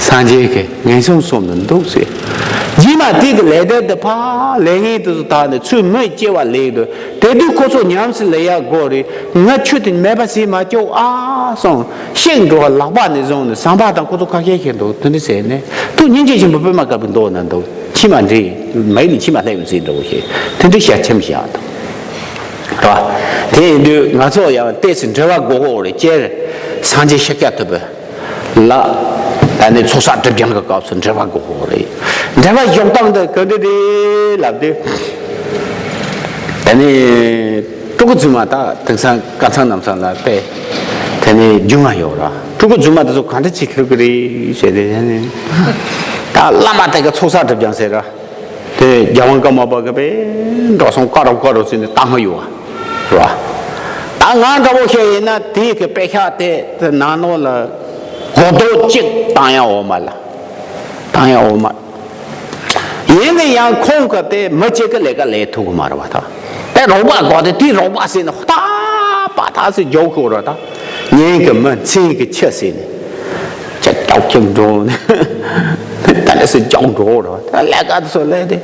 སངས་རྒྱས་ཀྱི་ངན་སོང་གསུམ་ལ་འདུག་ཟེར། རྗེས་མ་དེ་གི་ལས་དོན་དེ་ཕར་ལས་ངན་དེ་ཚོ་དག་ནས་ཚུར་མི་སྐྱེ་བ་ལེགས་འདུག་དེ་དུས་ཁོ་ཚོ་ཉམས་སུ་ལེན་ཡག་དགོས་རེད། ང་ཆོས་དེ་མེད་པ་བྱེད་མ་བཅུག་ཨ་སོང་། ཤེས་འགྲོ་བ་ལག་པ་ནས་བཟུང་ནས་ཟམ་པ་དང་ཁོ་ཚོ་ཁ་ཤས་ཤིག་འདུག་དེ་འདྲ་ཟེར་ནས་ཐུགས་སྙིང་རྗེ་ཆེན་པོ་པདྨ་དཀར་པོའི་མདོ་ན་འདུག་མཆི་མ་འདྲེས་མིག་ནས་མཆི་མ་ལྷད་པའི་ཚིག་འདྲ་བོ་ཞིག་དེ་འདྲ་ཞལ་ཆེམས་བཞག་འདུག་རེད་བ། དེ་ཡིན་དུས་ང་ཚོ་ཡང་ཏོག་ཙམ་འབྲེལ་བ་དགོས་ཀྱི་རེད། སྤྱིར་སངས་རྒྱས་ཤཱཀྱ་ཐུབ་པའི་ལ། ད་ནི་ཚོགས་བསགས་སྒྲིབ་སྦྱང་གི་སྐབས་སུ་འབྲེལ་བ་དགོས་ཀྱི་རེད། འབྲེལ་བ་འཇོག་སྟངས་འདི་ག་འདྲ་རེད་ལབ་དུས། ད་ནི་སྤྲུལ་སྐུ་རྫུན་མ་དག་དེང་སང་སྐལ་བཟང་རྣམ་གསུམ་ལ་དཔེ། དེ་ནི་རྒྱུས་མངའ་ཡོད་ར། སྤྲུལ་སྐུ་རྫུན་མ་དེ་ཚོ་ག་འདྲ་བྱེད་ཐུབ་ཀྱི་རེད་ཟེར་ཏེ་དེ་ནི། ད་བླ་མ་དེ་ག་ཚོགས་བསགས་སྒྲིབ་སྦྱང་ཟེར་ར། དེ་རྒྱལ་དབང་ཀརྨ་པ་གི་པའི་འགྲོ་སོང་དཀའ་རབ་དཀའ་རབ་ཟེར་ནས་བཏང་ཡོད་བ། རེད་བ། ད་ང་འདྲ་བོ་ཞིག་ཡིན་ན་དེའི་གི་པད་ཤག་དེ་དེ་ནང་ལོགས་ལ་གོ་རྡོག་གཅིག་བཏང་ཡ་འོ་མ་ལ། བཏང་ཡ་འོ་མ། ཡིན་ན་ཡང་ཁོང་གི་དེ་མི་གཅིག་གི་ལས་ཀ་ལས་ཐུབ་གི་མ་རེད་བ་ད། དེ་རོགས་པ་གོ་དེ་དེ་རོགས་པ་ཟེར་ནས་ཧོ་ད་པ་ད་ཟེར་རྒྱོག་ཤོག་ར་ད། ཉན་གི་མི་མཚན་གི་ཆུ་ཟེར་ནས། ཅི་ཀྱོག་ཀྱོག་འགྲོ་ནས། ད་ལས་སུ་ཀྱོག་འགྲོ་ར་ད་ལས་ཀ་དེ་ཚོ་ལས་དེ།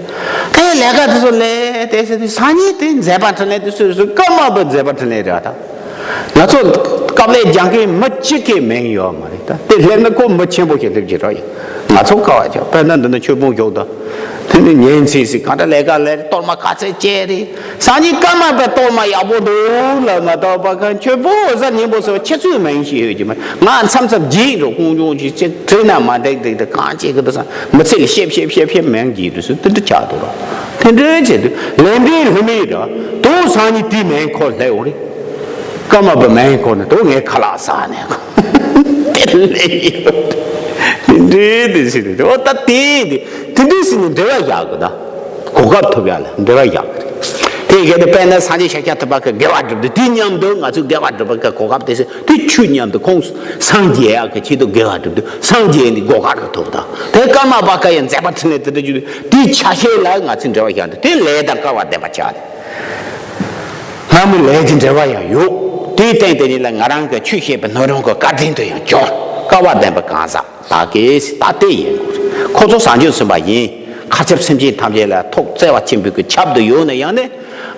དེ་ལས་ཀ་དེ་ཚོ་ལས། དེ་ཟེར་དུས་སང་ཉིན་དེ་མཛད་པ་འཕྲིན་ལས་དེ་སུ་རེད་ཟེར། ཀརྨ་པའི་མཛད་པ་འཕྲིན་ལས་རེད་ད། ང་ཚོ་སྐབས་ལས་སྦྱང་མཁན་མི་གཅིག་གི་མིང་ཡོད་མ་རེད་ད། དེ་སླེབས་ན་ཁོ་མི་ཆེན་པོ་ཞིག་སླེབས་ཀྱི་རེད་ཡ། ང་ཚོ་ཀ་བ་ཅག་དཔེར་ན་འདི་ན་ཆོས་སྤོང་ཞོག་ད། དེ་ནི་ཉན་ཚིག་ཟིག་གང་འདྲ་ལས་ཀ་ལས་གཏོར་མ་ག་ཚད་བཅད་རེད། སང་ཉིན་ཀརྨ་པའི་གཏོར་མ་ཡག་པོ་འདུག་ལབ་མ་གཏོགས་པ་གང་ཁྱོད་པོ་འོ་ཟ་ཉན་པོ་ཟེར་བ་ཁྱེད་ཚོའི་མིང་ཞིག་ཡོད་ཀྱི་མ། ང་མཚམས་མཚམས་བགྱིས་འགྲོ། ཀུན་འབྱུང་ཅིག་ཅིག་བྲིས་ན་མ་འགྲིག་འགྲིག་དེ་གང་བྱེད་གི་འདུག་ས། མི་ཚེ་ལ་ཤེབ་ཤེབ་ཤེབ་ཤེབ་མིང་བགྱིས་འདུག་ཟེར་དེ་འདྲ་ཆགས་འདུག་ར། དེ་འདྲའི་ཆེད་དུ་ལས་འབྲས་ལྷུ་མེད་ར་དུང་སང་ཉིན་དེའི་མིང་ཁོ་སླེབས་འོང་རེད། ཀརྨ་པའི་མིང་ཁོ་ནས་དུང་ངའི་ཁ་ལག་ཟ་ནས་ཁོ་དེ་ལས་ཡོད། དེ་འདྲའི་དེ་ཟེར་དུས་འོ་ད་དེ་དེ་དེ་འདྲའི་ཟེར་ནས་འབྲེལ་བ་བཞག་གི་ད། གོ་སྐབས་ཐོབ་ཡ་ལ་འབྲེལ་བ་བཞག་གི་རེད། དེ་གལ་ཏེ་དཔེར་ན་སངས་རྒྱས་ཤཱཀྱ་ཐུབ་པ་གི་དགེ་བ་སྒྲུབ་དུས་དེ་མཉམ་དུ་ང་ཚོས་དགེ་བ་སྒྲུབ་པ་གི་གོ་སྐབས་དེ་ཟེར་དུས་ཆོས་མཉམ་དུ་ཁོང་སངས་རྒྱས་ཡག་གི་ཆེད་དུ་དགེ་བ་སྒྲུབ་དུས་སངས་རྒྱས་ནི་གོ་སྐབས་རེ་ཐོབ་ད། དེ་ཀརྨ་པ་ཀ་ཡི་མཛད་པ་འཕྲིན་ལས་དེ་འདྲ་བརྒྱུད་དེ་དེའི་ཆ་ཤས་ལ་ང་ཚོས་འབྲེལ་བ་བཞག་འདུག་དེ་ལས་དང་སྐལ་བ་ལྡན་པ་ཆགས་ཏེ། སྔ་མོ་ལས་ཀྱི་འབྲེལ་བ་ཡང་ཡོད། དེའི་སྟེང་དེ་ཉིད་ལ་ང་རང་གི་ཆོས་བཤད་པའི་སྣོད་རུང་གི་བཀའ་དྲིན་དུ་ཡང་གྱུར། སྐལ་བ་ལྡན་པ་གང་ཟག་ལགས་ཀྱིས་ད་ལྟའི་ཡིན་དགོས་རེད། ཁོ་ཚོ་བཟང་སྤྱོད་སུན་པ་ཡིན། མཁའ་ཁྱབ་སེམས་ཅན་ཐམས་ཅད་ལ་ཐུགས་བརྩེ་བ་ཆེན་པོའི་གི་ཁྱབ་ཏུ་ཡོད་ན་ཡང་ནི།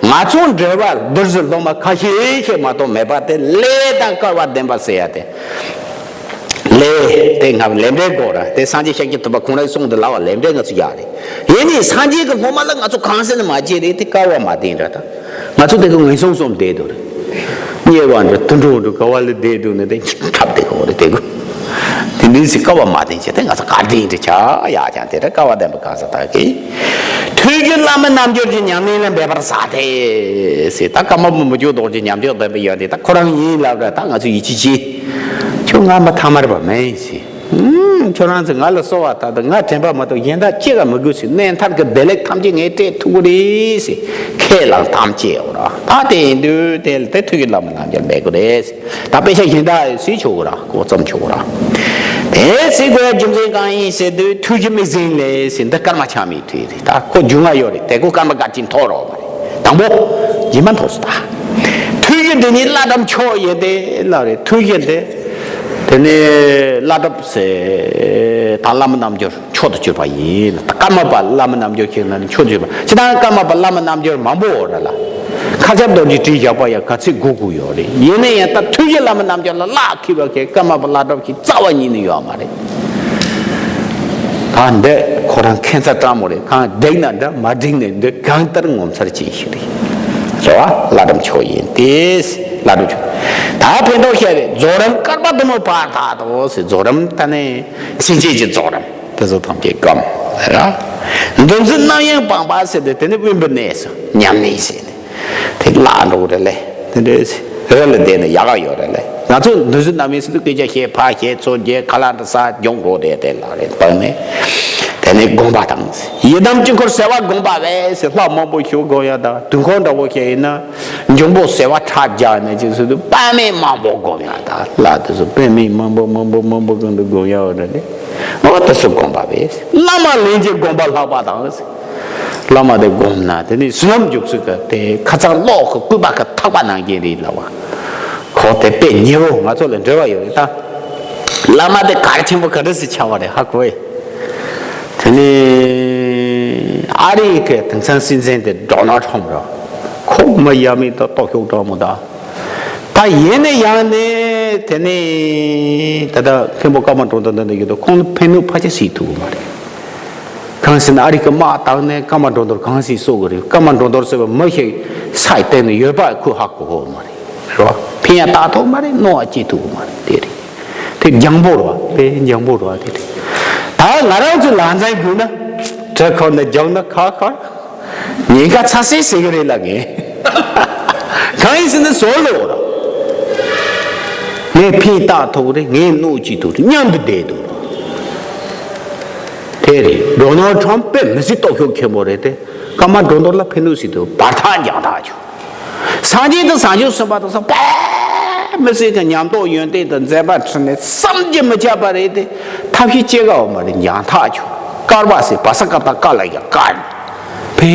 ང་ཚོ་འབྲེལ་བ་བདུད་རྩི་སློབ་མ་ཁ་ཤས་ཤིག་མ་གཏོགས་མེད་པ་དེ་ལས་དང་སྐལ་བ་ལྡན་པ་ཟེར་ཡ་དེ། ལས་དེ་ང་ལས་འབྲས་དགོས་ར་དེ་སངས་རྒྱས་ཤཱཀྱ་ཐུབ་པ་ཁོང་རའི་གསུང་དུ་ལ་བ་ལས་འབྲས་ང་ཚོ་ཡག་རེད། ཡིན་ནའི་སངས་རྒྱས་ཀྱི་སློབ་མ་ལ་ང་ཚོ་གང་ཟེར་ན་མ་བྱེད་རེད་དེ་སྐལ་བ་མ་ལྡན་ར་ད། ང་ཚོ་དེ་གི་ངན་སོང་གསུམ་བསྡད་འདུག་རེད། དམྱལ་བ་འདྲ་དུད་འགྲོ་འདྲ་ག་བ་ལ་བསྡད་འདུག་ནས་དེ་འཁྲབ་བསྡད་གོ་རེད་དེ་གོ། དེ་འདྲའི་ཟིག་སྐལ་བ་མ་ལྡན་བྱས་ཏེ་ང་ཚོ་ག་དེ་འདྲ་ཆགས་ཡག་ཀྱང་དེ་འདྲ་སྐལ་བ་ལྡན་པ་གང་ཟག་དག་གིས། ཐུགས་རྒྱུད་བླ་མའི་རྣལ་འབྱོར་གྱི་ཉམས་ལེན་ལ་འབད་པར་ཟག་སྟེ། ཟེར་ད་ཀརྨ་པ་མི་བསྐྱོད་རྡོ་རྗེ་ཉམས་འགྱུར་ལྡན་པ་ཡོད་དེ་ད་ཁོ་རང་ཡིན་ལབ་ར་ད་ང་ཚོ་ཡིད་ཆེས་བྱེད། ཁྱོད་ང་མ་ཐ་མར་བ་མེད་ཟེར། ཨུམ། ཁྱོད་རང་ཚོས་ང་ལ་གསོལ་བ་བཏབ་དང་ང་དྲན་པ་མ་གཏོགས་གཞན་དག་ཅི་ག་མི་དགོས་ཟེར། གནས་མཐར་གྱི་བདེ་ལེགས་ཐམས་ཅད་ངས་སྤྲད་ཐུབ་ཀྱི་རེད་ཟེར། ཁས་བླངས་དམ་བཅས་འོ་ར། ད་དེ་ཡིན་དུས་དེ་ལ་དེ་ཐུགས་ཀྱི་བླ་མ་རྣལ་འབྱོར་མེད་དགོས་རེད་ཟེར། ད་དཔེ་ཆ་གཞན་དག་གཟིགས་ཆོག་གི་ར་ཀོ་ཙམ་ཆོག་གི་ར། དེ་གཟིགས་དགོས་རྒྱུ་མཚན་གང་ཡིན་ཟེར་དུས་ཐུགས་རྒྱུད་དམིགས་འཛིན་ལས་ཟེར་འདི་ཀརྨ་ཆགས་མེད་ཐུགས་རེད། ད་ཁོ་རྒྱུས་མངའ་ཡོད་རེད། དེ་ཁོ་ཀརྨ་བཀའ་དྲིན་ཐོབ་རོགས་མ་རེད། དང་པོ། རྗེས་མ་མཐོ་སུ་ད། ཐུགས་རྒྱུད་འདི་ཉིད་བླ་གྲུབ་མཆོག་ཡིན་ཏེ་ལབ་རེད། ཐུགས་རྒྱུད་འདི། དེ་ནས་བླ་གྲུབ་ཟེར་ད་བླ་མ་རྣལ་འབྱོར་མཆོག་ཏུ་གྱུར་པ་ཡིན། ད་ཀརྨ་པ་བླ་མ་རྣལ་འབྱོར་ཞིག་ན་ནི་མཆོག་ཏུ་གྱུར་པ། ཇི་ལྟར་ཀརྨ་པ་བླ་མ་རྣལ་འབྱོར་མང་པོ་ཡོད་རེད་ལ། མཁའ་ཁྱབ་རྡོ་རྗེ་བྲིས་བཞག་པ་ཡང་ག་ཚོད་དགོས་དགོས་ཡོད་རེད། ཡིན་ན་ཡང་ད་ཐུགས་རྒྱུད་བླ་མ་རྣལ་འབྱོར་ལ་བླ་འཁྱིལ་བ་གི་ཀརྨ་པ་བླ་གྲུབ་ཀྱི་རྩ་བ་ཉིད་ནས་ཡོད་མ་རེད། ད་འདི་ཁོ་རང་ཁྱད་མཚར་དྲང་མོ་རེད། གང་འགྲིག་ན་འདྲ་མ་འགྲིག་ན་འདི་གང་ལྟར་ངོ་མཚར་ཅན་ཞིག་རེད། རེད་བ། བླ་གྲུབ་མཆོག་ཡིན་ཏེ། བླ་གྲུབ་མཆོག་ད་ཕན་ཐོགས་བཤད་རེད། རྫོགས་རིམ་བསྐལ་པ་འདི་མོ་བར་དག་ཏུ་ཟེར། རྫོགས་རིམ་ད་ནི་ཕྱིན་ཆད་ཀྱི་རྫོགས་རིམ་དེ་ཚོ་ཐམས་ཅད་བསྐུམ་ར། འདུ་འཛི་རྣམ་གཡེང་སྤངས་པ་ཟེར་ཏེ་དེ་ནི་དབེན་པའི་གནས་སུ་ཉམས་ལེན་བྱས་ནས། དེ་བརླག་འགྲོ་གི་རེད་ལེ། དེ་འདྲའི་རི་ལ་བསྡད་ན་ཡག་ག་ཡོད་རེད་ལེ། ང་ཚོ་འདུ་འཛི་རྣམ་གཡེང་ཟེར་དུས་སྐད་ཆ་བཤད་ཕར་བཤད་ཚུར་བཤད་ཁ་ལག་འདྲ་ཟ་སྦྱོང་འགྲོ་བསྡད་དེ་ལ་རེད་བཏང་ནས། དེ་ནས་སྒོམ་པ་དང་། ཡི་དམ་དཀྱིལ་འཁོར་ཟེར་བ་སྒོམ་པ་བས་ཟེར་ལྷ་མང་པོ་ཞིག་སྒོམ་ཡ་དང་དུས་འཁོར་འདྲ་བོ་བཤད་ཡིན་ན། འབྱུང་པོ་ཟེར་བ་ཁྲག་རྒྱག་ནས་ཅིག་ཟེར་དུས་དཔག་མེད་མང་པོ་སྒོམ་ཡ་དང་ལྷ་དེ་ཚོ་དཔག་མེད་མང་པོ་མང་པོ་མང་པོ་གང་དུ་སྒོམ་ཡ་བ་འདྲ་ནས། འོ་དེ་ཚོ་སྒོམ་པ་བས། བླ་མ་ལྷན་ཅིག་སྒོམ་པ་ལྷག་པ་དང་། བླ་མ་དེ་བསྒོམས་ན་དེ་ནི་བསོད་ནམས་འཇུག་ཚུལ་གྱི་དེ་ཁ་ཚང་གློག་གི་སྐུད་པ་གི་ཐག་པ་ནང་བཞིན་རེད་ལབ་པ། ཁོ་དེ་དཔེ་ཉེ་བོ་ང་ཚོ་ལ་འབྲེལ་བ་ཡོད་རེད་ད། བླ་མ་དེ་གལ་ཆེན་པོ་ག་འདྲ་སེ་ཆགས་པ་རེད་ཧ་གོ་ཨེ། དེ་ནི་ཨ་རི་གི་དེང་སང་སྲིད་འཛིན་དེ་ཌོ་ནལ་ཊམ་ར། ཁོ་མི་ཡ་མེད་དང་སྟོབས་ཤུགས་དྲག་མོ་ད། ད་ཡིན་ནའི་ཡང་ནས་དེ་ནས་ད་ལྟ་མཁན་པོ་ཀརྨ་སྒྲོལ་དཀར་འདི་འདྲ་ཡོད་དོ། ཁོང་ལ་ཕན་ནུས་ཕལ་ཆེར་སྲིད་ཐུབ་ཀྱི་མ་རེད། གང་ཟེར་ན་ཨ་རི་གི་དམག་བཏང་ནས་ཀརྨ་སྒྲོལ་དཀར་གང་ཞིག་གསོ་གི་རེད། ཀརྨ་སྒྲོལ་དཀར་ཟེར་བ་མི་ཞིག་ས་ཡི་སྟེང་ནས་ཡོད་པ་ཁོས་ཧ་གོ་གི་མ་རེད། རེད་བ། ཕན་ཡང་བཏགས་ཐུབ་མ་རེད། གནོད་པ་བྱེད་ཐུབ་མ་རེད། དེ་རེད། དེ་རྒྱང་པོ་རེད་བ། དཔེ་རྒྱང་པོ་རེད་བ། དེ་རེད། ད་ང་རང་ཚོའི་ལག་རྩལ་བརྒྱུད་ན་གྲི་ཁོ་ནས་རྒྱང་ན་ཁ་ཁར་ཉེན་ཁ་ཚ་སེ་ཟེར་གི་རེད་ལ་ངས། གང་ཡིན་ཟེར་ན་ཟོར་ལོ་ར། ངས་ཕན་བཏགས་ཐུབ་རེད། ངས་གནོད་བྱེད་ཐུབ་རེད། མཉམ་དུ་བསྡད་འདུག་ར། དེ་རེད། ཌོ་ནལ་ཊམ་དཔེ་མི་སྲིད་སྟོབས་ཤུགས་ཆེན་པོ་རེད་དེ། ཀརྨ་སྒྲོལ་དཀར་ལ་ཕན་ནུས་སྲིད་དུ་བར་ཐག་འགྱངས་ཐག་ཆོད། སངས་རྒྱས་དང་བྱང་ཆུབ་སེམས་དཔའ་དང་སོགས་དཔེ་མི་སྲིད་ཀྱི་ཉམས་རྟོགས་ཡོན་ཏན་དང་མཛད་པ་འཕྲིན་ལས་བསམ་གྱིས་མི་ཁྱབ་པ་རེད་དེ། ཐབས་ཤེས་ཅི་ག་འོ་མ་རེད། འགྱངས་ཐག་ཆོད། བསྐལ་པ་ཟེར་བ་ས་ཀ་བཏགས་བསྐལ་ལ་ཡང་བསྐལ། ཕན་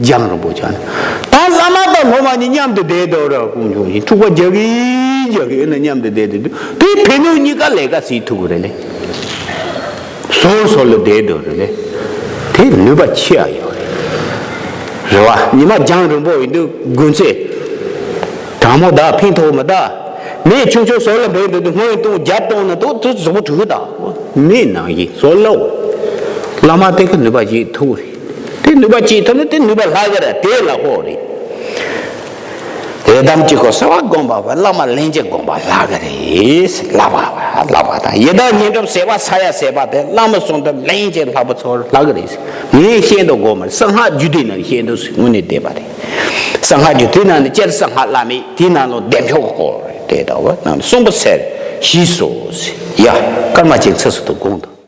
རྒྱང་རིང་པོ་ཆགས་ནས། ད་བླ་མ་དང་སློབ་མ་གཉིས་མཉམ་དུ་བསྡད་དོ་ར་ཀུན་འབྱུང་ཞིང་འཁྲུག་པ་རྒྱག་གིན་རྒྱག་གིན་ཡིན་ན་མཉམ་དུ་བསྡད་དེ་འདུག་དེ་ཕན་ནུས་གཉིས་ཀ་ལས་ཀ་བྱེད་ཐུབ་ཀྱི་རེད་ལེ། ཟོར་ཟོར་ལ་བསྡད་འདུག་རེད་ལེ། དེ་ནུས་པ་ཆེ་ཨ་ཡོད་རེད། རེད་བ། ཉི་མ་རྒྱང་རིང་པོ་ཡིན་དུས་དགུན་ཚེ། གྲང་མོ་ད་ཕན་ཐོགས་མི་ད། མེ་ཆུང་ཆུང་ཟོར་ལ་འབེབས་འདུག་དུས་སྔོན་གཏོང་རྒྱབ་གཏོང་ན་དུ་དུ་གཟུགས་པོ་དྲུག་ད། མེ་ནང་བཞིན་ཟོར་ལ་འོ། བླ་མ་དེ་གི་ནུས་པ་ཞིག་ཐུག་རེད། དེ་ནུས་པ་ཅིག་ཐུབ་ན་དེ་ནུས་པ་ལྷག་གི་རེད། དེ་ལ་ཧོ་རེད། ཡི་དམ་གྱི་གོ་ས་བ་སྒོམ་པ་བ་བླ་མ་ལྷན་ཅིག་སྒོམ་པ་ལྷག་གི་རེད། ལྷག་པ་བ་ལྷག་པ་དང་ཡི་དམ་ཉན་སྐྱབས་ཟེར་བ་ས་ཡ་ཟེར་བ་དེ་བླ་མ་གསུང་དེ་ལྷན་ཅིག་ལྷག་པ་ཚོར་ལྷག་གི་རེད། ངས་ཤེས་འདུག་གོ་མ་རེད། གསང་སྔགས་རྒྱུད་སྡེ་ནང་ཤེས་འདུག་དངོས་གནས་བདེན་པ་རེད། གསང་སྔགས་རྒྱུད་སྡེ་ནང་ནས་སྤྱིར་གསང་སྔགས་བླ་མེད་དེའི་ནང་ལོ་བདེ་མཆོག་གི་སྐོར་རེད། དེ་ལྟ་བུ་ནང་གསུངས་པ་ཟེར་ཞེས་སོ། ཡ། སྐར་མ་ཅིག་ཚེ་སུ་དུ་དགོངས་དང་།